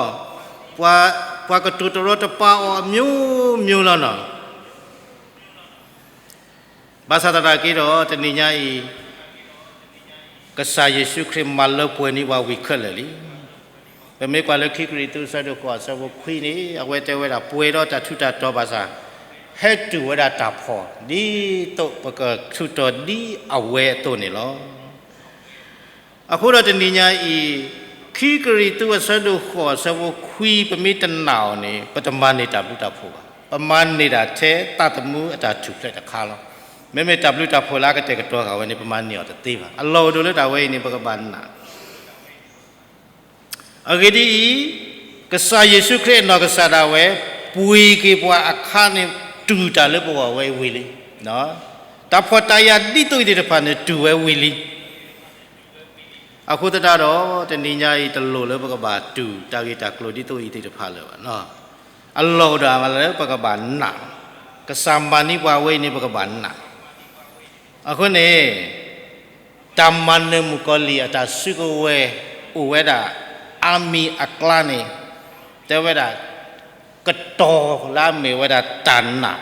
ၤ, ပှၤကတိၤတရီတပါအီၤ အမျိုးမျိုးလီၤနီၤ. ဘၣ်ဆၣ်သနာ်က့ဒီး တနံၤညါအံၤ ကစၢ်ယ့ၣ်ၡူးခရံာ်မၤလၢပှဲၤန့ၢ်ပှၤဝံၤခဲလၢာ်လံ. ပမ့ၢ်ကွၢ်လၢခံကရံၣ်သူးအဆၢဒိၣ်ဃိးအဆၢဖိခွံန့ၣ် အဝဲတဲဝဲဒၣ် ပှဲၤဒီးတၢ်ထူးတၢ်တီၤဘၣ်ဆၣ်, ဟဲတူၢ်ဝဲဒၣ်တၢ်ဖှီၣ် ဒ်သိးပကထူးတီၤဒ်အဝဲအသိးန့ၣ်လီၤ. အဃိဒီးတနံၤညါအံၤ, ခံကရံၣ်သူးအဆၢဒိၣ်ဃိးအဆၢဖိခွံ ပမ့ၢ်တနာ်အီၤန့ၣ် ပတမၤန့ၢ်တၢ်ဘျုးတၢ်ဖှိၣ်ဘၣ်. ပမၤန့ၢ်ဒၣ်ထဲသးသမူအတၢ်ထူၣ်ဖျဲးတခါလီၤ. မ့မ့ၢ်တၢ်ဘျုးတၢ်ဖှိၣ်လၢအကတဲာ်ကတီၤဃာ်ဝဲန့ၣ် ပမၤန့ၢ်အီၤတသ့ဘၣ်. အလီၢ်အိၣ်ဒိၣ်လၢတၢ်ဝဲအံၤန့ၣ် ပကဘၣ်နာ် အဂ့ၢ်ဒ်အံၤ, ကစၢ်ယ့ၣ်ၡူးခရံာ်အနီၢ်ကစၢ်ဒၣ်ဝဲ ပှ့ၤက့ၤပှၤအခါန့ၣ် တူၢ်တၢ်လၢပဂီၢ်ဝဲဝံၤလံ. တၢ်ဖှီၣ်တၢ်ယာ်ဒ်သိးအံၤသ့ၣ်တဖၣ်န့ၣ် တူၢ်ဝဲဝံၤလံ. အဃိသတးဒီး တနံၤညါအံၤ တလိၣ်လၢပကဘၣ်တူၢ်တၢ်ဂ့ၢ်တၢ်ကျိၤဒ်သိးအံၤသ့ၣ်တဖၣ်လၢၤဘၣ်. အလီၢ်အိၣ်ဒၣ်မးလၢပကဘၣ်နာ်, ကစၢ်မၤန့ၢ်ပှၤဝဲအံၤန့ၣ် ပကဘၣ်နာ်. အဃိန့ၣ် တၢ်မၤနၢၤမုၣ်ကီၤလံၢ်အတၢ်စုကဝဲၤ အိၣ်ဝဲဒၣ်အါမံၤအကျါန့ၣ် တဲဝဲဒၣ် ကတီၤလၢအမ့ၢ်ဝဲဒၣ်တၢ်နာ်,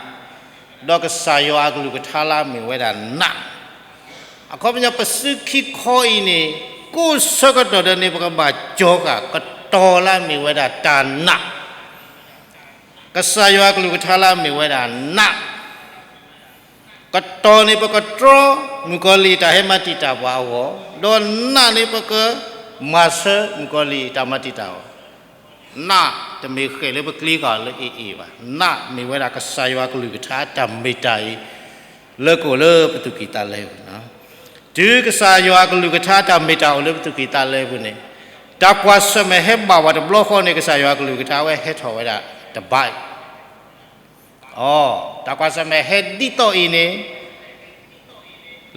ဒီးကစၢ်ယွၤအကလုၢ်ကထါလၢအမ့ၢ်ဝဲဒၣ်နာ်. အခီပညီ ပစုခံခီအံၤန့ၣ် ကိးဆၢကတီၢ်ဒၣ်န့ၣ် ပကဘၣ်ကၠီဃာ် ကတီၤလၢအမ့ၢ်ဝဲဒၣ်တၢ်နာ်, ကစၢ်ယွၤအကလုၢ်ကထါလၢအမ့ၢ်ဝဲဒၣ်နာ် ကတီၤန့ၣ် ပကတြီမုၣ်ကီၤလံၢ်တၢ်ဟဲမၤတံာ်တာ်ပှၤအဂီၢ်, ဒီးနာ်န့ၣ် ပကမၤဆၢမုၣ်ကီၤလံၢ်တၢ်မၤတံာ်တာ်အီၤ. နာ်တမ့ၢ်ဃဲၤလၢပကျ့ဃာ်အီၤလၢအ့ၣ်အ့ၣ်ဘၣ်. နာ်မ့ၢ်ဝဲဒၣ်ကစၢ်ယွၤကလုၢ်ကထါတၢ်မ့ၢ်တၢ်အံၤ လၢကအိၣ်လၢပသူၣ်ကံၢ်သးလဲပူၤ တုၤကစၢ်ယွၤအကလုၢ်ကထါတၢ်မ့ၢ်တၢ်အိၣ်လၢပသူၣ်ကံၢ်သးလဲပူၤန့ၣ်, တၢ်ကွၢ်ဆၢၣ်မဲာ်ဟဲဘၣ်ဝဲတဘျီဃီန့ၣ် ကစၢ်ယွၤအကလုၢ်ကထါဝဲဟဲထီၣ်ဝဲဒၣ်တဘးအံၤ. အီ, တၢ်ကွၢ်ဆၢၣ်မဲာ်ဟဲဒ်သိးအံၤန့ၣ်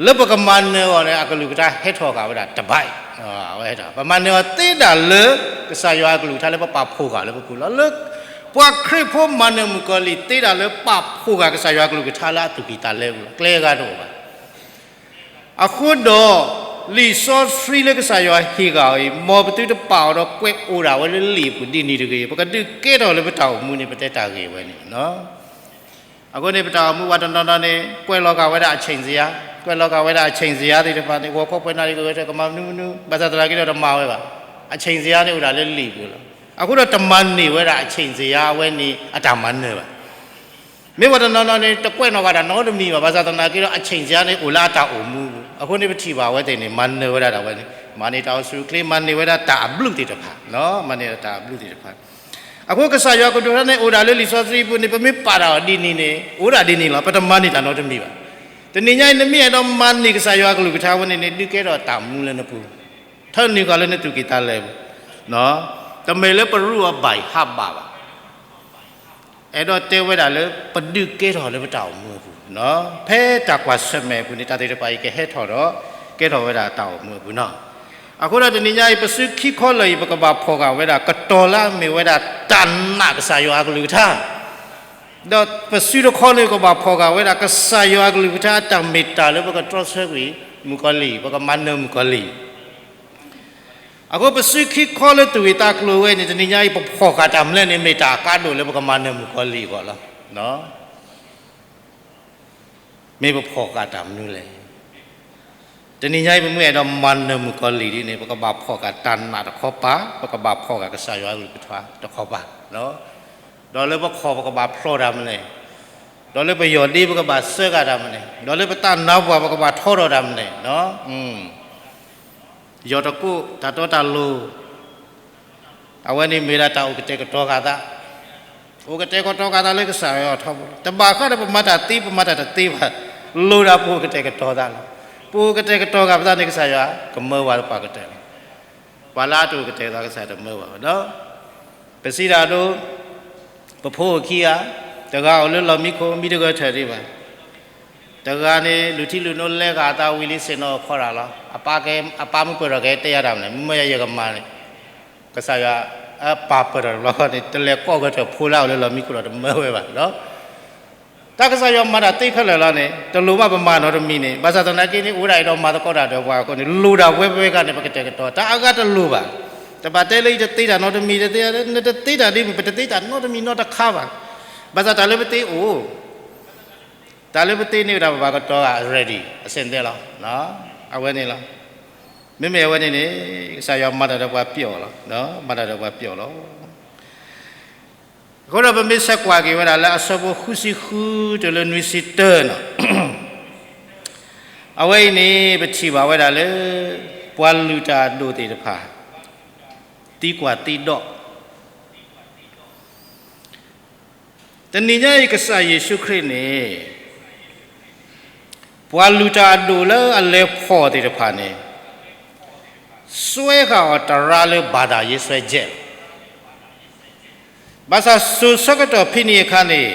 လၢပကမၤနၢၤအီၤန့ၣ် အကလုၢ်ကထါဟဲထီၣ်ဃာ်ဝဲဒၣ်တဘးအံၤ. အဝဲဟဲထီၣ် ပမၤနၢၤအီၤသ့ဒၣ်လၢ ကစၢ်ယွၤအကလုၢ်ကထါလၢပပာ်ဖှိၣ်ဃာ်လၢပပူၤလီၤ. လၢပှၤခရံာ်ဖိမၤနၢၤမုၣ်ကီၤလံၢ်သ့ဒၣ်လၢပာ်ဖှိၣ်ဃာ်ကစၢ်ယွၤအကလုၢ်ကထါလၢအသူၣ်ကံၢ်သးလဲပူၤလီၤ. ကျဲအဂၤတအိၣ်ဘၣ်. အဃိဒီး လံာ်စီဆှံလၢကစၢ်ယွၤဟ့ၣ်ဃာ်အံၤ မ်ပသုတပာ်အီၤဒီးကွဲးအိၣ်ဒၣ်ဝဲလၢလံာ်အပူၤဒ်န့ၣ်တဂ့ၤ. ပကဒုးကဲထီၣ်လၢပတၢ်အိၣ်မူန့ၣ် ပတဲတၢ်ဂ့ၢ်ဝဲန့ၣ်လီၤ. အဃိန့ၣ် ပတၢ်အိၣ်မူပှၤတနီၤနီၤန့ၣ် ကွဲးလီၤဃာ်ဝဲဒၣ်အဆ့ၣ်စယါ, ကွဲးလီၤဃာ်ဝဲဒၣ်အဆ့ၣ်စယါသ့ၣ်တဖၣ်န့ၣ် ဂီၤခီပှဲၤနၣ်ရံၣ်ကဂဲၤထၢၣ် ကမၤမနုၤမနုၤ ဘၣ်ဆၣ်သနာ်က့ဒီးတမၤဝဲဘၣ်. အဆ့ၣ်စယါန့ၣ်အိၣ်ဒၣ်လၢလံာ်ပူၤလီၤ. အဃိဒီးတမၤန့ၢ်ဝဲဒၣ်အဆ့ၣ်စယါအဝဲန့ၣ်အတၢ်မၤနၢၤဘၣ်. မ့ၢ်ပှၤတနီၤနီၤန့ၣ် တကွဲးနီၣ်ဃာ်တၢ်နီတမံၤဘၣ်, ဘၣ်ဆၣ်သနာ်က့ဒီး အဆ့ၣ်စယါန့ၣ်အိၣ်လၢအတၢ်အိၣ်မူပူၤ. အဃိန့ၣ်ပထံၣ်ဘၣ်အဝဲသ့ၣ်န့ၣ် မၤနၢၤဝဲဒၣ်တၢ်ဝဲန့ၣ် မၤန့ၢ်တၢ်အိၣ်ဆူၣ်အိၣ်ချ့ မၤန့ၢ်ဝဲဒၣ်တၢ်အဘျုးသ့ၣ်တဖၣ်, မၤန့ၢ်တၢ်အဘျုးသ့ၣ်တဖၣ်. အဃိကစၢ်ယွၤကလုၢ်ကထါန့ၣ် အိၣ်ဒၣ်လၢလံာ်စီဆှံပူၤန့ၣ် ပမ့ၢ်ပာ်တၢ်အီၤဒ်န့ၣ်န့ၣ် အိၣ်ဒၣ်ဒ်န့ၣ်လီၤ. ပတမၤန့ၢ်တၢ်နီတမံၤဘၣ်. တနံၤညါအံၤ နမ့ၢ်အဲၣ်ဒိးမၤန့ၢ်ကစၢ်ယွၤကလုၢ်ကထါဝဲန့ၣ်န့ၣ် ဒုးကဲထီၣ်တၢ်မူလၢနပူၤ, ထၢနုာ်ဃာ်လၢနသူၣ်ကံၢ်သးလဲပူၤ, တမ့ၢ်လၢပရူးအဘၣ်အံၤဟးဘၣ်ဘၣ်. အဲၣ်ဒိးတဲဝဲဒၣ်လၢ ပဒုးကဲထီၣ်လၢပတၢ်အိၣ်မူအပူၤ, ဖဲတၢ်ကွၢ်ဆၢၣ်မဲာ်အပူၤန့ၣ် တၢ်သ့ၣ်တဖၣ်အံၤကဟဲထီၣ်ဒီး ကဲထီၣ်ဝဲဒၣ်တၢ်အိၣ်မူအပူၤနီၤ. အဃိဒီးတနံၤညါအံၤ ပစုခံခီလၢာ်အံၤ ပကဘၣ်ဖီၣ်ဃာ်ဝဲဒၣ် ကတီၤလၢအမ့ၢ်ဝဲဒၣ်တၢ်နာ်ကစၢ်ယွၤအကလုၢ်ကထါ ဒီးပစုတခီန့ၣ် ကဘၣ်ဖီၣ်ဃာ်ဝဲဒၣ် ကစၢ်ယွၤအကလုၢ်ကထါအတၢ်မ့ၢ်တၢ်လၢပကတြီဆၢကွံာ် မုၣ်ကီၤလံၢ်, ပကမၤနၢၤမုၣ်ကီၤလံၢ်. အဃိပစုခံခီလၢသူၣ်ဂ့ၢ်သးကျိၤဝဲန့ၣ် တနံၤညါအံၤ ပဖီၣ်ဃာ်တၢ်မနုၤလဲၣ်န့ၣ် မ့ၢ်တၢ်အကါဒိၣ်လၢပကမၤနၢၤမုၣ်ကီၤလံၢ်အဂီၢ်လီၤ. မ့ၢ်ပဖီၣ်ဃာ်တၢ်မနုၤလဲၣ်. တနံၤညါအံၤ ပမ့ၢ်အဲၣ်ဒိးမၤနၢၤမုၣ်ကီၤလံၢ်ဒ်န့ၣ် ပကဘၣ်ဖီၣ်ဃာ်တၢ်နာ်တခီပၤ, ပကဘၣ်ဖီၣ်ဃာ်ကစၢ်ယွၤအကလုၢ်ကထါတခီပၤ, ဒီးလၢပခီၣ်ပကဘၣ်ဖျီၣ်တၢ်မနုၤလဲၣ်, ဒီးလၢပယီၢ်ဒ့ပကဘၣ်စၢဃာ်တၢ်မနုၤလဲၣ်, ဒီးလၢပတၢ်နါပှၢ်ပကဘၣ်ထီထီၣ်တၢ်မနုၤလဲၣ်. ယီၢ်တကိး တၢ်တီတၢ်လိၤ အဝဲန့ၣ်မ့ၢ်ဒၣ်တၢ်အိၣ်ကတဲာ်ကတီၤဃာ်သး, အိၣ်ကတဲာ်ကတီၤဃာ်သးလၢကစၢ်ယွၤအံၤထီဘိလီၤ. တဘၣ်ဃးဒီးပမၤတၢ်သ့ ပမၤတၢ်တသ့ဘၣ်, လိၣ်ဒၣ်ပအိၣ်ကတဲာ်ကတီၤသးလီၤ. ပအိၣ်ကတဲာ်ကတီၤဃာ်ပသးန့ၣ် ကစၢ်ယွၤကမၢဝဲပှၤကတၢၢ်လီၤ. ပှၤလၢအတအိၣ်ကတဲာ်ကတီၤကစၢ်ယွၤတမၢဘၣ်ဒီး ပစံးဒၣ်ဒိ ပဖိအိၣ်ခံဂၤ, တဂၤအိၣ်လၢလီၢ်မံခိၣ် မံတဂၢၢ်ထၢၣ်ဒံးဘၣ်, တဂၤန့ၣ် လူၤထံလူၤနိလဲဃာ်အသးဝံၤလံ ဆ့ၣ်နီၤခီတၢ်လီၤ. အပၢ်မုၢ်ပၢၢ်ထီၣ်ကဟဲတဲယၤတၢ်မနုၤလဲၣ်, မ့ၢ်ယဲယကမၤန့ၣ်, ကစၢ်ယွၤအပၢ်ပၢၢ်ထီၣ်တဘျီဃီန့ၣ် တလဲၤကိးဂၢၢ်ထၢၣ်ဖိလၢအအိၣ်လၢလီၢ်မံခိၣ်ဒီး တမၢဝဲဘၣ်ဒီး တၢ်ကစၢ်ယွၤမၤတၢ်သ့ခဲလၢာ်လီၤန့ၣ် တလိၣ်ဘၣ်ပမၤနီတမံၤန့ၣ်, ဘၣ်ဆၣ်သနာ်က့န့ၣ် အိၣ်ဝဲဒၣ်အဲၣ်ဒိးမၤသကိးတၢ်ဒီးပှၤအဃိန့ၣ် လိၣ်ဒၣ်ပဝဲပဝဲဂၤန့ၣ် ပကတဲာ်ကတီၤ, တၢ်အါဂၤတလိၣ်ဘၣ်. တဘၣ်တဲလၢယတသ့တၢ်နီတမံၤ, နတသ့တၢ်ဒ်မ့ၢ် ပတသ့တၢ်နီတမံၤနီတခါဘၣ်. ဘၣ်ဆၣ်တၢ်လၢပသ့အိၣ်, တၢ်လၢပသ့န့ၣ်ဝဲဒၣ် ပဘၣ်ကတီၤဂၤ ready အဆင်သင့်လီၤ. အဝဲန့ၣ်လီၤ. မ့မ့ၢ်အဝဲန့ၣ်န့ၣ် ကစၢ်ယွၤမၤတၢ်ဒီးပှၤပျီၣ်လီၤ, မၤတၢ်ဒီးပှၤပျီၣ်လီၤ. အဃိဒီးပမ့ၢ်ဆဲးကွၢ်က့ၤဝဲဒၣ်လၢအဆၢဖိဃုဆံဃုတုၤလၢနွံဆံတၢနီၤ, အဝဲအံၤန့ၣ် ပထံၣ်ဘၣ်ဝဲဒၣ်လၢ ပှၤလုၢ်တၢ်အဒိၣ်သ့ၣ်တဖၣ် သံကွၢ်သံဒိး တနံၤညါအံၤ ကစၢ်ယ့ၣ်ၡူးခရံာ်န့ၣ် ပှၤလုၢ်တၢ်အဒိၣ်လၢအလဲၤဖီၣ်သ့ၣ်တဖၣ်န့ၣ် စွဲဃာ်အီၤတရါလၢ ဘာသာရေးစွဲချက် ဘၣ်ဆၣ်စိၤဆၢကတီၢ်ဖဲန့ၣ်အခါန့ၣ်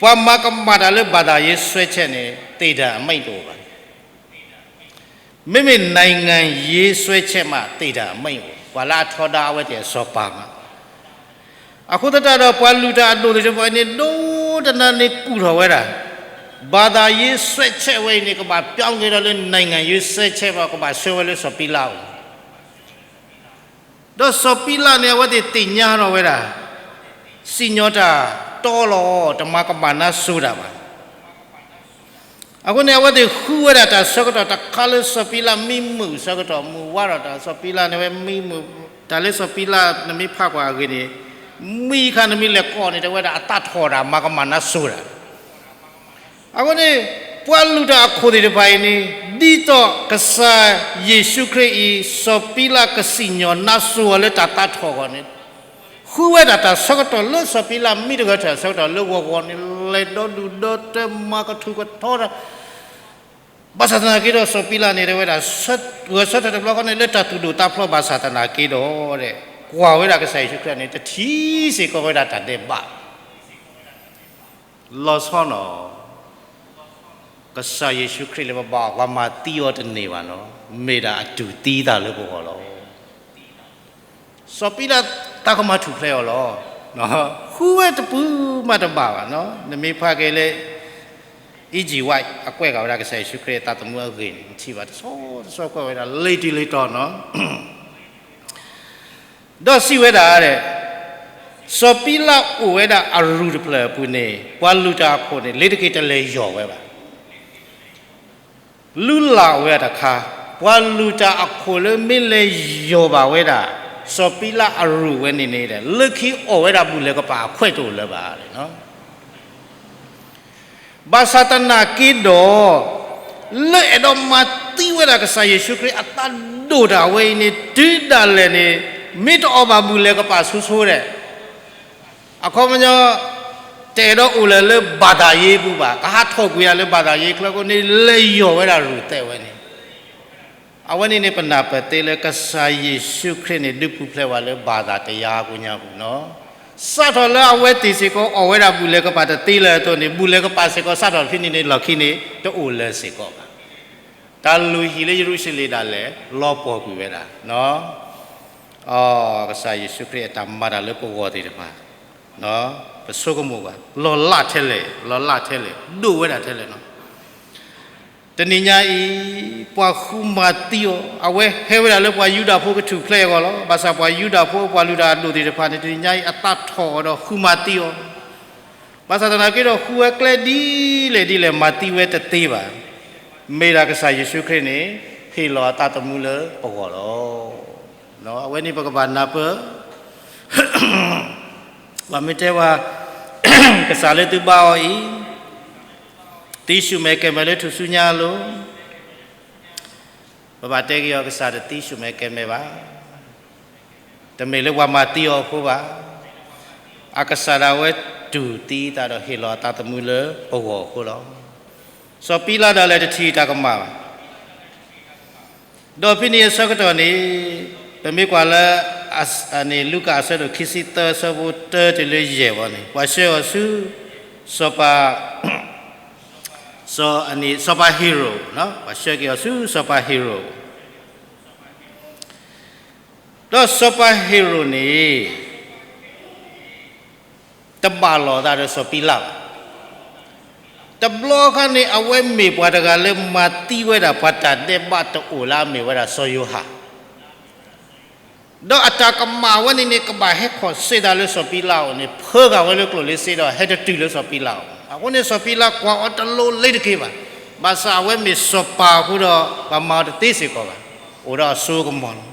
ပှၤမၤကမၣ်တၢ်လၢ ဘာသာရေးစွဲချက် န့ၣ် သေဒဏ်အမိန့်တအိၣ်ဘၣ်. မ့မ့ၢ် နိုင်ငံရေးစွဲချက် မး သေဒဏ်အမိန့်အိၣ်, ပှၤလၢအထီဒါအဝဲသ့ၣ်အစီၤပၤမး. အဃိသတးဒီး ပှၤလုၢ်တၢ်အဒိၣ်သ့ၣ်တဖၣ်န့ၣ် ဒိတနၤန့ၣ်ကူၣ်ထီၣ်ဝဲဒၣ် ဘာသာရေးစွဲချက် ဝဲအံၤန့ၣ် ကဘၣ် ပြောင်းလဲ လၢ နိုင်ငံရေးစွဲချက် ဘၣ်, ကဘၣ်ဆှၢဝဲလၢစီၤပံလးအအိၣ် ဒီးစီၤပံလးန့ၣ် အဝဲသ့ၣ်သ့ၣ်ညါထီၣ်ဝဲဒၣ် စံၣ်ညီၣ်တၢ်တီလီၤ, တမၤကမၣ်နါစိၤတၢ်ဘၣ်. အဃိန့ၣ် အဝဲသ့ၣ်ဃုဝဲဒၣ်တၢ်ဆၢကတီၢ်တခါလၢစီၤပံလးမံမုာ်ဆၢကတီၢ် မုာ်ဝါထီၣ်တၢ် စီၤပံလးန့ၣ်ဝဲမံမုာ်, တၢ်လၢစီၤပံလးနမ့ၢ်ဖးကွၢ်အဂ့ၢ်န့ၣ် မံခါနမ့ၢ်လဲၤကိးန့ၣ် တဲဝဲဒၣ်အသးထီၣ်တၢ် မၤကမၣ်နါစိၤတၢ် အဃိန့ၣ် ပှၤလုၢ်တၢ်အခိၣ်သ့ၣ်တဖၣ်အံၤန့ၣ် ဒ်သိးကစၢ်ယ့ၣ်ၡူးခရံာ်အံၤ စီၤပံလးကစံၣ်ညီၣ်နါစိၤအီၤလၢတၢ်သးထီၣ်အဂီၢ်န့ၣ် ဃုဝဲဒၣ်တၢ်ဆၢကတီၢ်လၢစီၤပံလးမံတဂၢၢ်ထၢၣ်အဆၢကတီၢ် လၢဂီၤဂီၤန့ၣ် လဲၤဒီဒူၣ်ဒီတၢ မၤကထူၣ်ကထီတၢ် ဘၣ်ဆၣ်သနာ်က့ဒီး စီၤပံလးန့ၣ် တဲဝဲဒၣ် ဂဲၤဆၢထၢၣ်တဘျီဃီန့ၣ် လၢတၢ်သူၣ်ဒိၣ်သးဖျိး ဘၣ်ဆၣ်သနာ်က့ဒီး ကွၢ်ဝဲဒၣ်ကစၢ်ယ့ၣ်ၡူးခရံာ်န့ၣ် တထံၣ်စ့ၢ်ကီးဝဲဒၣ်တၢ်ဒဲးဘး လီၤဆီနီၤ ကစၢ်ယ့ၣ်ၡူးခရံာ်လၢပဘါအီၤ ပှၤမၤသံအီၤတန့ၢ်ဘၣ်နီၤ, မ့ၢ်ဒၣ်အတူၢ်သံသးလၢပဂီၢ်လီၤ. စီၤပံလးသးကမၤထူၣ်ဖျဲးအီၤလီၤ. ဃုဝဲတပူၤမးတဘၣ်ဘၣ်နီၤ, နမ့ၢ်ဖးက့ၤလၢ Ellen White အကွဲးဃာ်ဝဲဒၣ်ကစၢ်ယ့ၣ်ၡူးခရံာ်အသးသမူအဂ့ၢ်န့ၣ် နထံၣ်ဘၣ်တဆီတဆီကွဲးဝဲဒၣ် လံာ်တံၢ်လံာ်တီၤနီၤ ဒီးစံးဝဲဒၣ်, စီၤပံလးအိၣ်ဝဲဒၣ်အရူၢ်တဖျၢၣ်အပူၤန့ၣ် ပှၤလုၢ်တၢ်အခိၣ်န့ၣ် လ့ၤတက့ၤတလဲၤယီၢ်ဝဲဘၣ်. လုၢ်လၢ်ဝဲတခါ, ပှၤလုၢ်တၢ်အခိၣ်လၢမ့ၢ်လဲၤယီၢ်ဘၣ်ဝဲဒၣ် စီၤပံလးအရူၢ်ဝဲန့ၣ်န့ၣ် လၢခံအီၣ်ဝဲဒၣ်ဘူၣ်လဲၤကပာ်အခွဲးတအိၣ်လၢၤဘၣ်. ဘၣ်ဆၣ်သနာ်က့ဒီး လၢအဲၣ်ဒိးမၤသံဝဲဒၣ်ကစၢ်ယ့ၣ်ၡူးခရံာ်အသးဒိၣ်တၢ်ဝဲအံၤန့ၣ် တုၤဒၣ်လဲာ်န့ၣ် မ့ၢ်တအီၣ်ဘၣ်ဘူၣ်လဲၤကပာ်ဆိဆိဒီး အခီပညီ တအဲၣ်ဒိးအိၣ်လၢၤလၢ ဘာသာရေး ပူၤဘၣ်, ကဟးထီၣ်ကွံာ်ဒၣ်လၢ ဘာသာရေး ချၢအဃိန့ၣ် လဲၤယီၢ်ဝဲဒၣ်ရူၢ်သဲးဝဲန့ၣ်. အဝဲန့ၣ်န့ၣ် ပနၢ်ပၢၢ်သ့လၢကစၢ်ယ့ၣ်ၡူးခရံာ်န့ၣ် ဒုးပူၤဖျဲးဝဲလၢ ဘာသာတရား အပူၤညါပူၤနီၤ. စးထီၣ်လၢအဝဲသ့ၣ်စ့ၢ်ကီး အီၣ်ဝဲဒၣ်ဘူၣ်လဲၤကပာ်တသ့လၢၤအသိးန့ၣ် ဘူၣ်လဲၤကပာ်စ့ၢ်ကီး စးထီၣ်ဖဲန့ၣ်န့ၣ် လီၢ်ခံန့ၣ် တအိၣ်လၢၤစ့ၢ်ကီးဘၣ်. တၢ်လုၢ်ဟံၣ်လၢယရူၤၡလ့ၣ်ဒၣ်လဲာ် လီၤပှီၢ်ကွံာ်ဝဲဒၣ် ကစၢ်ယ့ၣ်ၡူးခရံာ်အတၢ်မၤတၢ်လၢပဂီၢ်သ့ၣ်တဖၣ် ပဆိကမိၣ်ဘၣ် လီၤလးထဲလဲၣ်, လီၤလးထဲလဲၣ်, ဒိၣ်ဝဲဒၣ်ထဲလဲၣ်နီၤ. တနံၤညါအံၤ ပှၤဃုမၤသံအီၤ, အဝဲဟဲဝဲဒၣ်လၢပှၤယူဒၤဖိကထူၣ်ဖျဲးအဂီၢ်လီၤ. ဘၣ်ဆၣ်ပှၤယူဒၤဖိပှၤလုၢ်တၢ်အဒိၣ်သ့ၣ်တဖၣ်န့ၣ် တနံၤညါအံၤ အသးထီၣ်အီၤဒီးဃုမၤသံအီၤ, ဘၣ်ဆၣ်သနာ်က့ဒီး ဃုဝဲကျဲဒ်လဲၣ်ဒ်လဲၣ် မၤသံဝဲတသ့ဘၣ်. မ့ၢ်ဒၣ်ကစၢ်ယ့ၣ်ၡူးခရံာ်န့ၣ် ဟ့ၣ်လီၤအသးသမူလၢပဂီၢ်လီၤ. အဝဲန့ၣ်ပကဘၣ်နၢ်ပၢၢ်, ပှၤမ့ၢ်တဲဝဲ ကစၢ်လၢသုဘါအီၤအံၤ သံဆူၣ်မဲာ်ကဲၤမဲာ်လၢထူၣ်စုညါအလိၤ, ပဘၣ်တဲက့ၤအီၤ ကစၢ်တသံဆူၣ်မဲာ်ကဲၤမဲာ်ဘၣ်. တမ့ၢ်လၢပှၤမၤသံအီၤအဃိဘၣ်. အကစၢ်ဒၣ်ဝဲတူၢ်သံသးဒီးဟ့ၣ်လီၤအသးသမူလၢပဂီၢ်အဃိလီၤ. စီၤပံလးဒၣ်လဲာ်တထံၣ်တၢ်ကမၣ်ဘၣ်. ဒီးဖဲန့ၣ်အဆၢကတီၢ်န့ၣ် ပမ့ၢ်ကွၢ်လၢ အန့ၣ် လူၤကၣ်အဆၢဒိၣ်ခံဆံသၢ အဆၢဖိတၢတုၤလၢယဲၢ်ဘီန့ၣ် ပှၤဆှၢအီၤဆူ စီၤပၤ စီၤပၤဟ့ရိၣ်, ပှၤဆှၢက့ၤအီၤဆူစီၤပၤဟ့ရိၣ်, ဒီးစီၤပၤဟ့ရိၣ်န့ၣ် တဘၣ်လိာ်သးဒီးစီၤပံလးဘၣ်. တဘျီခါန့ၣ် အဝဲမ့ၢ်ပှၤတဂၤလၢမၤသံဝဲဒၣ်ပှၤတၢ်ဒဲးဘးတအိၣ်လၢအမ့ၢ်ဝဲဒၣ်စီၤယိၤဟၣ် ဒီးအတၢ်ကမၣ်ဝဲန့ၣ်န့ၣ် ကဘၣ်ဟဲခီၣ်စ့ၢ်သးလၢစီၤပံလးအအိၣ်န့ၣ် ဖၢဃာ်ဝဲလၢကျိၣ်လ့စ့ဒီး ဟဲတတုၤလၢစီၤပံလးအအိၣ်. အဃိန့ၣ် စီၤပံလးကွၢ်အီၤတလိၤလ့ၤတက့ၢ်ဘၣ်. ဘၣ်ဆၣ်အဝဲမ့ၢ်စီၤပၤအဃိဒီး ပှၤမၤအီၤတသ့စ့ၢ်ကီးဘၣ်. အိၣ်ဒီးအစိကမီၤလီ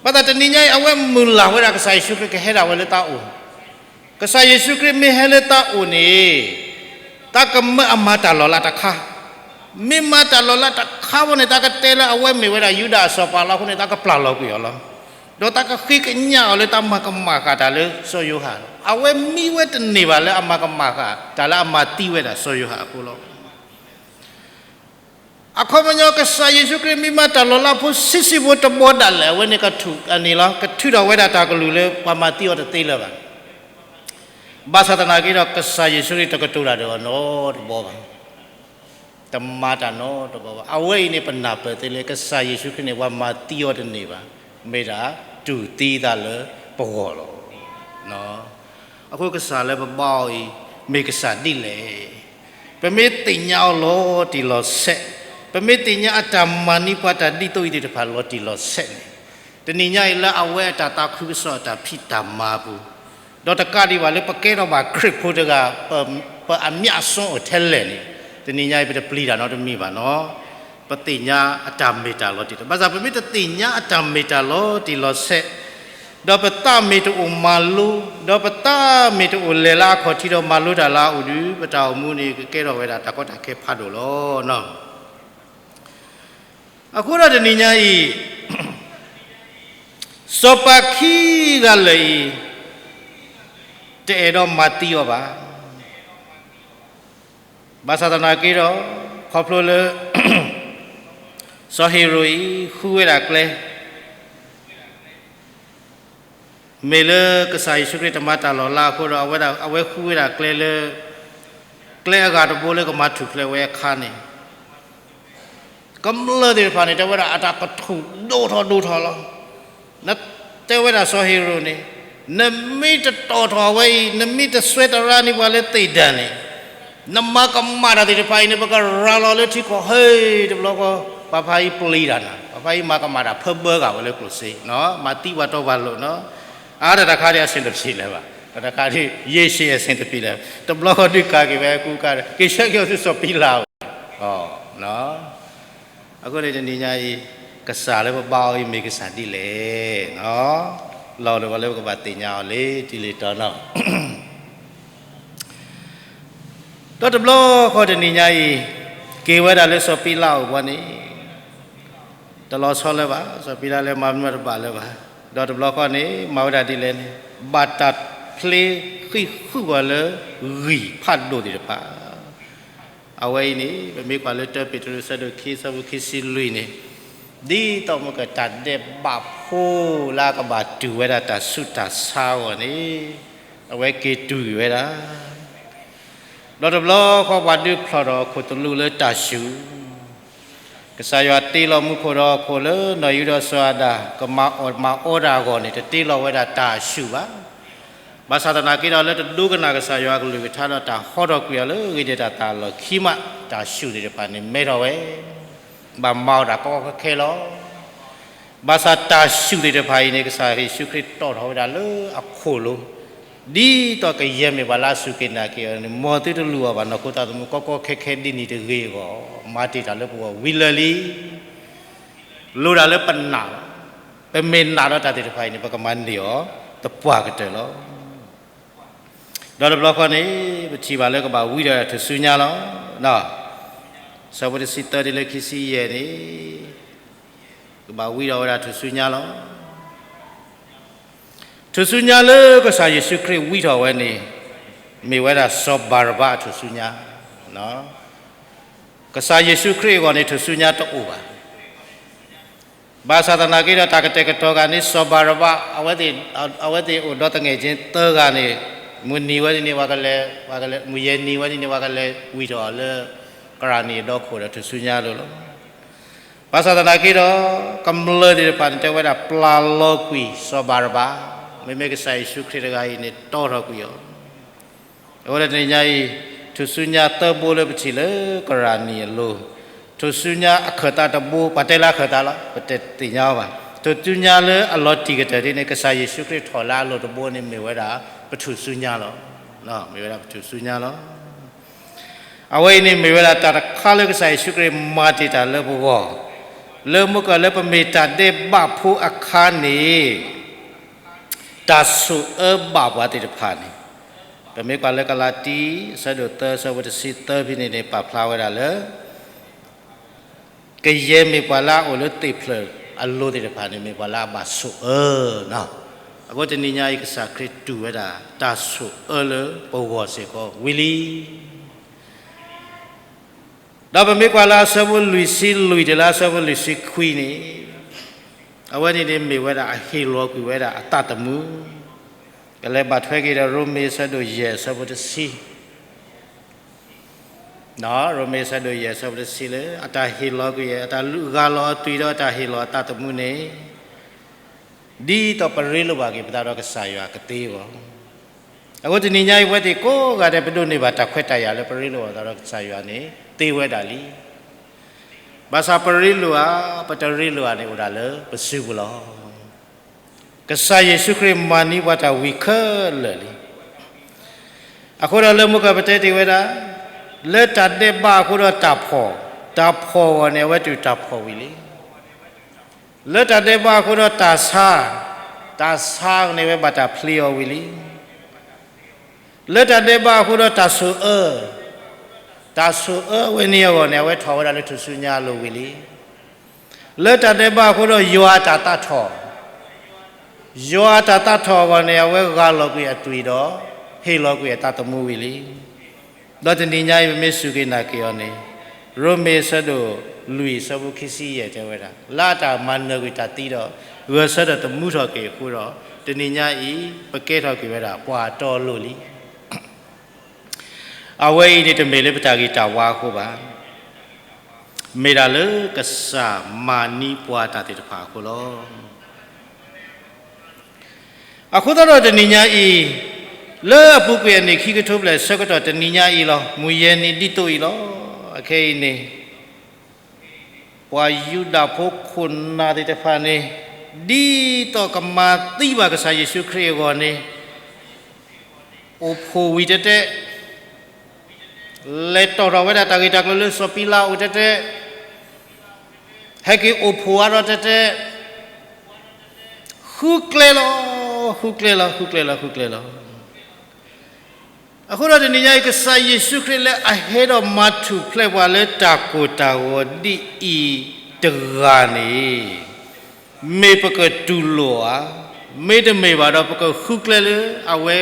ၤ. ဘၣ်ဆၣ်တနံၤညါအံၤ အဝဲမုၢ်လၢ်ဝဲဒၣ်ကစၢ်ယ့ၣ်ၡူးခရံာ်ကဟဲဒၣ်ဝဲလၢတၢ်အိၣ် ကစၢ်ယ့ၣ်ၡူးခရံာ်မ့ၢ်ဟဲလၢတၢ်အိၣ်န့ၣ် တၢ်ကမၢအမၤတၢ်လီၤလးတခါ, မ့ၢ်မၤတၢ်လီၤလးတခါဝဲန့ၣ် တၢ်ကတဲလၢအဝဲမ့ၢ်ဝဲဒၣ်ယူဒၤအစီၤပၤလီၤအဃိန့ၣ် တၢ်ကပျၢ်လီၤကွံာ်အီၤလီၤ. ဒီးတၢ်ကဃ့ကညးအီၤလၢတၢ်မၤကမၣ်ဃာ်တၢ်လၢစီၤယိၤဟၣ်လီၤ. အဝဲမံဝဲတန့ၢ်ဘၣ်လၢအမၤကမၣ်ဃာ်တၢ်လၢအမၤသံဝဲဒၣ်စီၤယိၤဟၣ်အဃိလီၤ. အခီပညီကစၢ်ယ့ၣ်ၡူးခရံာ်မ့ၢ်မၤတၢ်လီၤလးဖိဆံးဆံးဖိတဘီဒၣ်လဲာ် အဝဲန့ၣ်ကထူၣ်အန့ၣ်လီၤ, ကထုးထီၣ်ဝဲဒၣ်တၢ်ကလုၢ်လၢပှၤမၤသံအီၤတသ့လၢၤဘၣ်. ဘၣ်ဆၣ်သနာ်က့ဒီး ကစၢ်ယ့ၣ်ၡူးခရံာ်တကတိၤတၢ်ဒီးအီၤနီတဘီဘၣ်, တမၤတၢ်နီတဘီဘၣ်. အဝဲအံၤန့ၣ် ပနၢ်ပၢၢ်သ့လၢ ကစၢ်ယ့ၣ်ၡူးခရံာ်န့ၣ် ပှၤမၤသံအီၤတန့ၢ်ဘၣ်, မ့ၢ်ဒၣ်တူၢ်သံသးလၢပဂီၢ်လီၤ. အဃိကစၢ်လၢပဘါအီၤအံၤ မ့ၢ်ကစၢ်ဒ်လဲၣ်. ပမ့ၢ်သ့ၣ်ညါအီၤလီၤတံၢ်လီၤဆဲး, ပမ့ၢ်သ့ၣ်ညါအတၢ်မၤန့ၢ်ပှၤတၢ်ဒ်သိးအံၤသ့ၣ်တဖၣ်လီၤတံၢ်လီၤဆဲးန့ၣ်, တနံၤညါအံၤလၢအဝဲအတၢ်သးခုကစီၣ်အတၢ်ဖံးတၢ်မၤအပူၤ, ဒီးတကးဒံးဘၣ်လၢပကဲထီၣ်ဘၣ်ခရံာ်ဖိတဂၤ ပ ပအမြတ်အစွန်းအိၣ်ထဲလဲၣ်န့ၣ်, တနံၤညါအံၤပတပျံၤတၢ်နီတမံၤဘၣ်နီၤ. ပသ့ၣ်ညါအတၢ်မ့ၢ်တၢ်လီၤတံၢ်လီၤ, ဘၣ်ဆၣ်ပမ့ၢ်တသ့ၣ်ညါ အတၢ်မ့ၢ်တၢ်လီၤတံၢ်လီၤဆဲး, ဒီးပသးမ့ၢ်တအိၣ်မၤလိ, ဒီးပသးမ့ၢ်တအိၣ်လဲၤလၢအခီၣ်ထံးဒီးမၤလိတၢ်လၢအအိၣ်ဒီး ပတၢ်အိၣ်မူန့ၣ် ကကဲထီၣ်ဝဲဒၣ်တၢ်ကီတၢ်ခဲဖးဒိၣ်လီၤ. အဃိဒီးတနံၤညါအံၤ စီၤပၤခံဂၤလၢာ်အံၤ တအဲၣ်ဒိးမၤသံအီၤဘၣ်. ဘၣ်ဆၣ်သနာ်က့ဒီး ခီဖျိလၢ စီၤဟ့ၤရိာ်အံၤ ဃုဝဲဒၣ်ကျဲ မ့ၢ်လၢကစၢ်ယ့ၣ်ၡူးခရံာ်တမၤတၢ်လီၤလးအဃိဒီး အဝဲဒၣ် အဝဲဃုဝဲဒၣ်ကျဲလၢ ကျဲအဂၤတဘိလၢကမၤထူၣ်ဖျဲးဝဲအခါန့ၣ် ကမျၢၢ်သ့ၣ်တဖၣ်န့ၣ် တဲဝဲဒၣ်အတၢ်ကထူၣ်ဒိၣ်ထီၣ်ဒိၣ်ထီၣ်လီၤ. နတဲဝဲဒၣ်စီၤဟ့ၤရိာ်န့ၣ် နမ့ၢ်တတီၣ်ထီၣ်အဝဲအံၤ နမ့ၢ်တစွဲတရါန့ၢ်ပှၤလၢသ့ၣ်ဒၢၣ်န့ၣ် နမၤကမၣ်တၢ်သ့ၣ်တဖၣ်အံၤန့ၣ် ပကရၤလီၤလၢထံကီၢ်ဟဲတဘျီဃီ ပှၤဖါအံၤပျံၤတၢ်နၤ ပှၤဖါအံၤမၤကမၣ်တၢ်ဖၢဘၢဂၤဝဲလၢကျိၣ်စ့ မၤသံပှၤတီပှၤလိၤနီၤ အါတၢ်တခါဒ်အဆင်တပြေလၢၤဘၣ် တၢ်တခါဒ် ရေရှည်အဆင်တပြေလၢၤ တဘျီဃီဒုးကၤက့ၤဝဲအကူကၤ က့ၤဆှၢက့ၤအီၤဆူစီၤပံလးအအိၣ် အဃိန့ၣ်တနံၤညါအံၤ ကစၢ်လၢပဘါအီၤအံၤမ့ၢ်ကစၢ်ဒ်လဲၣ်နီၤ လီၤဒိၣ်ဝဲလၢပကဘၣ်သ့ၣ်ညါအီၤလၢတံၤလံၤတီၤနီၤ ဒီးတဘျီဃီတနံၤညါအံၤ က့ၤဝဲဒၣ်လၢစီၤပံလးအအိၣ်ဘီန့ၣ် တလီၤဆီလၢၤဘၣ် စီၤပံလးလၢမၤမနုၤတဘၣ်လၢၤဘၣ် ဒီးတဘျီဃီန့ၣ် မၤဝဲဒၣ်ဒ်လဲၣ်န့ၣ် ဘၣ်တၢ်ဖျ့ဃံးဃုာ်ဝဲလၢဂံၢ်ဖးဒိၣ်သ့ၣ်တဖၣ် အဝဲအံၤန့ၣ် ပမ့ၢ်ကွၢ်လၢတၢပ့းတရူးအဆၢဒိၣ်ခံ အဆၢဖိခံဆံလွံၢ်န့ၣ် ဒ်သိးမ့ၢ်ကတၢ်ဒဲးဘးဖိလၢအကဘၣ်တူၢ်ဝဲဒၣ်တၢ်ဆူးတၢ်ဆါအဂီၢ်န့ၣ် အဝဲက့ၤတူၢ်က့ၤဝဲဒၣ် ဒီးတဘျီဃီပှၤဒုးဖျိးထီၣ်အခိၣ်သလုးလၢတၢ်စူၤ ကစၢ်ယွၤတ့လီၤမူခိၣ်ဒီးဟီၣ်ခိၣ်လၢနီၢ်အံၤဒီးစီၤအၤဒၣ် ကမၤအီၣ်မၤအီတၢ်အဂီၢ်န့ၣ် တတ့လီၤဝဲဒၣ်တၢ်အစူၤဘၣ်. ဘၣ်ဆၣ်သနာ်က့ဒီး လၢတဒိကနၣ်ကစၢ်ယွၤအကလုၢ်ကထါဒီး တၢ်ဟီထီၣ်ကွံာ်အီၤလၢဂ့ၤဒဲးတၢ်သးလီၢ်ခံမး တၢ်ဆူၣ်သ့ၣ်တဖၣ်န့ၣ် မဲထီၣ်ဝဲ, ဘၣ်မၤအီၣ်တၢ်ကီကီခဲခဲလီၤ. ဘၣ်ဆၣ်တၢ်ဆူၣ်သ့ၣ်တဖၣ်အံၤန့ၣ် ကစၢ်ယ့ၣ်ၡူးခရံာ်တီၣ်ထီၣ်ဝဲဒၣ်လၢအခိၣ်လိၤ, ဒ်သိးကယဲၢ်မ့ၢ်ပှၤလၢအစူၢ်က့ၤနာ်က့ၤအီၤန့ၣ် မ်သုတလူၤအီၤဘၣ် နီၢ်ခိသးသမူ ကီကီခဲခဲဒ်န့ၣ်တဂ့ၤအဂီၢ်, မၤတ့ၢ်တၢ်လၢပဂီၢ်ဝံၤလၢာ်လံ. လိၣ်ဒၣ်လၢပနာ်လီၤ. ပမ့ၢ်နာ်ဒီးတၢ်သ့ၣ်တဖၣ်အံၤန့ၣ် ပကမၤန့ၢ်အီၤသပှၢ်ကတၢၢ်လီၤ. ဒီးတဘျီဃီန့ၣ် ပထံၣ်ဘၣ်လၢကဘၣ်ဝံထီၣ်ဝဲဒၣ်ထူၣ်စုညါလီၤ. ဆၢဖိတဆံသၢတုၤလၢခံဆံယဲၢ်န့ၣ် ကဘၣ်ဝံထီၣ်ဝဲဒၣ်ထူၣ်စုညါလီၤ. ထူၣ်စုညါလၢကစၢ်ယ့ၣ်ၡူးခရံာ်ဝံထီၣ်ဝဲန့ၣ် မ့ၢ်ဝဲဒၣ်စီၤဘၤရဘၤအထူၣ်စုညါ. ကစၢ်ယ့ၣ်ၡူးခရံာ်အဂီၢ်န့ၣ် ထူၣ်စုညါတအိၣ်ဘၣ်. ဘၣ်ဆၣ်သနာ်က့ဒီး တၢ်ကတဲာ်ကတီၤဂၤန့ၣ် စီၤဘၤရဘၤ အဝဲသ့ၣ်, အဝဲသ့ၣ်အိၣ်ဒီသငဲၣ်က့သၢဂၤန့ၣ် မုၢ်နံၤဝဲန့ၣ် ပှၤကလဲၤ, မုၢ်ယဲၢ်နံၤဝဲန့ၣ် ပှၤကလဲၤဝံထီၣ်အီၤလၢ ကရၣ်နံၣ်အဒီခိၣ်ဒီးထူၣ်စုညါအလိၤလီၤ. ဘၣ်ဆၣ်သနာ်က့ဒီး ကမျၢၢ်သ့ၣ်တဖၣ်န့ၣ် တဲဝဲဒၣ်ပျၢ်လီၤကွံာ်စီၤဘၤရဘၤ, မ့မ့ၢ်ကစၢ်ယ့ၣ်ၡူးခရံာ်တဂၤအံၤန့ၣ် တီထီၣ်ကွံာ်အီၤ. အဃိဒီးတနံၤညါအံၤ ထူၣ်စုညါသၢဘိလၢပထံၣ်လၢကရၣ်နံၣ်အလိၤ, ထူၣ်စုညါအခၢၣ်သးတဘိ, ပှၤတဲလၢအခၢၣ်သးလီၤ, ပတသ့ၣ်ညါအီၤဘၣ်. ထူၣ်စုညါလၢအလီၤတံၢ်ကတၢၢ်ဒ်န့ၣ် ကစၢ်ယ့ၣ်ၡူးခရံာ်ထီၣ်လၢအလိၤတဘိန့ၣ် မ့ၢ်ဝဲဒၣ်ပထူၣ်စုညါလီၤ. မ့ၢ်ဝဲဒၣ်ပထူၣ်စုညါလီၤ. အဝဲအံၤန့ၣ်မ့ၢ်ဝဲဒၣ်တၢ်တခါလၢကစၢ်ယ့ၣ်ၡူးခရံာ်မၤတ့ၢ်တၢ်လၢပဂီၢ်, လၢမ့ၢ်ကီးလၢပမ့ၢ်တၢ်ဒဲးဘးဖိအခါန့ၣ် တၢ်ဆိၣ်အၢဘၣ်ပှၤသ့ၣ်တဖၣ်န့ၣ်, ပမ့ၢ်ကွၢ်လၢကလၤတံ အဆၢဒိၣ်သၢ အဆၢဖိတဆံသၢဖဲန့ၣ်န့ၣ် ပာ်ဖျါဝဲဒၣ်လၢ ကယဲၢ်မ့ၢ်ပှၤလၢအအိၣ်လၢသ့ၣ်ဖျၢၣ်အလိၤသ့ၣ်တဖၣ်န့ၣ် မ့ၢ်ပှၤလၢအဘၣ်ဆိၣ်အၢလီၤ. အဃိတနံၤညါအံၤ ကစၢ်ခရံာ်တူၢ်ဝဲဒၣ်တၢ်ဆိၣ်အၢလၢပဂီၢ်စ့ၢ်ကီးဝံၤလံ. ဒီးပမ့ၢ်ကွၢ်လၢအဆၢဖိလွံၢ်ဆံလွံၢ်တုၤလၢအဆၢဖိလွံၢ်ဆံခွံန့ၣ်, အဝဲန့ၣ်န့ၣ်မ့ၢ်ဝဲဒၣ်အဟ့ၣ်လီၤကွံာ်ဝဲဒၣ်အသးသမူ, ကလဲၤဘၣ်ထွဲက့ၤဒီးရိမ့ၤအဆၢဒိၣ်ယဲၢ်အဆၢဖိတဆံ, ရိမ့ၤအဆၢဒိၣ်ယဲၢ်အဆၢဖိတဆံလၢ အတၢ်ဟ့ၣ်လီၤကွံာ် အတၢ်ဂၢ်လီၤအသွံၣ်ဒီးအတၢ်ဟ့ၣ်လီၤအသးသမူန့ၣ် ဒ်သိးပရ့လိာ်ဘၣ်က့ၤပသးဒီးကစၢ်ယွၤကသ့အဂီၢ်, အဃိတနံၤညါအံၤ ပဝဲသ့ၣ်ကိးဂၤဒဲး ပဒိးန့ၢ်ဘၣ်တၢ်ခွဲးတၢ်ယာ်လၢပရ့လိာ်ဘၣ်သးဒီးကစၢ်ယွၤန့ၣ် သ့ဝဲဒၣ်လံ. ဘၣ်ဆၣ်ပရ့လိာ်ဧါ, ပတရ့လိာ်ဧါန့ၣ် အိၣ်ဒၣ်လၢပစုပူၤလီၤ. ကစၢ်ယ့ၣ်ၡူးခရံာ်မၤန့ၢ်ပှၤတၢ်ဝံၤခဲလၢာ်လံ. အဃိဒီးလၢမုၢ်ကပတဲတ့ၢ်ဝဲဒၣ်, လၢတၢ်ဒဲးဘးအဃိဒီးတၢ်ဖှီၣ်, တၢ်ဖှီၣ်အဂီၢ်န့ၣ် အဝဲတူၢ်တၢ်ဖှီၣ်ဝံၤလံ. လၢတၢ်ဒဲးဘးအဃိဒီးတၢ်ဆါ, တၢ်ဆါအဂီၢ်န့ၣ် အဝဲဘၣ်တၢ်ဖျ့အီၤဝံၤလံ. လၢတၢ်ဒဲးဘးအဃိဒီးတၢ်ဆိၣ်အၢ, တၢ်ဆိၣ်အၢဝဲန့ၣ်အဂီၢ်န့ၣ် အဝဲထီၣ်ဝဲဒၣ်လၢထူၣ်စုညါအလိၤဝံၤလံ. လၢတၢ်ဒဲးဘးအဃိဒီးယွၤအတၢ်သးထီၣ်, ယွၤအတၢ်သးထီၣ်အဂီၢ်န့ၣ် အဝဲဂၢ်လီၤကွံာ်အသွံၣ်ဒီး ဟ့ၣ်လီၤကွံာ်အသးသမူဝံၤလံ. ဒီးတနံၤညါအံၤ ပမ့ၢ်စူၢ်က့ၤနာ်က့ၤအီၤန့ၣ်, ရိမ့ၤအဆၢဒိၣ်လွံၢ်အဆၢဖိခံဆံယဲၢ်တဲဝဲဒၣ်, လၢအတၢ်မၤနၢၤကွံာ်တၢ်သံဒီး ဂဲၤဆၢထၢၣ်သမူထီၣ်က့ၤအဃိဒီး တနံၤညါအံၤ ပကဲထီၣ်က့ၤဝဲဒၣ်ပှၤအတီအလိၤလံ. အဝဲအံၤန့ၣ်တမ့ၢ်လၢပတၢ်ဂ့ၤတၢ်ဝါအဃိဘၣ်. မ့ၢ်ဒၣ်လၢကစၢ်မၤန့ၢ်ပှၤတၢ်သ့ၣ်တဖၣ်အဃိလီၤ. အဃိသတးဒီးတနံၤညါအံၤ, လၢအပူၤကွံာ်အနံၣ်ခံကထိဖျၢၣ်ဆၢကတီၢ်တနံၤညါအံၤလီၤ. မုၢ်ယဲၢ်နံၤဒ်သိးအံၤလီၤ. အခဲအံၤန့ၣ် ပှၤယူဒၤဖိခိၣ်နၢ်သ့ၣ်တဖၣ်န့ၣ်, ဒ်သိးကမၤသံဘၣ်ကစၢ်ယ့ၣ်ၡူးခရံာ်အဂီၢ်န့ၣ်, အိၣ်ဖှိၣ်ဝံၤတဲတဲ, လဲၤတီၣ်ထီၣ်ဝဲဒၣ်တၢ်ဂ့ၢ်တၢ်ကျိၤလၢစီၤပံလးအိၣ်တဲတဲ, ဟဲက့ၤအိၣ်ဖှိၣ်အါထီၣ်တဲတဲ, ဃုကျဲလီၤ, ဃုကျဲလီၤ, ဃုကျဲလီၤ, ဃုကျဲလီၤ. အဃိဒီးတနံၤညါအံၤ ကစၢ်ယ့ၣ်ၡူးခရံာ်လၢအဟဲဒီးမၤထူၣ်ဖျဲးပှၤလၢတၢ်ကိၢ်တၢ်ဂီၤဒ်အံၤတဂၤန့ၣ်, မ့ၢ်ပကတူၢ်လိာ်ဧါ, မ့တမ့ၢ်ဘၣ်ဒီး ပကဃုကျဲလၢအဝဲ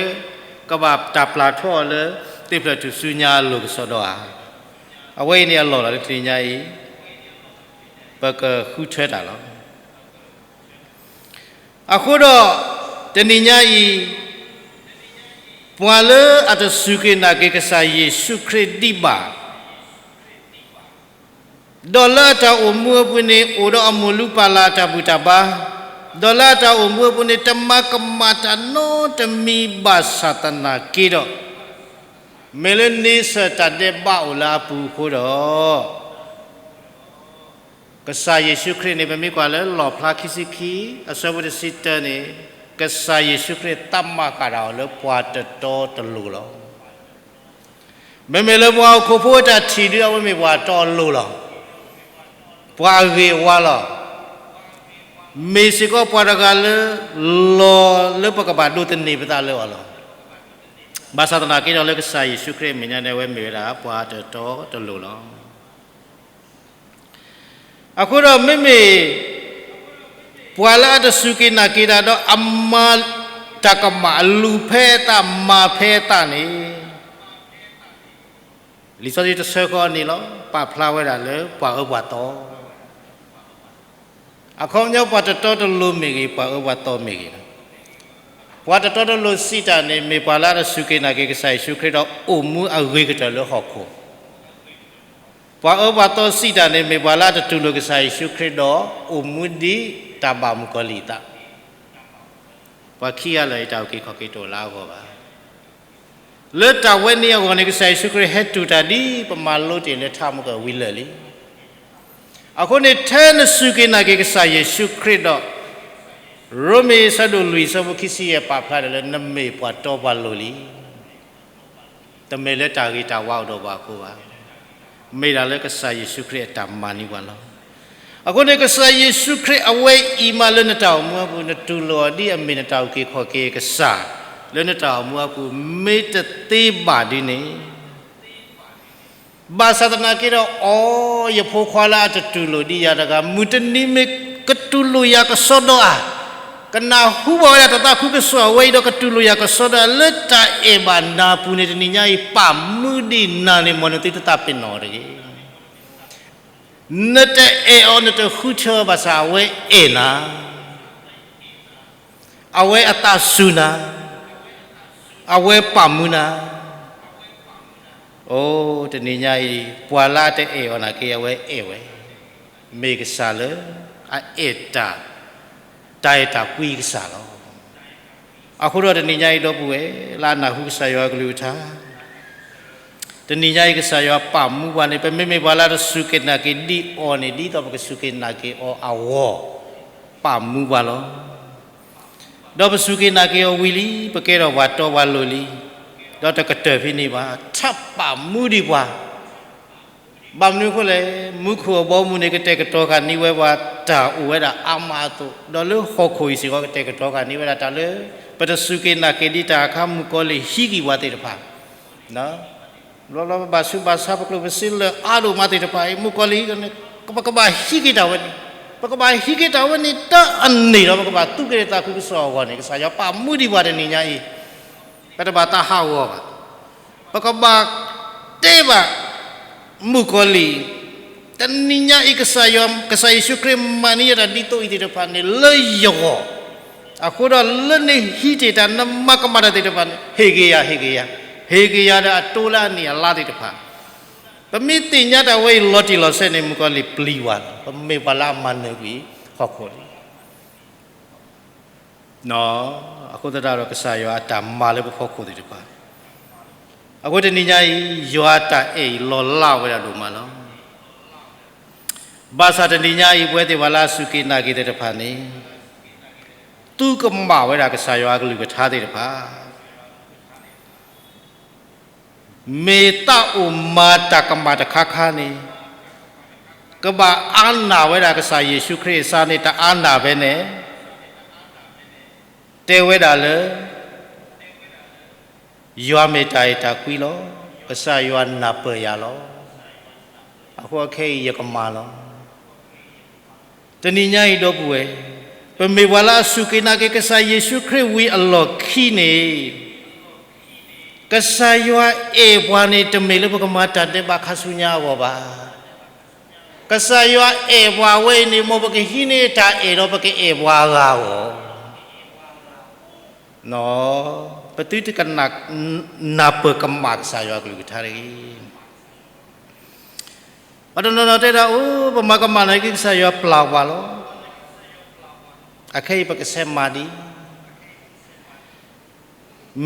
ကဘၣ်တၢ်ပျၢ်ထီအီၤလၢ သ့ၣ်ဖျၢၣ်ထူၣ်စုညါအလိၤကစီဒီဧါ. အဝဲအံၤန့ၣ်အလီၢ်လီၤလၢတနံၤညါအံၤ ပကဃုထၢတၢ်လီၤ. အဃိဒီး တနံၤညါအံၤ ပှၤလၢအတစူၢ်က့ၤနာ်က့ၤကစၢ်ယ့ၣ်ၡူးခရံာ်ဒံးဘၣ် ဒီးလၢအတၢ်အိၣ်မူအပူၤန့ၣ် အိၣ်ဒီးအမိၢ်လုၢ်ပၢ်လၢ်အတၢ်ဘူၣ်တၢ်ဘါ, ဒီးလၢအတၢ်အိၣ်မူအပူၤန့ၣ် တမၤကမၣ်တၢ်နီတမံၤဘၣ်ဆၣ်သနာ်က့ဒီး, မ့ၢ်လၢန့ဆၢၣ်တၢ်ဒဲးဘးအိၣ်လၢအပူၤအဃိဒီး, ကစၢ်ယ့ၣ်ၡူးခရံာ်န့ၣ် ပမ့ၢ်ကွၢ်လၢလီၣ်ဖျါခံဆံခံ အဆၢဖိတဆံတၢန့ၣ်, ကစၢ်ယ့ၣ်ၡူးခရံာ်သးမၤဃာ်တၢ်အီၤလၢပှၤတတီတလိၤလီၤ. မ့မ့ၢ်လၢပှၤဟီၣ်ခိၣ်ဖိအတၢ်ထံၣ်ဒုအဝဲမ့ၢ်ပှၤတီအလိၤလီၤ. ပှၤအဂ့ၤအဝါလီၤ. မ့ၢ်စ့ၢ်ကီးပှၤတဂၤလၢ လီၤလၢပကဘၣ်ဒိးသန့ၤပသးလၢအီၤလီၤ. ဘၣ်ဆၣ်သနာ်က့ဒီးလၢကစၢ်ယ့ၣ်ၡူးခရံာ်အမဲာ်ညါန့ၣ် အဝဲမ့ၢ်ဝဲဒၣ်ပှၤတတီတလိၤလီၤ. အဃိဒီးမ့မ့ၢ် ပှၤလၢအတစူၢ်က့ၤနာ်က့ၤတၢ်ဒီးအမၤတၢ်ကမၣ် အလူၤဖဲအသးမၤဖဲအသးန့ၣ်, လံာ်စီဆှံတဆၢဃီန့ၣ်လီၤ. ပာ်ဖျါဝဲဒၣ်လၢပှၤအၢပှၤသီ, အခီပညီပှၤတတီတလိၤမ့ၢ်ဂ့ၤ ပှၤအၢပှၤသီမ့ၢ်ဂ့ၤ, ပှၤတတီတလိၤစံးတၢ်န့ၣ် မ့ၢ်ပှၤလၢအတစူၢ်က့ၤနာ်က့ၤကစၢ်ယ့ၣ်ၡူးခရံာ်ဒီးအိၣ်မူအဂ့ၤကတၢၢ်လၢဟီၣ်ခိၣ်, ပှၤအၢပှၤသီစံးတၢ်န့ၣ် မ့ၢ်ပှၤလၢအတတူၢ်လိာ်ကစၢ်ယ့ၣ်ၡူးခရံာ်ဒီးအိၣ်မူဒ်တၢ်ဘၣ်မုၣ်ကီၤလံၢ်အသး, ပှၤခံဂၤလၢာ်အံၤတၢ်အုၣ်က့ၤခီၣ်က့ၤတအိၣ်လၢအဂီၢ်ဘၣ်. လၢတၢ်ဝဲန့ၣ်အဂီၢ်န့ၣ် ကစၢ်ယ့ၣ်ၡူးခရံာ်ဟဲတူၢ်တၢ်ဒ်ပမၤလိတ့ၢ်လၢထါမုၢ်ကီၢ်ဝံၤလၢာ်လံ. အဃိန့ၣ် ထဲနစူၢ်က့ၤနာ်က့ၤကစၢ်ယ့ၣ်ၡူးခရံာ်ဒီး, ရိမ့ၤအဆၢဒိၣ်လွံၢ်အဆၢဖိခံဆံယဲၢ်ပာ်ဖျါဒီးလၢနမ့ၢ်ပှၤတီပှၤလိၤလံ. တမ့ၢ်လၢတၢ်ဂ့ၤတၢ်ဝါအိၣ်ဒီးပှၤအဃိဘၣ်. မ့ၢ်ဒၣ်လၢကစၢ်ယ့ၣ်ၡူးခရံာ်အတၢ်မၤန့ၢ်ပှၤလီၤ. အဃိန့ၣ် ကစၢ်ယ့ၣ်ၡူးခရံာ်အဝဲအံၤမးလၢနတၢ်အိၣ်မူအပူၤ နတူၢ်လိာ်အီၤဒ်အမ့ၢ်နတၢ်အုၣ်က့ၤခီၣ်က့ၤအကစၢ်, လၢနတၢ်အိၣ်မူအပူၤ မ့ၢ်တသ့ဘၣ်ဒ်န့ၣ် ဘၣ်ဆၣ်သနာ်က့ဒီး အိ ယဖိခွါလၢအတတူၢ်လိာ်ဒ်ယၤတဂၤ မုၢ်တနံၤမ့ၢ်ကတူၢ်လိာ်ယၤကစီဒီဧါ, ကနၢ်ဟူဘၣ်ဝဲဒၣ်တၢ်သးခုကစီၣ်အဝဲအံၤဒီးကတူၢ်လိာ်ယၤကစီဒီဧါ, လၢတၢ်အဲၣ်ဘၣ်နၤအပူၤန့ၣ် တနံၤညါအံၤပာ်မူဒံးနၤန့ၣ် မ်နသုတသးပ့ၤနီၣ်တဂ့ၤ. နတအဲၣ်အီၤ နတဃုထၢအီၤဘၣ်ဆၣ် အဝဲအဲၣ်နၤ, အဝဲအသးစူၤနၤ, အဝဲပာ်မူနၤ. အိ တနံၤညါအံၤ ပှၤလၢအတအဲၣ်အီၤနာ်က့ အဝဲအဲၣ်ဝဲ, မ့ၢ်ကစၢ်လၢအအဲၣ်တၢ်, တၢ်အဲၣ်တၢ်ကွံကစၢ်လီၤ. အဃိဒီးတနံၤညါအံၤ ဒီပုၢ်ဝဲၢ်လၢအနၢ်ဟူကစၢ်ယွၤအကလုၢ်ကထါ တနံၤညါအံၤ ကစၢ်ယွၤပာ်မူပှၤန့ၣ် ပမ့မ့ၢ်ပှၤလၢတစူၢ်က့ၤနာ်က့ၤဒ်အီၤန့ၣ် ဒ်သိးပကစူၢ်က့ၤနာ်က့ၤအီၤအဂီၢ် ပာ်မူပှၤလီၤ. ဒီးပစူၢ်က့ၤနာ်က့ၤအီၤဝံၤလံ ပကဲထီၣ်ပှၤတီပှၤလိၤလံ. ဒီးတကတၢၢ်ဖဲန့ၣ်ဘၣ် ထပ်ပာ်မူဒံးပှၤ ဘၣ်မနုၤအဃိလဲၣ်, မူခိၣ်အဘီအမုၢ်န့ၣ် ကတဲာ်ကတီၤဃာ်န့ၢ်ဝဲပှၤတၢ်အိၣ်ဝဲဒၣ်အါမးအသိး, ဒီးလၢဟီၣ်ခိၣ်အံၤစ့ၢ်ကီး ကတဲာ်ကတီၤဃာ်န့ၢ်ဝဲဒၣ်တၢ်လၢ ပတစူၢ်က့ၤနာ်က့ၤဒံးတၢ်အခါ မုၣ်ကီၤလံၢ်ဟံးက့ၤပှၤသ့ၣ်တဖၣ် ဘျီဘျီပဘၣ်ဆူးဘၣ်ဆါ ပကျိၣ်ပစ့လၢအါဒိၣ်မးသ့ၣ်တဖၣ်အံၤ မုၣ်ကီၤလံၢ်န့ၣ် ပကဘၣ်ဟံးက့ၤတၢ်ဝဲန့ၣ်, ပကဘၣ်ဟံးက့ၤတၢ်ဝဲန့ၣ် တၢ်အန့ၣ်ဒီး ပကဘၣ်သူက့ၤသးခုကစီၣ်အဂီၢ်န့ၣ် ကစၢ်ယွၤပာ်မူဒံးပှၤတနံၤညါအံၤ, ပတဘၣ်သးဟးဂီၤဘၣ်. ပကဘၣ်တဲဘၣ် မုၣ်ကီၤလံၢ်, တနံၤညါအံၤ ကစၢ်ယွၤ ကစၢ်ယ့ၣ်ၡူးခရံာ်မၤန့ၢ်ယတၢ်ဒ်သိးအံၤသ့ၣ်တဖၣ်န့ၣ် လၢယဂီၢ်, အဃိဒီးလၢနဟံးတ့ၢ်တၢ် နမၤကမၣ်တၢ်သ့ၣ်တဖၣ်န့ၣ် ဟ့ၣ်က့ၤယၤ ဟ့ၣ်က့ၤယၤ, ဟ့ၣ်က့ၤယၤဒီးအတိၢ်လၢအနံၣ်အလါသ့ၣ်တဖၣ်, ပမ့ၢ်သ့ၣ်ညါတၢ်ဝဲအံၤလီၤတံၢ်လီၤဆဲးန့ၣ် မုၣ်ကီၤလံၢ်ပျံၤဝဲလီၤ. ပမ့ၢ်ပှၤလၢအမၤနၢၤကွံာ်ဟီၣ်ခိၣ်လံ အဃိသတးဒီး ကစၢ်ယွၤအတၢ်မၤလၢပဖီခိၣ်သ့ၣ်တဖၣ်, အဃိတနံၤညါအံၤ ယွၤအတၢ်အဲၣ်အံၤလီၤလးဝဲဒၣ်ဒိၣ်မးလီၤ. ဘၣ်ဆၣ်တနံၤညါအံၤ ပဝဲသ့ၣ်ပှၤလၢအစူၢ်က့ၤနာ်က့ၤသ့ၣ်တဖၣ်န့ၣ် သူကမၣ်ဝဲဒၣ်ကစၢ်ယွၤအကလုၢ်ကထါသ့ၣ်တဖၣ် မ့ၢ်သးအိၣ်မၤတၢ်ကမၣ်တခါခါန့ၣ် ကဘၣ်အါနာ်ဝဲဒၣ်ကစၢ်ယ့ၣ်ၡူးခရံာ်အစါန့ၣ် တအါနာ်ဖဲန့ၣ် တဲဝဲဒၣ်လၢ ယွၤမ့ၢ်တၢ်အဲၣ်တၢ်ကွံလီၤ. ကစၢ်ယွၤနၢ်ပၢၢ်ယၤလီၤ. အဃိခဲအံၤယကမၤလီၤ. တနံၤညါအံၤဒီပုၢ်ဝဲၢ်, ပမ့ၢ်ပှၤလၢအစူၢ်က့ၤနာ်က့ၤကစၢ်ယ့ၣ်ၡူးခရံာ်ဝံၤအလီၢ်ခံန့ၣ်, ကစၢ်ယွၤအဲၣ်ပှၤန့ၣ် တမ့ၢ်လၢပကမၤတၢ်ဒဲးဘးခါဆူညါအဂီၢ်ဘၣ်. ကစၢ်ယွၤအဲၣ်ပှၤဝဲအံၤန့ၣ် မ်ပကဟံးန့ၢ်တၢ်အဲၣ်ဒီးပကအဲၣ်ပှၤအဂၤအဂီၢ် ပသုတကနၢ်ပၢၢ်ကမၣ်ကစၢ်ယွၤကလုၢ်ကထါတဂ့ၤ. ပှၤတနီၤနီၤတဲဒၣ် အိၣ် ပမၤကမၣ်နာ်က့ ကစၢ်ယွၤပျၢ်ပှၤလီၤ. အခဲအံၤပကဆဲးမၤဒံး,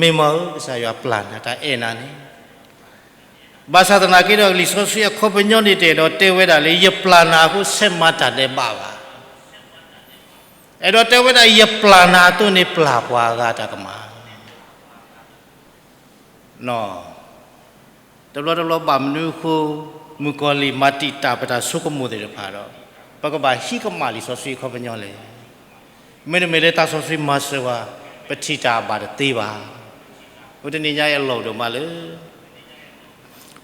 မ့ၢ်မ့ၢ်ဧၢ ကစၢ်ယွၤပျၢ်နၤ တၢ်အဲၣ်နၤန့ၣ်, ဘၣ်ဆၣ်သနာ်က့ဒီး လံာ်စီဆှံအခီပညီန့ၣ် တအဲၣ်ဒိးတဲဝဲဒၣ်လၢ ယပျၢ်နၤအဃိ ဆဲးမၤတၢ်ဒဲးဘးဘၣ်. အဲၣ်ဒိးတဲဝဲဒၣ် ယပျၢ်နၤအသိးန့ၣ် ပျၢ်ပှၤအဂၤတၢ်ကမၣ် တဘျီတဘျီဘၣ်မနုၤအဃိ မုၣ်ကီၤလံၢ်မၤတံာ်တာ်ပတၢ်ဆိကမိၣ်သ့ၣ်တဖၣ်ဒီး ပကဘၣ်ဟံးကမၣ်လံာ်စီဆှံအခီပညီလဲၣ်. မ့တမ့ၢ်လၢတၢ်စီဆှံမၤစၢၤပှၤ ပထံၣ်တၢ်အဘၣ်တသ့ဘၣ်. အဃိတနံၤညါအံၤအလီၢ်ဒိၣ်မးလၢ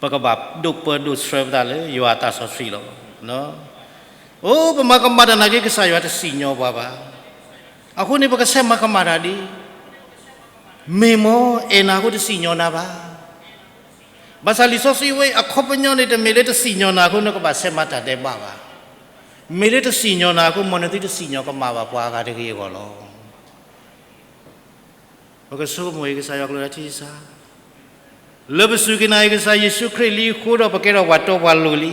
ပကဘၣ်ဒိးပၢဒိးဆှၢပသးလၢယွၤအတၢ်စီဆှံလီၤ. အိ ပမၤကမၣ်တၢ်နာ်က့ ကစၢ်ယွၤတစံၣ်ညီၣ်ပှၤဘၣ်. အဃိန့ၣ် ပကဆဲးမၤကမၣ်တၢ်ဒ် မ့ၢ်မ့ၢ်အဲၣ်နၤအဃိတစံၣ်ညီၣ်နၤဘၣ်. ဘၣ်ဆၣ်လံာ်စီဆှံဝဲအံၤအခီပညီန့ၣ် တမ့ၢ်လၢတစံၣ်ညီၣ်နၤအဃိ နကဘၣ်ဆဲးမၤတၢ်ဒဲးဘးဘၣ်. မ့ၢ်လၢတစံၣ်ညီၣ်နၤအဃိ မ်နသုတစံၣ်ညီၣ်ကမၣ်ဘၣ်ပှၤအဂၤတဂ့ၤအဂီၢ်လီၤ. ပကဆိကမိၣ်အံၤ ကစၢ်ယွၤကျိာ်လၢထံစါ လၢပစူၢ်က့ၤနာ်က့ၤကစၢ်ယ့ၣ်ၡူးခရံာ်လံအဃိဒီး ပကဲထီၣ်ပှၤတီပှၤလိၤလံ.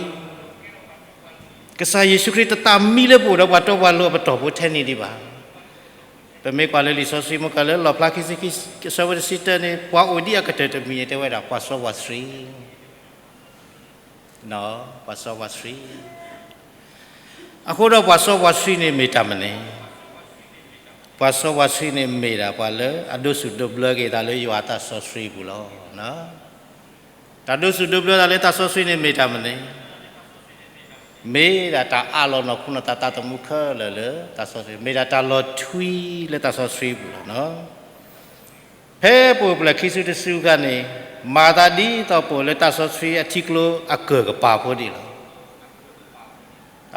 ကစၢ်ယ့ၣ်ၡူးခရံာ်တသးမံလၢပအိၣ်ဒီးပှၤတီပှၤလိၤအပတီၢ်ဖိထဲန့ၣ်ဒံးဘၣ်. ပမ့ၢ်ကွၢ်လၢလံာ်စီဆှံမ့ၢ်ကွၢ်လၢလီၣ်ဖျါခံဆံခံ အဆၢဖိတဆံတၢန့ၣ် ပှၤအိၣ်ဒ်အကတၢၢ်တမံၤန့ၣ် တဲဝဲဒၣ်ပှၤစီပှၤဆှံ ပှၤစီပှၤဆှံ. အဃိဒီးပှၤစီပှၤဆှံန့ၣ်မ့ၢ်တၢ်မနုၤလဲၣ်. ပှၤစီပှၤဆှံန့ၣ်မ့ၢ်ဒၣ်ပှၤလၢအဒိးစူၣ်ဒိးဘျၢက့ၤသးလၢယွၤအတၢ်စီဆှံအပူၤလီၤ. တၢ်ဒိးစူၣ်ဒိးဘျၢသးလၢတၢ်စီဆှံန့ၣ်မ့ၢ်တၢ်မနုၤလဲၣ်. မ့ၢ်ဒၣ်တၢ်အးလီၤနီၢ်ခိနီၢ်သးသးသမူခဲလၢာ်လၢတၢ်စီဆှံ, မ့ၢ်ဒၣ်တၢ်လီၤထွံလၢတၢ်စီဆှံအပူၤလီၤ. ဖဲပအိၣ်ဖျဲၣ်ခံစုတစုအခါန့ၣ် မၤသးဒ်သိးပအိၣ်လၢတၢ်စီဆှံအထံကျိအကၢၢ်ကပၤဖိဒံးလီၤ.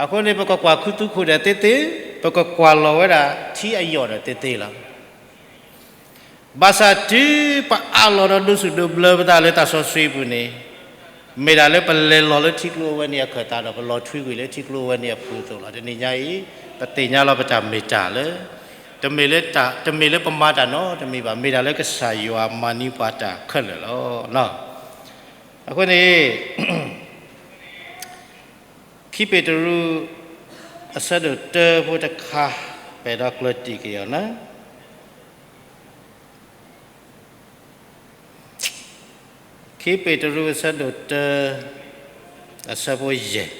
အဃိန့ၣ် ပကကွၢ်ခူသူၣ်ခိၣ်ဒဲးသ့သ့, ပကကွၢ်လီၤဝဲဒၣ်ထံအယိာ်ဒီးသ့သ့လီၤ. ဘၣ်ဆၣ်တုၤပအးလီၤဒီးဒိးစူၣ်ဒိးဘျၢပသးလၢတၢ်စီဆှံအပူၤန့ၣ်, မ့ၢ်ဒၣ်လၢပလဲၤလီၤလၢထံကျိအဝဲန့ၣ်အခၢၣ်သးဒီး ပလီၤထွံကွံာ်လၢထံကျိအဝဲန့ၣ်အပူၤအသိးလီၤ. တနံၤညါအံၤ ပသ့ၣ်ညါလီၤပတၢ်မ့ၢ်တၢ်လၢ တမ့ၢ်လၢပမၤတၢ်နီတမံၤဘၣ်, မ့ၢ်ဒၣ်လၢကစၢ်ယွၤမၤန့ၢ်ပှၤတၢ်ခဲလၢာ်လီၤ. အဃိန့ၣ် ခံပ့းတရူး အဆၢဒိၣ်တၢဖိတခါ ပအဲၣ်ဒိးကျၢၢ်တံၢ်က့ၤအီၤန့ၣ်, ခံပ့းတရူး အဆၢဒိၣ်တၢ အဆၢဖိယဲၢ်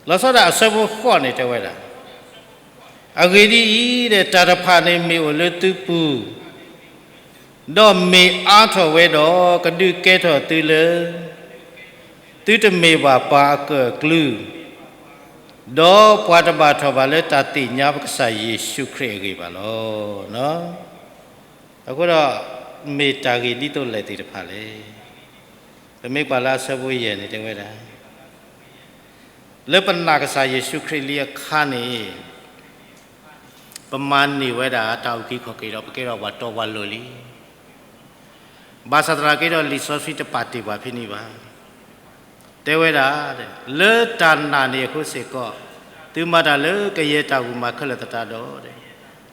လီၤဆီဒၣ်အဆၢဖိဃိးန့ၣ်တဲဝဲဒၣ်, အဂ့ၢ်ဒ်အံၤ, တၢ်တဖၣ်န့ၣ်မ့ၢ်အိၣ်လၢသုပူၤ, ဒီးမ့ၢ်အါထီၣ်ဝဲဒီး ကဒုးကဲထီၣ်သုလၢ သုတမ့ၢ်ဘၣ်ပှၤအကၢၣ်အကျူ, ဒီးပှၤတဘၣ်ထီၣ်ဘၣ်လၢတၢ်သ့ၣ်ညါပကစၢ်ယ့ၣ်ၡူးခရံာ်အဂ့ၢ်ဘၣ်လီၤ. အဃိဒီး မ့ၢ်တၢ်ဂ့ၢ်ဒ်သိးလဲၣ်သ့ၣ်တဖၣ်လဲၣ်. ပမ့ၢ်ကွၢ်လၢအဆၢဖိယဲၢ်န့ၣ်တဲဝဲဒၣ်, လၢပနာ်ကစၢ်ယ့ၣ်ၡူးခရံာ်လံအခါန့ၣ် ပမၤန့ၢ်ဝဲဒၣ်တၢ်အုၣ်က့ၤခီၣ်က့ၤဒီး ပကဲထီၣ်ပှၤတီပှၤလိၤလံ. ဘၣ်ဆၣ်သနာ်က့ဒီး လံာ်စီဆှံတပာ်တ့ၢ်ပှၤဖဲန့ၣ်ဘၣ်. တဲဝဲဒၣ်, လၢတၢ်နာ်န့ၣ်အဃိစ့ၢ်ကီး, သုမၤတၢ်လၢကယဲၢ်တၢ်ဂုာ်မၤခဲလၢာ်သတးဒီး,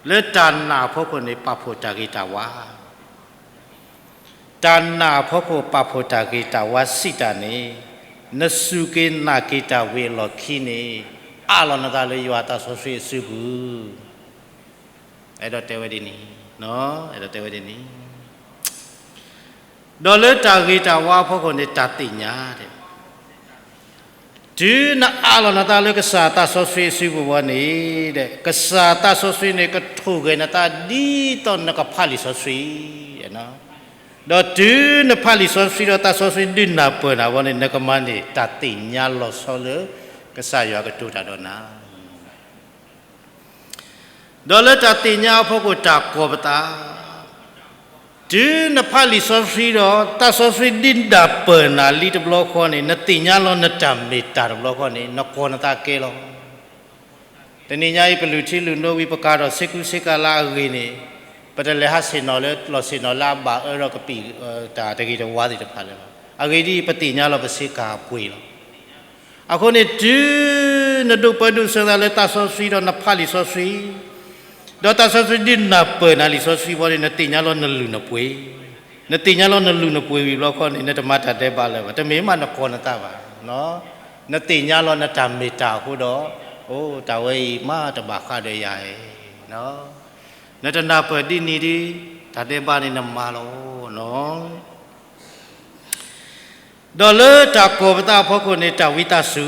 လၢတၢ်နာ်အဖီခိၣ်န့ၣ် ပာ်ဖှိၣ်တၢ်ဂ့ၤတၢ်ဝါ တၢ်နာ်အဖီခိၣ်ပာ်ဖှိၣ်တၢ်ဂ့ၤတၢ်ဝါစံးတၢ်န့ၣ်, နစူၢ်က့ၤနာ်က့ၤတၢ်ဝံၤအလီၢ်ခံန့ၣ်, အးလီၤနသးလၢယွၤအသးစီဆှံအစုပူၤ. အဲၣ်ဒိးတဲဝဲဒ်န့ၣ်, အဲၣ်ဒိးတဲဝဲဒ်န့ၣ်. ဒီးလၢတၢ်ဂ့ၤတၢ်ဝါအဖီခိၣ်န့ၣ် တၢ်သ့ၣ်ညါ တုၤနအးလီၤနသးလၢကစၢ်သးစီဆှံအစုပူၤဘၣ်န့ၣ်, ကစၢ်သးစီဆှံန့ၣ် ကထိၣ်ဂဲၤနသးဒ်သိးနကဖးလံာ်စီဆှံ, ဒီးတုၤနဖးလံာ်စီဆှံဒီးသးစီဆှံဒုးနၢ်ပၢၢ်နၤဘၣ်န့ၣ် နကမၤန့ၢ်တၢ်သ့ၣ်ညါလီၤဆီလၢ ကစၢ်ယွၤကတိၤတၢ်ဒီးနၤ ဒီးလၢတၢ်သ့ၣ်ညါအဖီခိၣ်တၢ်ကီၤပသး, တုၤနဖးလံာ်စီဆှံဒီး သးစီဆှံဒုးနၢ်ပၢၢ်နၤလံတဘျီဃီန့ၣ် နသ့ၣ်ညါလီၤနတၢ်မ့ၢ်တၢ်တဘျီဃီန့ၣ် နကီၤနသးကဲလီၤ. တနံၤညါအံၤ ပလုၢ်ထံလုၢ်နိဝံၤ ပကၤထီၣ်ဆ့ကူဆ့ကၤလၢအဂ့ၤန့ၣ်, ပတလဲၤဟးဆ့ၣ်နီၤလၢ လီၤဆ့ၣ်နီၤလၢအဘၣ်အၢဒီးကပံာ်တၢ်တဂ့ၤတဝါသ့ၣ်တဖၣ်လၢၤဘၣ်. အဂ့ၢ်ဒ်အံၤ, ပသ့ၣ်ညါလီၤပဆ့ကၤပှ့ၤလီၤ. အဃိန့ၣ် တုၤနဒိးပၢဒိးဆှၢသးလၢသးစီဆှံဒီးနဖးလံာ်စီဆှံ, ဒီးသးစီဆှံဒုးနၢ်ပၢၢ်နၤလံာ်စီဆှံဘၣ်န့ၣ် နသ့ၣ်ညါလီၤနလုၢ်နပှ့ၤ, နသ့ၣ်ညါလီၤနလုၢ်နပှ့ၤဝံၤဘျီဃီန့ၣ် နတမၤတၢ်ဒဲးဘးလၢၤဘၣ်, တမ့ၢ်မးနကီၤနသးဘၣ်. နသ့ၣ်ညါလီၤနတၢ်မ့ၢ်တၢ်အဃိဒီး, အိၣ်တၢ်ဝဲအံၤမးတဘၣ်ဃးဒီးယၤဧၢ, နတနၢ်ပၢၢ်ဒ်န့ၣ်ဒီး, တၢ်ဒဲးဘးန့ၣ်နမၤလီၤ. ဒီးလၢတၢ်ကီၢ်ပသးအဖီခိၣ်န့ၣ် တၢ်ဝံသးစူ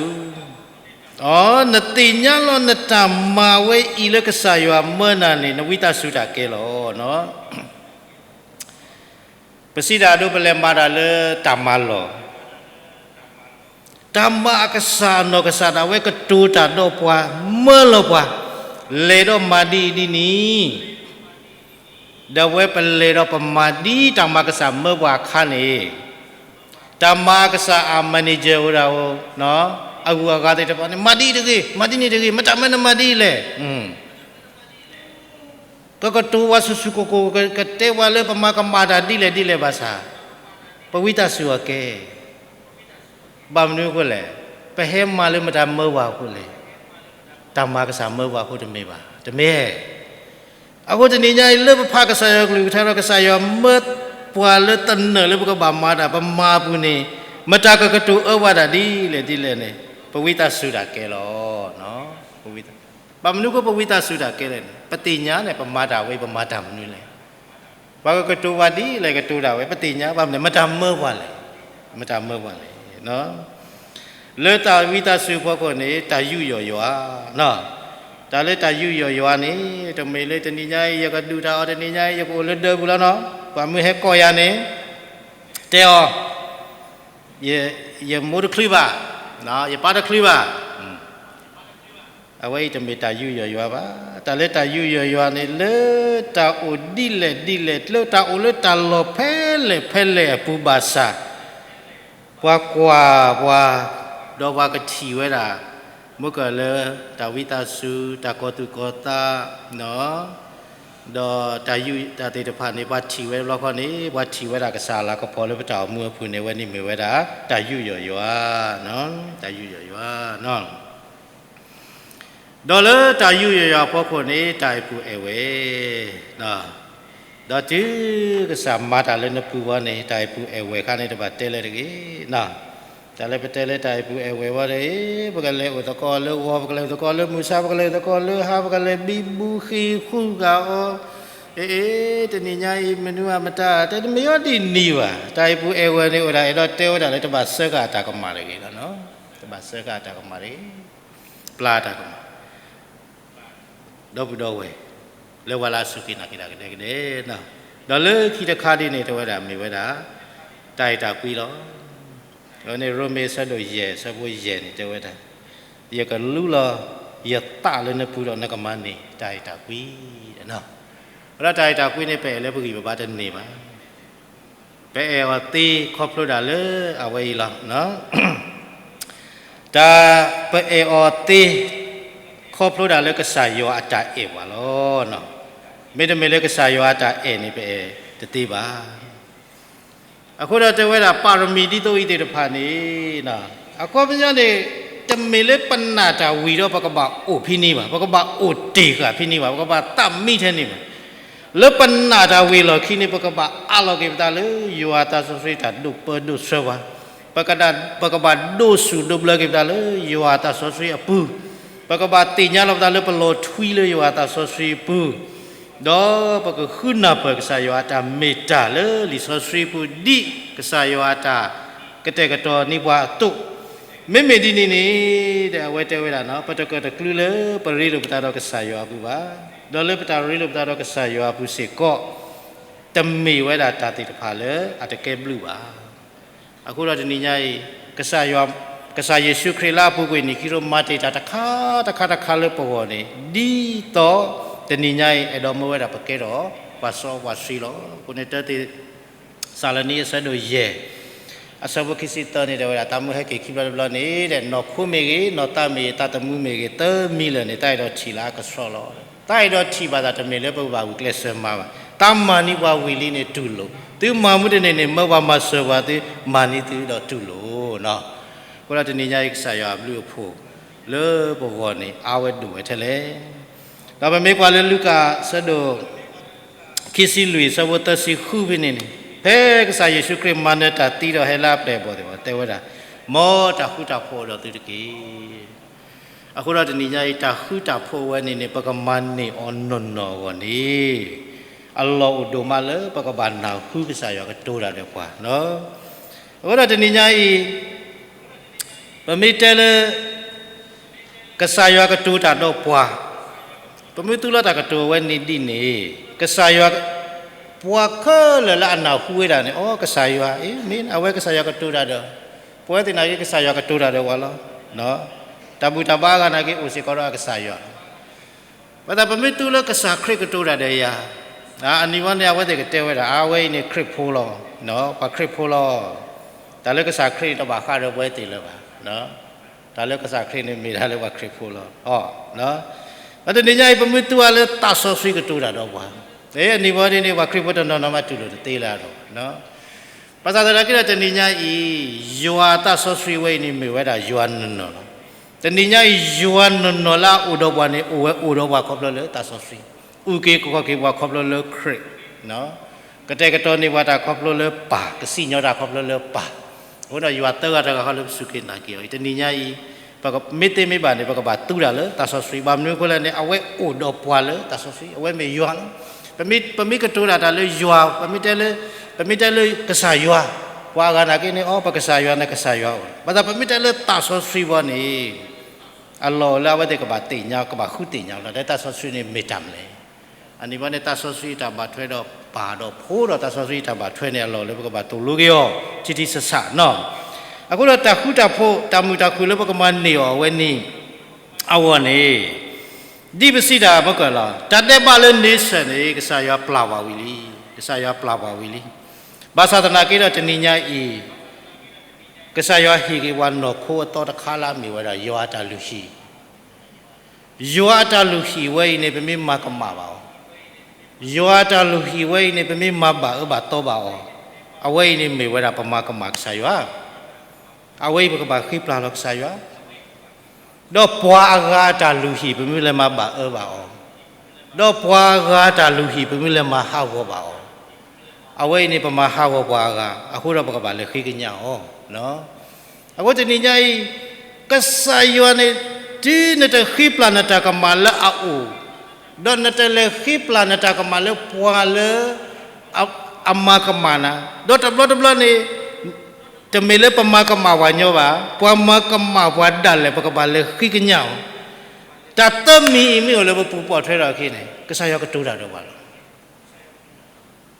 ၤ, နသ့ၣ်ညါလီၤနတၢ်မၤဝဲအံၤလၢကစၢ်ယွၤမၢနၤန့ၣ် နဝံသးစူၤတၢ်ကဲလီၤ. ပစံးဒၣ်ဒိပလဲၤမၤတၢ်လၢတၢ်မၤလီၢ်, တၢ်မၤအကစၢ်အနီၢ်ကစၢ်ဒၣ်ဝဲကတိၤတၢ်ဒီးပှၤ, မၢလီၤပှၤ, လဲၤဒီးမၤဒ်အံၤဒ်န့ၣ်, ဒီးဝဲပလဲၤဒီးပမၤဒ်တၢ်မၤကစၢ်မၢပှၤအခါန့ၣ်, တၢ်မၤအကစၢ်အ manager ဝဲဒၣ်, အဂုၤအဂၤသ့ၣ်တဖၣ်န့ၣ် မၤဒ်အံၤတဂ့ၤ, မၤဒ်န့ၣ်တဂ့ၤ, မတၤမၢနမၤဒ်လဲၣ် ကကတိၤဝဲဆူၣ်ဆူၣ်ကိၢ်ကိၢ် ကတဲဝဲလၢပမၤကမၣ်တၢ်ဒ်လဲၣ်ဒ်လဲၣ်ဘၣ်ဆၣ်, ပဝံသးစူၤအီၤကဲ, ဘၣ်မနုၤအဃိလဲၣ်, ပဟဲမၤလၢမတၤမၢပှၤအဃိလဲၣ်, တၢ်မၤကစၢ်မၢပှၤအဃိတမ့ၢ်ဘၣ်, တမ့ၢ် အဃိတနံၤညါအံၤ လၢပဖးကစၢ်ယွၤကလုၢ်ကထါဒီး ကစၢ်ယွၤမၢပှၤလၢသနၢၣ်လၢပကဘၣ်မၤတၢ် ပမၤအပူၤန့ၣ်, မတၤကကတိၤအၢဝဲဒၣ်ဒ်လဲၣ်ဒ်လဲၣ်န့ၣ်, ပဝံသးစူၤတၢ်ကဲလီၤ. ဘၣ်မနုၤအဃိပဝံသးစူၤတၢ်ကဲလဲၣ်န့ၣ်, ပသ့ၣ်ညါန့ၣ် ပမၤတၢ်ဝဲ ပမၤတၢ်မနုၤလဲၣ်, ပှၤကကတိၤဝဲဒ်လဲၣ်ကတိၤဒၣ်ဝဲ ပသ့ၣ်ညါ, ဘၣ်မနုၤလဲၣ်, မတၤမၢပှၤလဲၣ်, မတၤမၢပှၤလဲၣ် လၢတၢ်ဝံသးစူၤအဖီခိၣ်န့ၣ် တၢ်ယူးယီၣ်ယွၤ, တၢ်လၢတၢ်ယူးယီၣ်ယွၤန့ၣ် တမ့ၢ်လၢတနံၤညါအံၤ ယကဒုးတၢ်အီၤ တနံၤညါအံၤ ယကအိၣ်လၢဒၢးပူၤလီၤနီၤ, ပှၤမုၢ်ဟဲကိးယၤန့ၣ်, တဲအီၤ, ယမိၢ်တချုးဘၣ်, ယပၢ်တချုးဘၣ် အဝဲအံၤတမ့ၢ်တၢ်ယူးယီၣ်ယွၤဘၣ်. တၢ်လၢတၢ်ယူးယီၣ်ယွၤန့ၣ် လၢတၢ်အိၣ်ဒ်လဲၣ်ဒ်လဲၣ်, လၢတၢ်အိၣ်လၢတၢ်လီၢ်ဖဲလဲၣ်ဖဲလဲၣ်အပူၤဘၣ်ဆၣ်, ပှၤကွၢ်ပှၤ, ဒီးပှၤကထံၣ်ဝဲဒၣ်, မ့ၢ်ကလၢတၢ်ဝံသးစူၤ, တၢ်ကီၤသူၣ်ကီၤသး, ဒီးတၢ်ယူးတၢ်သ့ၣ်တဖၣ်န့ၣ် ပှၤထံၣ်ဝဲတဘျီဃီန့ၣ် ပှၤထံၣ်ဝဲဒၣ်ကစၢ်အလၤကပီၤလၢပတၢ်အိၣ်မူအပူၤန့ၣ် အဝဲန့ၣ်မ့ၢ်ဝဲဒၣ် တၢ်ယူးယီၣ်ယွၤ, တၢ်ယူးယီၣ်ယွၤ ဒီးလၢတၢ်ယူးယီၣ်ယွၤအဖီခိၣ်န့ၣ် တၢ်အဲၣ်ပုၢ်အဲၣ်ဝဲၢ်, ဒီးတုၤကစၢ်မၤတၢ်လၢနပူၤဝဲန့ၣ် တၢ်အဲၣ်ပုၢ်အဲၣ်ဝဲၢ်အခါန့ၣ် တဘၣ်တဲလၢတဂ့ၤ, တၢ်လၢပတဲလၢတၢ်အဲၣ်ပုၢ်အဲၣ်ဝဲၢ်ဝဲန့ၣ် ပကလဲၤအိၣ်သကိးလၢဂီၤ, ပကလဲၤအိၣ်သကိးလၢမုၢ်ဆါ, ပကလဲၤအိၣ်သကိးလၢဟါ, ပကလဲၤဘံဘူဃ့ဃုဂၤအီၤ, အ့ အ့ တနံၤညါအံၤ မနုၤအမတၤ တဲတမ့ၢ်အီၤဒ်န့ၣ်ဘၣ်. တၢ်အဲၣ်ပုၢ်အဲၣ်ဝဲၢ်န့ၣ် အိၣ်ဒၣ်အဲၣ်ဒိးတဲဝဲဒၣ်လၢတဘၣ်စၢဃာ်အတၢ်ကမၣ်တဂ့ၤလီၤ, တဘၣ်စၢဃာ်အတၢ်ကမၣ်တဂ့ၤ, ပျၢ်တၢ်ကမၣ် ဒီပုၢ်ဒီဝဲၢ် လၢဝဲလၢအစူၢ်က့ၤနာ်က့ၤတၢ်ကဒဲကဒဲ, ဒီးလၢခံတခါဒ်န့ၣ် တဲဝဲဒၣ်မ့ၢ်ဝဲဒၣ် တၢ်အဲၣ်တၢ်ကွံလီၤ. အဝဲန့ၣ် ရိမ့ၤအဆၢဒိၣ်ယဲၢ် အဆၢဖိယဲၢ်န့ၣ် တဲဝဲဒၣ်, ယကလူလီၤယသးလၢနပူၤဒီး နကမၤန့ၢ်တၢ်အဲၣ်တၢ်ကွံ, ဝဲဒၣ်တၢ်အဲၣ်တၢ်ကွံန့ၣ် ပအဲၣ်လၢပဂံၢ်ပဘါတန့ၢ်ဘၣ်. ပအဲၣ်အီၤသ့ခီဖျိဒၣ်လၢအဝဲအံၤလီၤ. တၢ်ပအဲၣ်အီၤသ့ ခီဖျိဒၣ်လၢကစၢ်ယွၤအတၢ်အဲၣ်ပှၤလီၤ. မ့တမ့ၢ်လၢကစၢ်ယွၤအတၢ်အဲၣ်န့ၣ် ပအဲၣ်တသ့ဘၣ်. အဃိဒီးတဲဝဲဒၣ် ပၣ်ရမံၤဒ်သိးအံၤသ့ၣ်တဖၣ်န့ၣ်, အခီပညီန့ၣ် တမ့ၢ်လၢပနာ်တၢ်ဝံၤဒီး ပကဘၣ်အိၣ်ဖဲန့ၣ်ဘၣ်, ပကဘၣ်အိၣ်တ့ၢ်ဃာ်ဖဲန့ၣ်ဘၣ်, ပကဘၣ်သးမံထဲန့ၣ်ဘၣ်. လၢပနာ်တၢ်ဝံၤလီၢ်ခံန့ၣ် ပကဘၣ်အးလီၤက့ၤပသးလၢယွၤအသးစီဆှံတၢ်ဒိးပၢဒိးဆှၢပှၤ, ပကဒၣ်, ပကဘၣ်ဒိးဆူၣ်ဒိးဘျၢက့ၤပသးလၢယွၤအသးစီဆှံအပူၤ, ပကဘၣ်သ့ၣ်ညါလီၤပသးလၢပလီၤထွံလၢယွၤအသးစီဆှံအပူၤ, ဒီးပကဃုနၢ်ပၢၢ်ကစၢ်ယွၤအတၢ်မ့ၢ်တၢ်လၢလံာ်စီဆှံအပူၤ ဒ်ကစၢ်ယွၤအတၢ်ကတဲာ်ကတီၤန့ၢ်ပှၤအသိး, မ့မ့ၢ်ဒ်န့ၣ်န့ၣ် ဒီးအဝဲတဲဝဲဒၣ်နီၤ, ပတကြၢးတကျုးလၢပရ့လိာ်ပသးဒီးကစၢ်ယွၤအပူၤဘၣ်, ဒီးလၢပတၢ်ရ့လိာ်ပသးဒီးကစၢ်ယွၤအပူၤစ့ၢ်ကီး တမ့ၢ်ဝဲဒၣ်တၢ်သ့ၣ်တဖၣ်လၢအတကဲဘျုးဘၣ်. အဃိဒီးတနံၤညါအံၤ ကစၢ်ယွၤ, ကစၢ်ယ့ၣ်ၡူးခရံာ်လၢအပူၤကွံာ်န့ၣ် ခံရိမၤတ့ၢ်တၢ်တခါတခါတခါလၢပဂီၢ်န့ၣ် ဒ်သိးတနံၤညါအံၤ အဲၣ်ဒိးမၢဝဲဒၣ်ပကဲထီၣ်ပှၤစီပှၤဆှံလီၤ. အဃိန့ၣ် တၢသ့း စၤလနံအဆၢဒိၣ်ယဲၢ် အဆၢဖိခံဆံသၢန့ၣ် တဲဝဲဒၣ် တၢ်မုၢ်ဟဲက့ၤခံဘျီတဘျီန့ၣ် ဒီးနီၢ်ခိမ့ၢ်ဂ့ၤ, နီၢ်သးမ့ၢ်ဂ့ၤ, သးသမူမ့ၢ်ဂ့ၤ, သၢမံၤလၢာ်န့ၣ် တၢ်အဲၣ်ဒိးထံၣ်လၢအကဆှီလီၤ. တၢ်အဲၣ်ဒိးထံၣ်ဘၣ်သးတမ့ၢ်လၢပကဘၣ်ဂုာ်ကျဲးစၢးမၤဘၣ်. တၢ်မၤန့ၢ်ပှၤဝံၤလံန့ၣ်တူၢ်လိာ်, သုမၤမူတန့ၢ်န့ၣ် မၢပှၤမၤစၢၤပှၤသု, မၤန့ၢ်သုဒီးတူၢ်လိာ်နီၤ. အဃိဒီးတနံၤညါအံၤ ကစၢ်ယွၤအဘျုးအဖှိၣ်လၢပဂီၢ်န့ၣ် အါဝဲဒိၣ်ဝဲထဲလဲၣ်. ဒီးပမ့ၢ်ကွၢ်လၢလူၤကၣ်အဆၢဒိၣ် ခံဆံလွံၢ် အဆၢဖိသၢဆံဃုဖဲန့ၣ်န့ၣ်, ဖဲကစၢ်ယ့ၣ်ၡူးခရံာ်မၤနၢၤတၢ်သံဒီးဟဲလၢအပျဲၢ်အဘီၣ်သ့ၣ်တဖၣ် တဲဝဲဒၣ်, မ်တၢ်ဃူတၢ်ဖိးအိၣ်ဒီးသုတက့ၢ်. အဃိဒီးတနံၤညါအံၤ တၢ်ဃူတၢ်ဖိးဝဲန့ၣ်န့ၣ် ပကမၤန့ၢ်အီၤနီၢ်နီၢ်အဂီၢ်န့ၣ် အလီၢ်အိၣ်ဒိၣ်မးလၢပကဘၣ်နၢ်ဟူကစၢ်ယွၤကတိၤတၢ်ဒီးပှၤ. အဃိဒီးတနံၤညါအံၤ ပမ့ၢ်တဲလၢ ကစၢ်ယွၤကတိၤတၢ်ဒီးပှၤ, ပမ့ၢ်သူလၢတၢ်ကတိၤအဝဲန့ၣ်ဒ်န့ၣ် ကစၢ်ယွၤ ပှၤခဲလၢာ်လၢအနၢ်ဟူဝဲဒၣ်န့ၣ် အိ ကစၢ်ယွၤ အ့ မ့ၢ်အဝဲကစၢ်ယွၤကတိၤတၢ်ဒီး ပဝဲသ့ၣ်နာ်က့ ကစၢ်ယွၤကတိၤတၢ်ဒီးပှၤလီၤ. တၢ်ဘူၣ်တၢ်ဘါအဂၤနာ်က့ အိၣ်စ့ၢ်ကီးဒီးအကစၢ်ယွၤလီၤ. ဘၣ်ဆၣ်ပမ့ၢ်သူလၢကစၢ်ခရံာ်ကတိၤတၢ်ဒီးယၤ အနံၤဝဲန့ၣ် အဝဲသ့ၣ်ကတဲဝဲဒၣ် အဝဲအံၤန့ၣ်ခရံာ်ဖိလီၤ, ပှၤခရံာ်ဖိလီၤ. တၢ်လၢကစၢ်ခရံာ်န့ၣ် တဘၣ်ဃးဒီးပဝဲသ့ၣ်လၢၤဘၣ်. တၢ်လၢကစၢ်ခရံာ်န့ၣ်မ့ၢ်တၢ်လၢပှၤခရံာ်ဖိလီၤ. ဒီးတနံၤညါအံၤ ပမ့ၢ်သူအီၤလၢသးစီဆှံကတိၤတၢ်ဒီးပှၤ, အနံၤဝဲန့ၣ်န့ၣ် ပှၤခရံာ်ဖိတနီၤနီၤမးတူၢ်လိာ်တသ့လၢၤဒီး ဘၣ်ဆၣ်သနာ်က့ဒီးတနံၤညါအံၤ ယွၤသးစီဆှံဝဲအံၤန့ၣ်မ့ၢ်ဝဲဒၣ်ယွၤနီၢ်နီၢ်လီၤ. တနံၤညါအံၤ ယွၤနီၢ်နီၢ်လၢအအိၣ်ဒီးပှၤန့ၣ် အိၣ်ဝဲအိၣ်ဒီးပှၤခီဖျိလၢသးစီဆှံ, အုၣ်က့ၤခီၣ်က့ၤပှၤခီဖျိလၢခရံာ်, ကတဲာ်ကတီၤန့ၢ်ပှၤတၢ်ခီဖျိလၢပၢ်, ကစံၣ်ညီၣ်တၢ်ခီဖျိလၢပၢ်. အဃိဒီးယွၤသၢဂၤတဂၤဃီလၢပစူၢ်က့ၤနာ်က့ၤအီၤအံၤ တနံၤညါအံၤ မ့ၢ်သ့မ့ၢ်ဘၣ်န့ၣ် ပကဘၣ်သူတၢ်လၢသးစီဆှံ, ဘၣ်မနုၤအဃိလဲၣ်န့ၣ် အဝဲအိၣ်ဒီးပှၤလၢသးစီဆှံ, အဝဲမ့ၢ်ယွၤလီၤ. ပမ့ၢ်ကတိၤတၢ်တၢ်လၢယွၤ, ပမ့ၢ်တဲလၢ, ပမ့ၢ်တဲလၢကစၢ်ယွၤ, ပှၤအဂၤနာ်က့န့ၣ် အိ ပကစၢ်ယွၤနကစၢ်ယွၤအိၣ်, ဘၣ်ဆၣ်ပမ့ၢ်တဲလၢသးစီဆှံဘၣ်န့ၣ် အလီၢ်လၢအဝဲသ့ၣ်ကဘၣ်သ့ၣ်ညါ ကဘၣ်ဃုသ့ၣ်ညါလီၤ. တၢ်သးစီဆှံန့ၣ်မ့ၢ်တၢ်မနုၤလဲၣ်. အနံၤဘၣ်န့ၣ် သးစီဆှံတၢ်ဘၣ်ထွဲဒီးပၢ်ဒီးဖိဒီးသးစီဆှံတၢ်ဘၣ်ထွဲန့ၣ် အလီၢ်လၢပကဘၣ်သိၣ်လိက့ၤအီၤ ထံထံဆးဆးနီၤ. အဃိဒီးတၢ်ဃူတၢ်ဖိး တၢ်မုာ်တၢ်ခုၣ်လၢပကမၤန့ၢ်အီၤအဝဲန့ၣ် အဂီၢ်န့ၣ် ဒ်ပစံးတၢ်မ့ၢ်ကလီၤ, တၢ်ဒဲးဘးလၢန့ဆၢၣ်န့ၣ် ကစၢ်ယွၤပျၢ်ပှၤဝံၤလံ, ကစၢ်ယွၤပျၢ်ပှၤဝံၤလံ. ဘၣ်ဆၣ်သနာ်က့ဒီးတနံၤညါအံၤ ကစၢ်ယွၤဟ့ၣ်က့ၤပှၤနီၢ်ခိအသီတခါလၢအမ့ၢ်ဝဲဒၣ် ယွၤအတၢ်လုၢ်ဟံၣ် ယွၤအတၢ်လုၢ်ဟံၣ်ဝဲအံၤန့ၣ် ပမ့ၢ်မၤကမၣ်ဘၣ်အီၤ, ယွၤအတၢ်လုၢ်ဟံၣ်ဝဲအံၤန့ၣ် ပမ့ၢ်မၤဘၣ်အၢဘၣ်သီဘၣ်အီၤ, အဝဲအံၤန့ၣ်မ့ၢ်ဝဲဒၣ်ပမၤကမၣ်ကစၢ်ယွၤ, အဝဲအံၤပကဘၣ်ဃ့ပျၢ်လီၤကစၢ်ယွၤ. ဒီးပှၤအဂၤအတၢ်လုၢ်ဟံၣ် ပမ့ၢ်လဲၤမၤဘၣ်အၢဘၣ်အီၤ, ဒီးပှၤအဂၤအတၢ်လုၢ်ဟံၣ် ပမ့ၢ်လဲၤမၤဟးဂီၤဘၣ်အီၤ, အဝဲအံၤန့ၣ် ပမၤဟးဂီၤပှၤအဂၤ, အဃိဒီးပကဘၣ်လဲၤဃ့ကညးအီၤ အဃိတနံၤညါအံၤ ကစၢ်ယွၤန့ၣ် တုၤနတဃ့ပျၢ်နတၢ်ကမၣ်လၢအအိၣ်, ဒီးနတလဲၤဃ့ပျၢ်နတၢ်ကမၣ်လၢပှၤလၢ အမၤကမၣ်နၤ, ဒီးတဘျီတဘျီန့ၣ် တမ့ၢ်လၢပမၤကမၣ်ပှၤညီဘၣ်, ပှၤမၤကမၣ်ပှၤဒၣ်လဲာ် ပကဘၣ်လဲၤဃ့ကညးအီၤ. တၢ်သၢမံၤအံၤမ့ၢ်အိၣ်လၢပပူၤပှီၢ်ထွဲထီၣ်အခံန့ၣ် ကစၢ်ယွၤကတိၤတၢ်ဒီးပှၤလီၤ.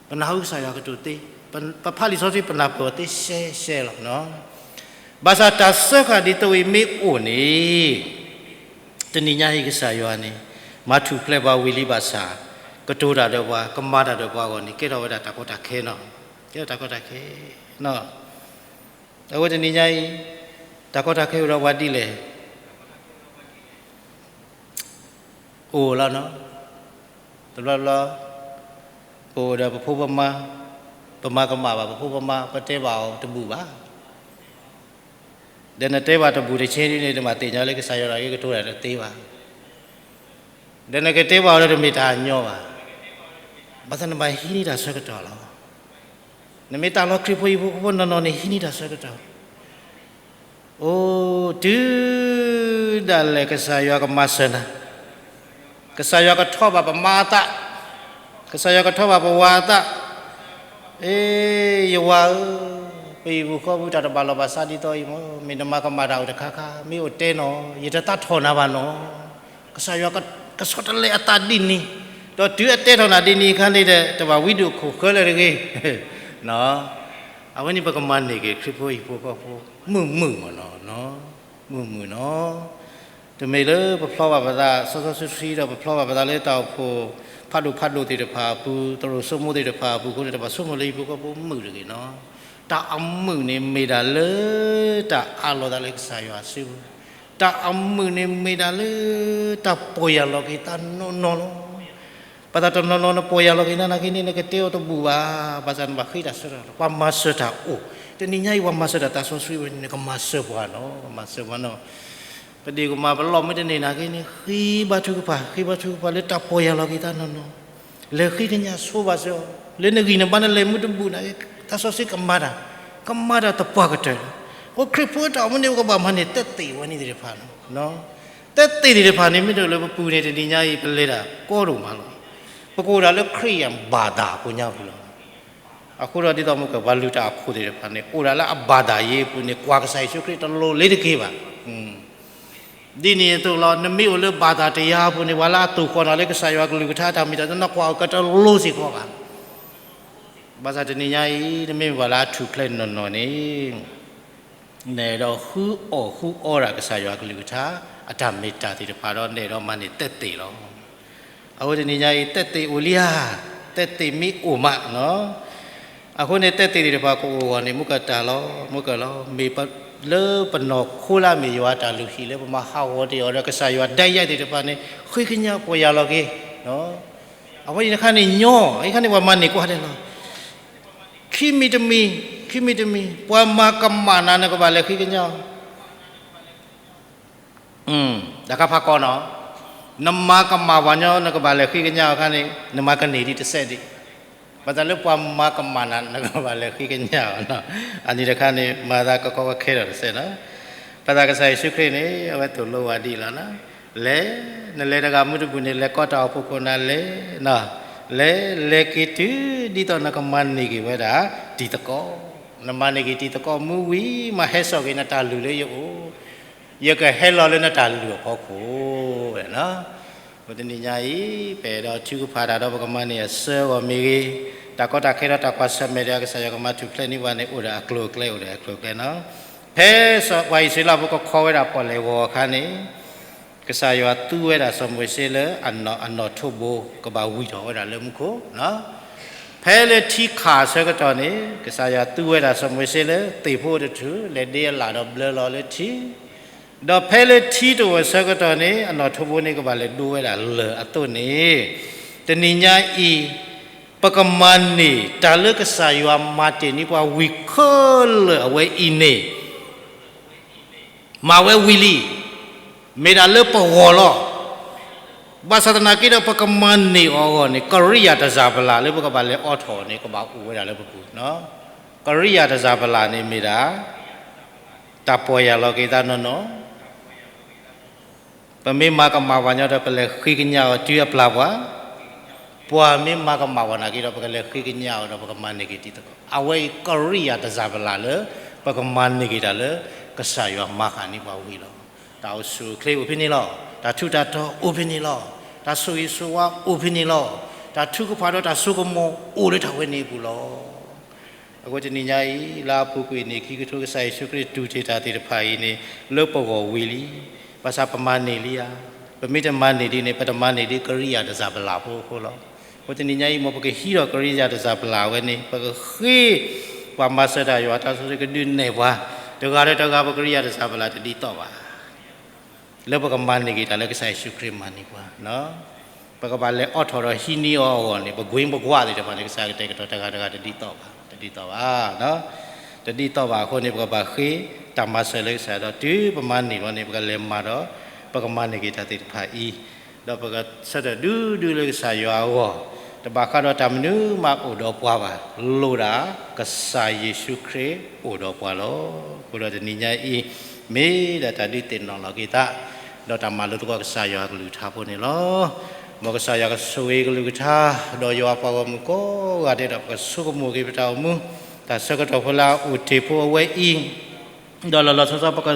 ပနၢ်ဟူကစၢ်ယွၤကတိၤသ့, ပဖးလံာ်စီဆှံပနၢ်ပၢၢ်အီၤသ့ရှဲရှဲလီၤ. ဘၣ်ဆၣ်တၢ်စၢဃာ်ဒ်သိးအံၤမ့ၢ်အိၣ်န့ၣ် တနံၤညါအံၤကစၢ်ယွၤန့ၣ် မၤထူၣ်ဖျဲးပှၤဝံၤလံဘၣ်ဆၣ် ကတိၤတၢ်ဒီးပှၤ ကမၤတၢ်ဒီးပှၤအဂီၢ်န့ၣ် ကဲထီၣ်ဝဲဒၣ်တၢ်ကီတၢ်ခဲနီၤ, ကဲထီၣ်တၢ်ကီတၢ်ခဲနီၤ. အဝဲတနံၤညါအံၤ တၢ်ကီတၢ်ခဲအိၣ်ဒီးပှၤဒ်လဲၣ် အိၣ်လီၤနီၤ. တဘျီဘျီ ပအိၣ်ဒီးပဖိပမါ, ပမၤကမၣ်ဘၣ်ပဖိပမါ, ပတဲဘၣ်အီၤတဘူၣ်ဘၣ်. ဒီးနတဲဘၣ်တဘူၣ်တဆ့န့ၣ် နဘၣ်သ့ၣ်ညါလၢကစၢ်ယွၤတၢ်ဂ့ၢ်ကတိၤတၢ်တသ့ဘၣ်. ဒီးနကတဲဘၣ်အီၤလၢတမ့ၢ်တၢ်ညီဘၣ်. ဘၣ်ဆၣ်နဘၣ်ဟံးန့ၢ်တၢ်ဆၢကတီၢ်လီၤ. နမ့ၢ်တၢ်လီၤခရံာ်ဖိဟံၣ်ဖိဃီဖိနီၢ်နီၢ်န့ၣ် ဟံးန့ၢ်တၢ်ဆၢကတီၢ် အိၣ်တုၤဒၣ်လဲာ်ကစၢ်ယွၤကမၤစၢၤနၤ, ကစၢ်ယွၤကထီၣ်ဘၣ်ပမါအသး, ကစၢ်ယွၤကထီၣ်ဘၣ်ပဝၤအသး, အ့ ယဝၤဧၢ, ပဟံၣ်ပူၤဃီပူၤတၢ်တဘၣ်လီၤဘၣ်စးဒ်သိးအံၤမ့ၢ် မ့ၢ်နမၤကမၣ်တၢ်အိၣ်တခါခါ မ့ၢ်အိၣ်တဲနီၤ ယတသးထီၣ်နၤဘၣ်နီၤ. ကစၢ်ယွၤကဆီတလဲအသးဒ်န့ၣ်, ဒီးတုၤအတဲထီၣ်နၤဒ်န့ၣ်အခါန့ၣ်ဒီး တဘၣ်ဝံဒုးခိၣ်ဃၢလၢာ်တဂ့ၤ. အဝဲန့ၣ်ပကမၤန့ၢ်က့ၤခရံာ်ဖိဟံၣ်ဖိဃီဖိ မုာ်မုာ်မ့ၢ်နီၤ, မုာ်မုာ်နီၤ. တမ့ၢ်လၢပဖျီဘၣ်ပသး စီစီဆှံဆှံဒီး ပဖျီဘၣ်ပသးလၢတၢ်အိၣ်ဖှိၣ်ဖးဒိၣ်ဖးဒိၣ်သ့ၣ်တဖၣ်အပူၤ သရိာ်စိမိၣ်သ့ၣ်တဖၣ်အပူၤအဃိန့ၣ် တဘၣ်ဆိကမိၣ်လၢဟံၣ်ဖိဃီဖိမုာ်တဂ့ၤနီၤ. တၢ်အမုာ်န့ၣ်မ့ၢ်ဒၣ်လၢ တၢ်အးလီၤသးလၢကစၢ်ယွၤစုပူၤ, တၢ်အမုာ်န့ၣ်မ့ၢ်ဒၣ်လၢ တၢ်ပီၢ်ယၢ်လီၤက့ၤသးနီၢ်နီၢ်လီၤ. ဘၣ်ဆၣ်တနီၤနီၤနပီၢ်ယၢ်လီၤက့ၤနၤနာ်က့န့ၣ် နကတဲအီၤတဘူၣ်ဘၣ်, ဘၣ်ဆၣ်နဘၣ်ဃ့တၢ်ဆၢကတီၢ်, ပှၤမၤစၢၤတၢ်အိၣ်, တနံၤညါအံၤပှၤမၤစၢၤတၢ်သးစီဆှံဝဲန့ၣ် နကမၤစၢၤပှၤနီၤ, ကမၤစၢၤပှၤနီၤ. ပဒ့ၣ်ကမၤပလီၢ်မ့ၢ်တန့ၢ်နာ်က့န့ၣ် ဃ့ဘါထုကဖၣ်, ဃ့ဘါထုကဖၣ်လၢတၢ်ပီၢ်ယၢ်လီၤက့ၤသးနီၢ်နီၢ်, လဲၤဃ့ကညးဆိဘၣ်စၢၤအီၤ, လၢနဂံၢ်နဘါနလဲၤမုၢ်တဘူၣ်နာ်က့ သးစီဆှံကမၤတၢ်, ကမၤတၢ်သပှၢ်ကတၢၢ်လီၤ. ပခရံာ်ဖိတၢ်အိၣ်မူန့ၣ် ပကဘၣ်မၤန့ၢ်သက်သေဝဲန့ၣ်သ့ၣ်တဖၣ်လီၤ. သက်သေသ့ၣ်တဖၣ်န့ၣ် မ့ၢ်တအိၣ်လၢပပူၤန့ၣ် တနံၤညါအံၤ ပလဲၤတၢ်ကီဒိၣ်မးလီၤ. ပကအိၣ်ဒၣ်လၢခရံာ်အဘၣ်သၣ်အဖိညါပူၤလီၤ. အဃိဒီးဒ်သိးမုၢ်ကပှၤလုၢ်တၢ်အခိၣ်သ့ၣ်တဖၣ်န့ၣ် အိၣ်ဒၣ်လၢအဘၣ်သၣ်ယ့အပူၤန့ၣ် ကွၢ်ကစၢ်ယ့ၣ်ၡူးခရံာ်တလိၤလၢတက့ၢ်ဘၣ်. ဒ်န့ၣ်အသိးလီၤ, နမ့ၢ်အိၣ်လၢဘၣ်သၣ်တယၤအပူၤန့ၣ် ပှၤလၢအသိၣ်ဃီၤနၤလၢကစၢ်ယွၤကလုၢ်ကထါတၢ်မ့ၢ်တၢ်တီ နကွၢ်အီၤကတလိၤစ့ၢ်ကီးဘၣ်. ဘၣ်ဆၣ်တနံၤညါအံၤ နမ့ၢ်ပှၤလၢအထူၣ်ဖျဲးနီၢ်နီၢ်န့ၣ် နအဲၣ်ဒိးဃုအီၣ်ဃုအီဒၣ်ကစၢ်ယွၤကလုၢ်ကထါ အတၢ်မ့ၢ်တၢ်သ့ၣ်တဖၣ်ဒီး နအဲၣ်ဒိးမၤန့ၢ်သက်သေလီၤ. အဃိတနံၤညါအံၤ သက်သေအိၣ်လံဧါ, သက်သေမ့ၢ်အိၣ်မး, အဃိန့ၣ် သက်သေသ့ၣ်တဖၣ်ကအိၣ်အဂီၢ်န့ၣ် မုၢ်ကတၢ်လီၤ, မုၢ်ကလီၤ, မ့ၢ်လၢပနီၢ်ခိလၢအမ့ၢ်ယွၤအတၢ်လုၢ်ဟံၣ်လၢပမၤဟးဂီၤတ့ၢ်အီၤဒီး ကစၢ်ယွၤဒဲးယဲသ့ၣ်တဖၣ်န့ၣ် ဃ့ကညးပီၢ်ယၢ်လီၤက့ၤ အဝဲအံၤတခါန့ၣ်ညီ, အံၤခါန့ၣ်ပှၤမၤန့ၢ်ကွၢ်ဒဲးလီၤ. ခံမံၤတမံၤ, ခံမံၤတမံၤ, ပှၤမၤကမၣ်နၤ နကဘၣ်လဲၤဃ့ကညးအီၤ. တၢ်ခါဖးကီနီၤ, နမၤကမၣ်ပှၤညီ နကဘၣ်လဲၤဃ့ကညးအီၤခါန့ၣ် နမၤကန့ၢ်ဒံးတစဲးဒံး, ဘၣ်ဆၣ်လၢပှၤမၤကမၣ်နၤ နကဘၣ်လဲၤဃ့ကညးအီၤ. အနံၤတခါန့ၣ် မၤသးကကီကခဲထီၣ်တစဲးနီၤ. ဘၣ်ဆၣ်ကစၢ်ယ့ၣ်ၡူးခရံာ်န့ၣ် အဝဲသိၣ်လိဝဲဒ်အံၤလီၤ. လဲၤ, နလဲၤတဂၤမုၢ်တဘူၣ်န့ၣ် လဲၤကိးတၢ်အိၣ်ဖှိၣ်ခိၣ်နၢ်လဲၤ, လဲၤ, လဲၤက့ၤတုၤဒ်သိးနကမၤန့ၢ်က့ၤဝဲဒၣ်တံၤသကိး, နမၤန့ၢ်က့ၤတံၤသကိးမုၢ်ဝံၤ မၤဟဲစိာ်က့ၤနတၢ်လုၢ်လၢယအိၣ်, ယကဟဲလီၤလၢနတၢ်လုၢ်အဖီခိၣ်. အဃိတနံၤညါအံၤ ပအဲၣ်ဒိးထုကဖၣ်တၢ်ဒီးပကမၤန့ၢ်အစၢအဂီၢ်မ့ၢ်ဂ့ၤ, တၢ်ကီတၢ်ခဲဒီးတၢ်ကွၢ်ဆၢၣ်မဲာ်ဒီး ကစၢ်ယွၤကမၤထူၣ်ဖျဲးန့ၢ်ပှၤန့ၣ် အိၣ်ဒီးအကျိၤအကျဲ အိၣ်ဒီးအကျိၤအကျဲနီၤ. ဖဲပှၤအံၣ်စရ့လးဖိကခီဝဲဒၣ်ပီၣ်လဲၣ်ဂီၤအခါန့ၣ် ကစၢ်ယွၤသူဝဲဒၣ်စီၤမိၤၡ့လၢအနီၣ်ထိးဘိ ကဘၣ်ဝံၣ်ထီၣ်ဝဲဒၣ်လၢမူခိၣ်, ဖဲလၢထံခၣ်အဆၢကတီၢ်န့ၣ် ကစၢ်ယွၤသူဝဲဒၣ်စီၤမိၤၡ့လၢသ့ၣ်ဖိတထူၣ် လဲၤဒ့အလၣ်ဒီးဘျၢလီၤလၢထံ, ဒီးဖဲလၢထံတအိၣ်အဆၢကတီၢ်န့ၣ် အနီၣ်ထိးဘိန့ၣ်ကဘၣ်လဲၤဒိဝဲဒၣ်လၢၢ်အသိးန့ၣ်, တနံၤညါအံၤ ပကမၤန့ၢ်တၢ်လၢကစၢ်ယွၤမၤတ့ၢ်န့ၢ်ပှၤဝံၤခဲလၢာ်အဝဲအံၤန့ၣ် မၤဝဲဝံၤလံ, မ့ၢ်ဒၣ်လၢပဂီၢ်လီၤ. ဘၣ်ဆၣ်သနာ်က့ဒီး ပကမၤန့ၢ်အီၤအဂီၢ်န့ၣ် ကရံၣ်ယၢ်တစၢ်ပလၢ်လၢပကဘၣ်လဲၤအိးထီၣ်န့ၣ် ကဘၣ်အိၣ်ဝဲဒၣ်လၢပပူၤ, ကရံၣ်ယၢ်တစၢ်ပလၢ်န့ၣ်မ့ၢ်ဒၣ် တၢ်ပီၢ်ယၢ်လီၤက့ၤသးနီၢ်နီၢ်, ပမ့ၢ်မၤကမၣ်ပှၤညီဒီး ပလဲၤဃ့ကညးအီၤတုၤအပျၢ်ပှၤ, ပှၤမ့ၢ်မၤကမၣ်ပှၤနာ်က့ဒီး ပကလဲၤဃ့ကညးအီၤဒီး ပကမၤန့ၢ်က့ၤတံၤသကိး, အဝဲအံၤကရံၣ်ယၢ်တစၢ်ပလၢ်လၢ ပကမၤန့ၢ်က့ၤတၢ်လၢ ကစၢ်ယွၤမၤဃၣ်န့ၢ်ပှၤဝံၤလီၤ. တၢ်အိၣ်ဆူၣ်အိၣ်ချ့အိၣ်ဖဲန့ၣ်လီၤ. တၢ်ထူးတၢ်တီၤအိၣ်ဖဲန့ၣ်လီၤ. တၢ်ဆိၣ်ဂ့ၤဆိၣ်ဝါအိၣ်ဖဲန့ၣ်လီၤ. တၢ်ထုကဖၣ်ဒီးတၢ်ဆိကမိၣ်အိၣ်လၢတၢ်ဝဲန့ၣ်အပူၤလီၤ. အဃိတနံၤညါအံၤ လၢအပူၤကွံာ်န့ၣ် ခံကထိ ကစၢ်ယ့ၣ်ၡူးခရံာ်တူၢ်တ့ၢ်တၢ်သ့ၣ်တဖၣ်အံၤန့ၣ် လၢပဂီၢ်ဝံၤလံ. ဘၣ်ဆၣ်ပမၤန့ၢ်လံဧါ. ပမ့ၢ်တမၤန့ၢ်ဒ်န့ၣ် ပတမၤန့ၢ်ဒ်ကရံၣ်ယၢ်တစၢ်ပလၢ်ဖိအဃိလီၤ. အဃိတနံၤညါအံၤ မ်ပကဟံးထီၣ်ကရံၣ်ယၢ်တစၢ်ပလၢ်ဝဲန့ၣ် ပကဃ့ ပှၤမၤစၢၤတၢ်ယွၤတၢ်ဆိၣ်ဂ့ၤကဒုးနဲၣ်ပှၤ တဂၤဒီးတဂၤ ပကရံၣ်ယၢ်တစၢ်ပလၢ်တဒ်သိးဘၣ် လၢပကမၤန့ၢ်က့ၤတၢ်လၢကစၢ်ယ့ၣ်ၡူးခရံာ်မၤန့ၢ်ပှၤ, ပကဘၣ်လဲၤအိးထီၣ်ဒီးဟံးန့ၢ်အီၤအဂီၢ်န့ၣ် ပကွ့ပကွၢ်သ့ၣ်တဖၣ်န့ၣ် ကစၢ်ယွၤကတဲာ်ကတီၤတဂၤတဂၤတဒ်သိးဘၣ်, တဒ်သိးဘၣ်, တဒ်သိးဘၣ်အဃိန့ၣ် ပကဘၣ်ဃ့တၢ်မၤစၢၤလၢကစၢ်ယွၤဒီး တုၤပမၤန့ၢ်လီၤန့ၣ် ပကလဲၤမၤဒီး ပကမၤန့ၢ်က့ၤတၢ်သ့ၣ်တဖၣ်အံၤ ဒီးပကဆၢထၢၣ်ဒူဒူလၢကစၢ်ယွၤအဂီၢ်, တဘၣ်ဃးဒီးတၢ်မနုၤမးအိၣ်ဒီးပှၤဘၣ်, လိၣ်ဒၣ်ကစၢ်ယ့ၣ်ၡူးခရံာ်အိၣ်ဒီးပှၤလီၤ. အဃိဒီးတနံၤညါအံၤ မ့ၢ်ဒၣ်တၢ်ဒုးသ့ၣ်နီၣ်လီၤက့ၤသး, ဒီးတၢ်မၤလိသကိးကစၢ်ယွၤအကလုၢ်ကထါဖိန့ၣ်လီၤ. မ်ကစၢ်ယွၤကဆိၣ်ဂ့ၤကလုၢ်ကထါ, ဒီးယွၤပှၤဂီၢ်မုၢ်ကိးဂၤဒဲးဒီး ပကဆိကမိၣ်က့ၤပတၢ်အိၣ်မူ, တၢ်ဆၢကတီၢ်ဖိလၢအအိၣ်တ့ၢ်ဖိအဝဲအံၤ ဒီးလီၤလီၤဆီဆီ ပက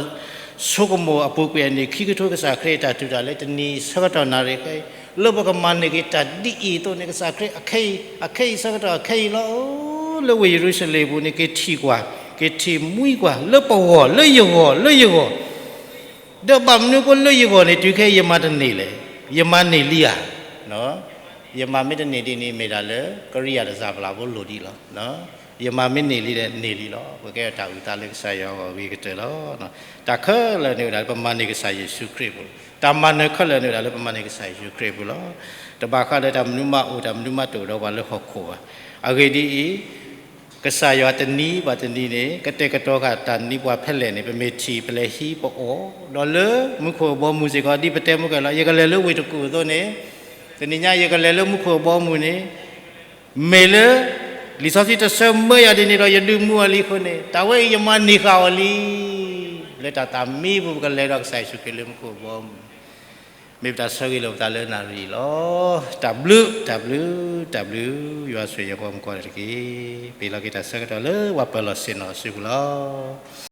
ဆိကမိၣ်အပူၤကွံာ်အနံၣ်ခံကထိ ကစၢ်ခရံာ်အတၢ်တူၢ်တၢ်လၢတနံၤဆၢကတီၢ်နၣ်ရံၣ်ခဲအံၤ, လၢပကမၤန့ၢ်က့ၤတၢ်ဒ်အံၤအသိးန့ၣ် ကစၢ်ခရံာ်အခဲအံၤ, အခဲအံၤဆၢကတီၢ်အခဲအံၤလီၤ. လၢဝ့ၢ်ယရူၤၡလ့ၣ်အပူၤန့ၣ် က့ၤထံၣ်ကွၢ်, က့ၤထံၣ်မှံကွၢ်, လၢပဂီၢ်, လၢယဂီၢ်, လၢယဂီၢ် ဒီးဘၣ်မနုၤအဃိလၢယဂီၢ်န့ၣ် တုၤခဲအံၤယမၤတန့ၢ်လဲၣ်, ယမၤန့ၢ်လံဧါ. ယမၤမ့ၢ်တန့ၢ်ဒ်န့ၣ် မ့ၢ်ဒၣ်လၢကရံၣ်ယၢ်တစၢ်ပလၢ်ဖိလိၣ်ဒံးလီၤ. ယမၤမ့ၢ်န့ၢ်လံဒီးန့ၢ်လံလီၤ. ပကဲတၢ်အုၣ်သးလၢကစၢ်ယွၤအဂီၢ်ဂ့ၤကတၢၢ်လီၤ. တၢ်ခဲလၢာ်န့ၣ်ဝဲဒၣ်လၢပမၤန့ၢ်ကစၢ်ယ့ၣ်ၡူးခရံာ်အပူၤ, တၢ်မၤနၢၤခဲလၢာ်န့ၣ်ဝဲဒၣ်လၢပမၤန့ၢ်ကစၢ်ယ့ၣ်ၡူးခရံာ်အပူၤလီၤ. တဘၣ်ဃးဒီးတၢ်မနုၤမးအိၣ် တၢ်မနုၤမးတအိၣ်ဒီးပှၤလၢဟီၣ်ခိၣ်ဘၣ်. အဂ့ၢ်ဒ်အံၤ, ကစၢ်ယွၤတနံၤဘၣ်တနံၤန့ၣ် ကတဲာ်ကတီၤဃာ်တၢ်န့ၢ်ပှၤဖဲလဲၣ်န့ၣ် ပမ့ၢ်ထံၣ်ပလဲၤဟံးပအီၣ်, ဒီးလၢမူခိၣ်အဘီအမုၢ်စ့ၢ်ကီး ဒ်ပတဲမုၢ်ကဲၣ်လီၤ, ယကလဲၤလၢဝ့ၢ်တကူၣ်အသိးန့ၣ်, တနံၤညါယကလဲၤလၢမူခိၣ်အဘီအမုၢ်န့ၣ်, မ့ၢ်လၢ လံာ်စီဆှံတဆၢမၢယၤဒ်န့ၣ်ဒီး ယဒုးမူအီၤလံအဃိန့ၣ်, တၢ်ဝဲအံၤယမၤန့ၢ်ဃာ်အီၤလံ. လၢတၢ်သးမံပူၤ ပကလဲၤဒီးကစၢ်ယ့ၣ်ၡူးခရံာ်လၢမူခိၣ်ဘီမုၢ်, မ့ၢ်ပတၢ်ဆၢဂ့ၤလၢပသးလၢနၣ်ရံၣ်အံၤလီၤ. တၢ်ဘျုး တၢ်ဘျုး တၢ်ဘျုး ယွၤဆိၣ်ဂ့ၤယပှၤမုၣ်ကီၤတက့ၢ်. ပဟ့ၣ်လီၤက့ၤတၢ်ဆၢကတီၢ်လၢပှၤပၢၤလီၢ်ဆ့ၣ်နီၤအစုပူၤလီၤ.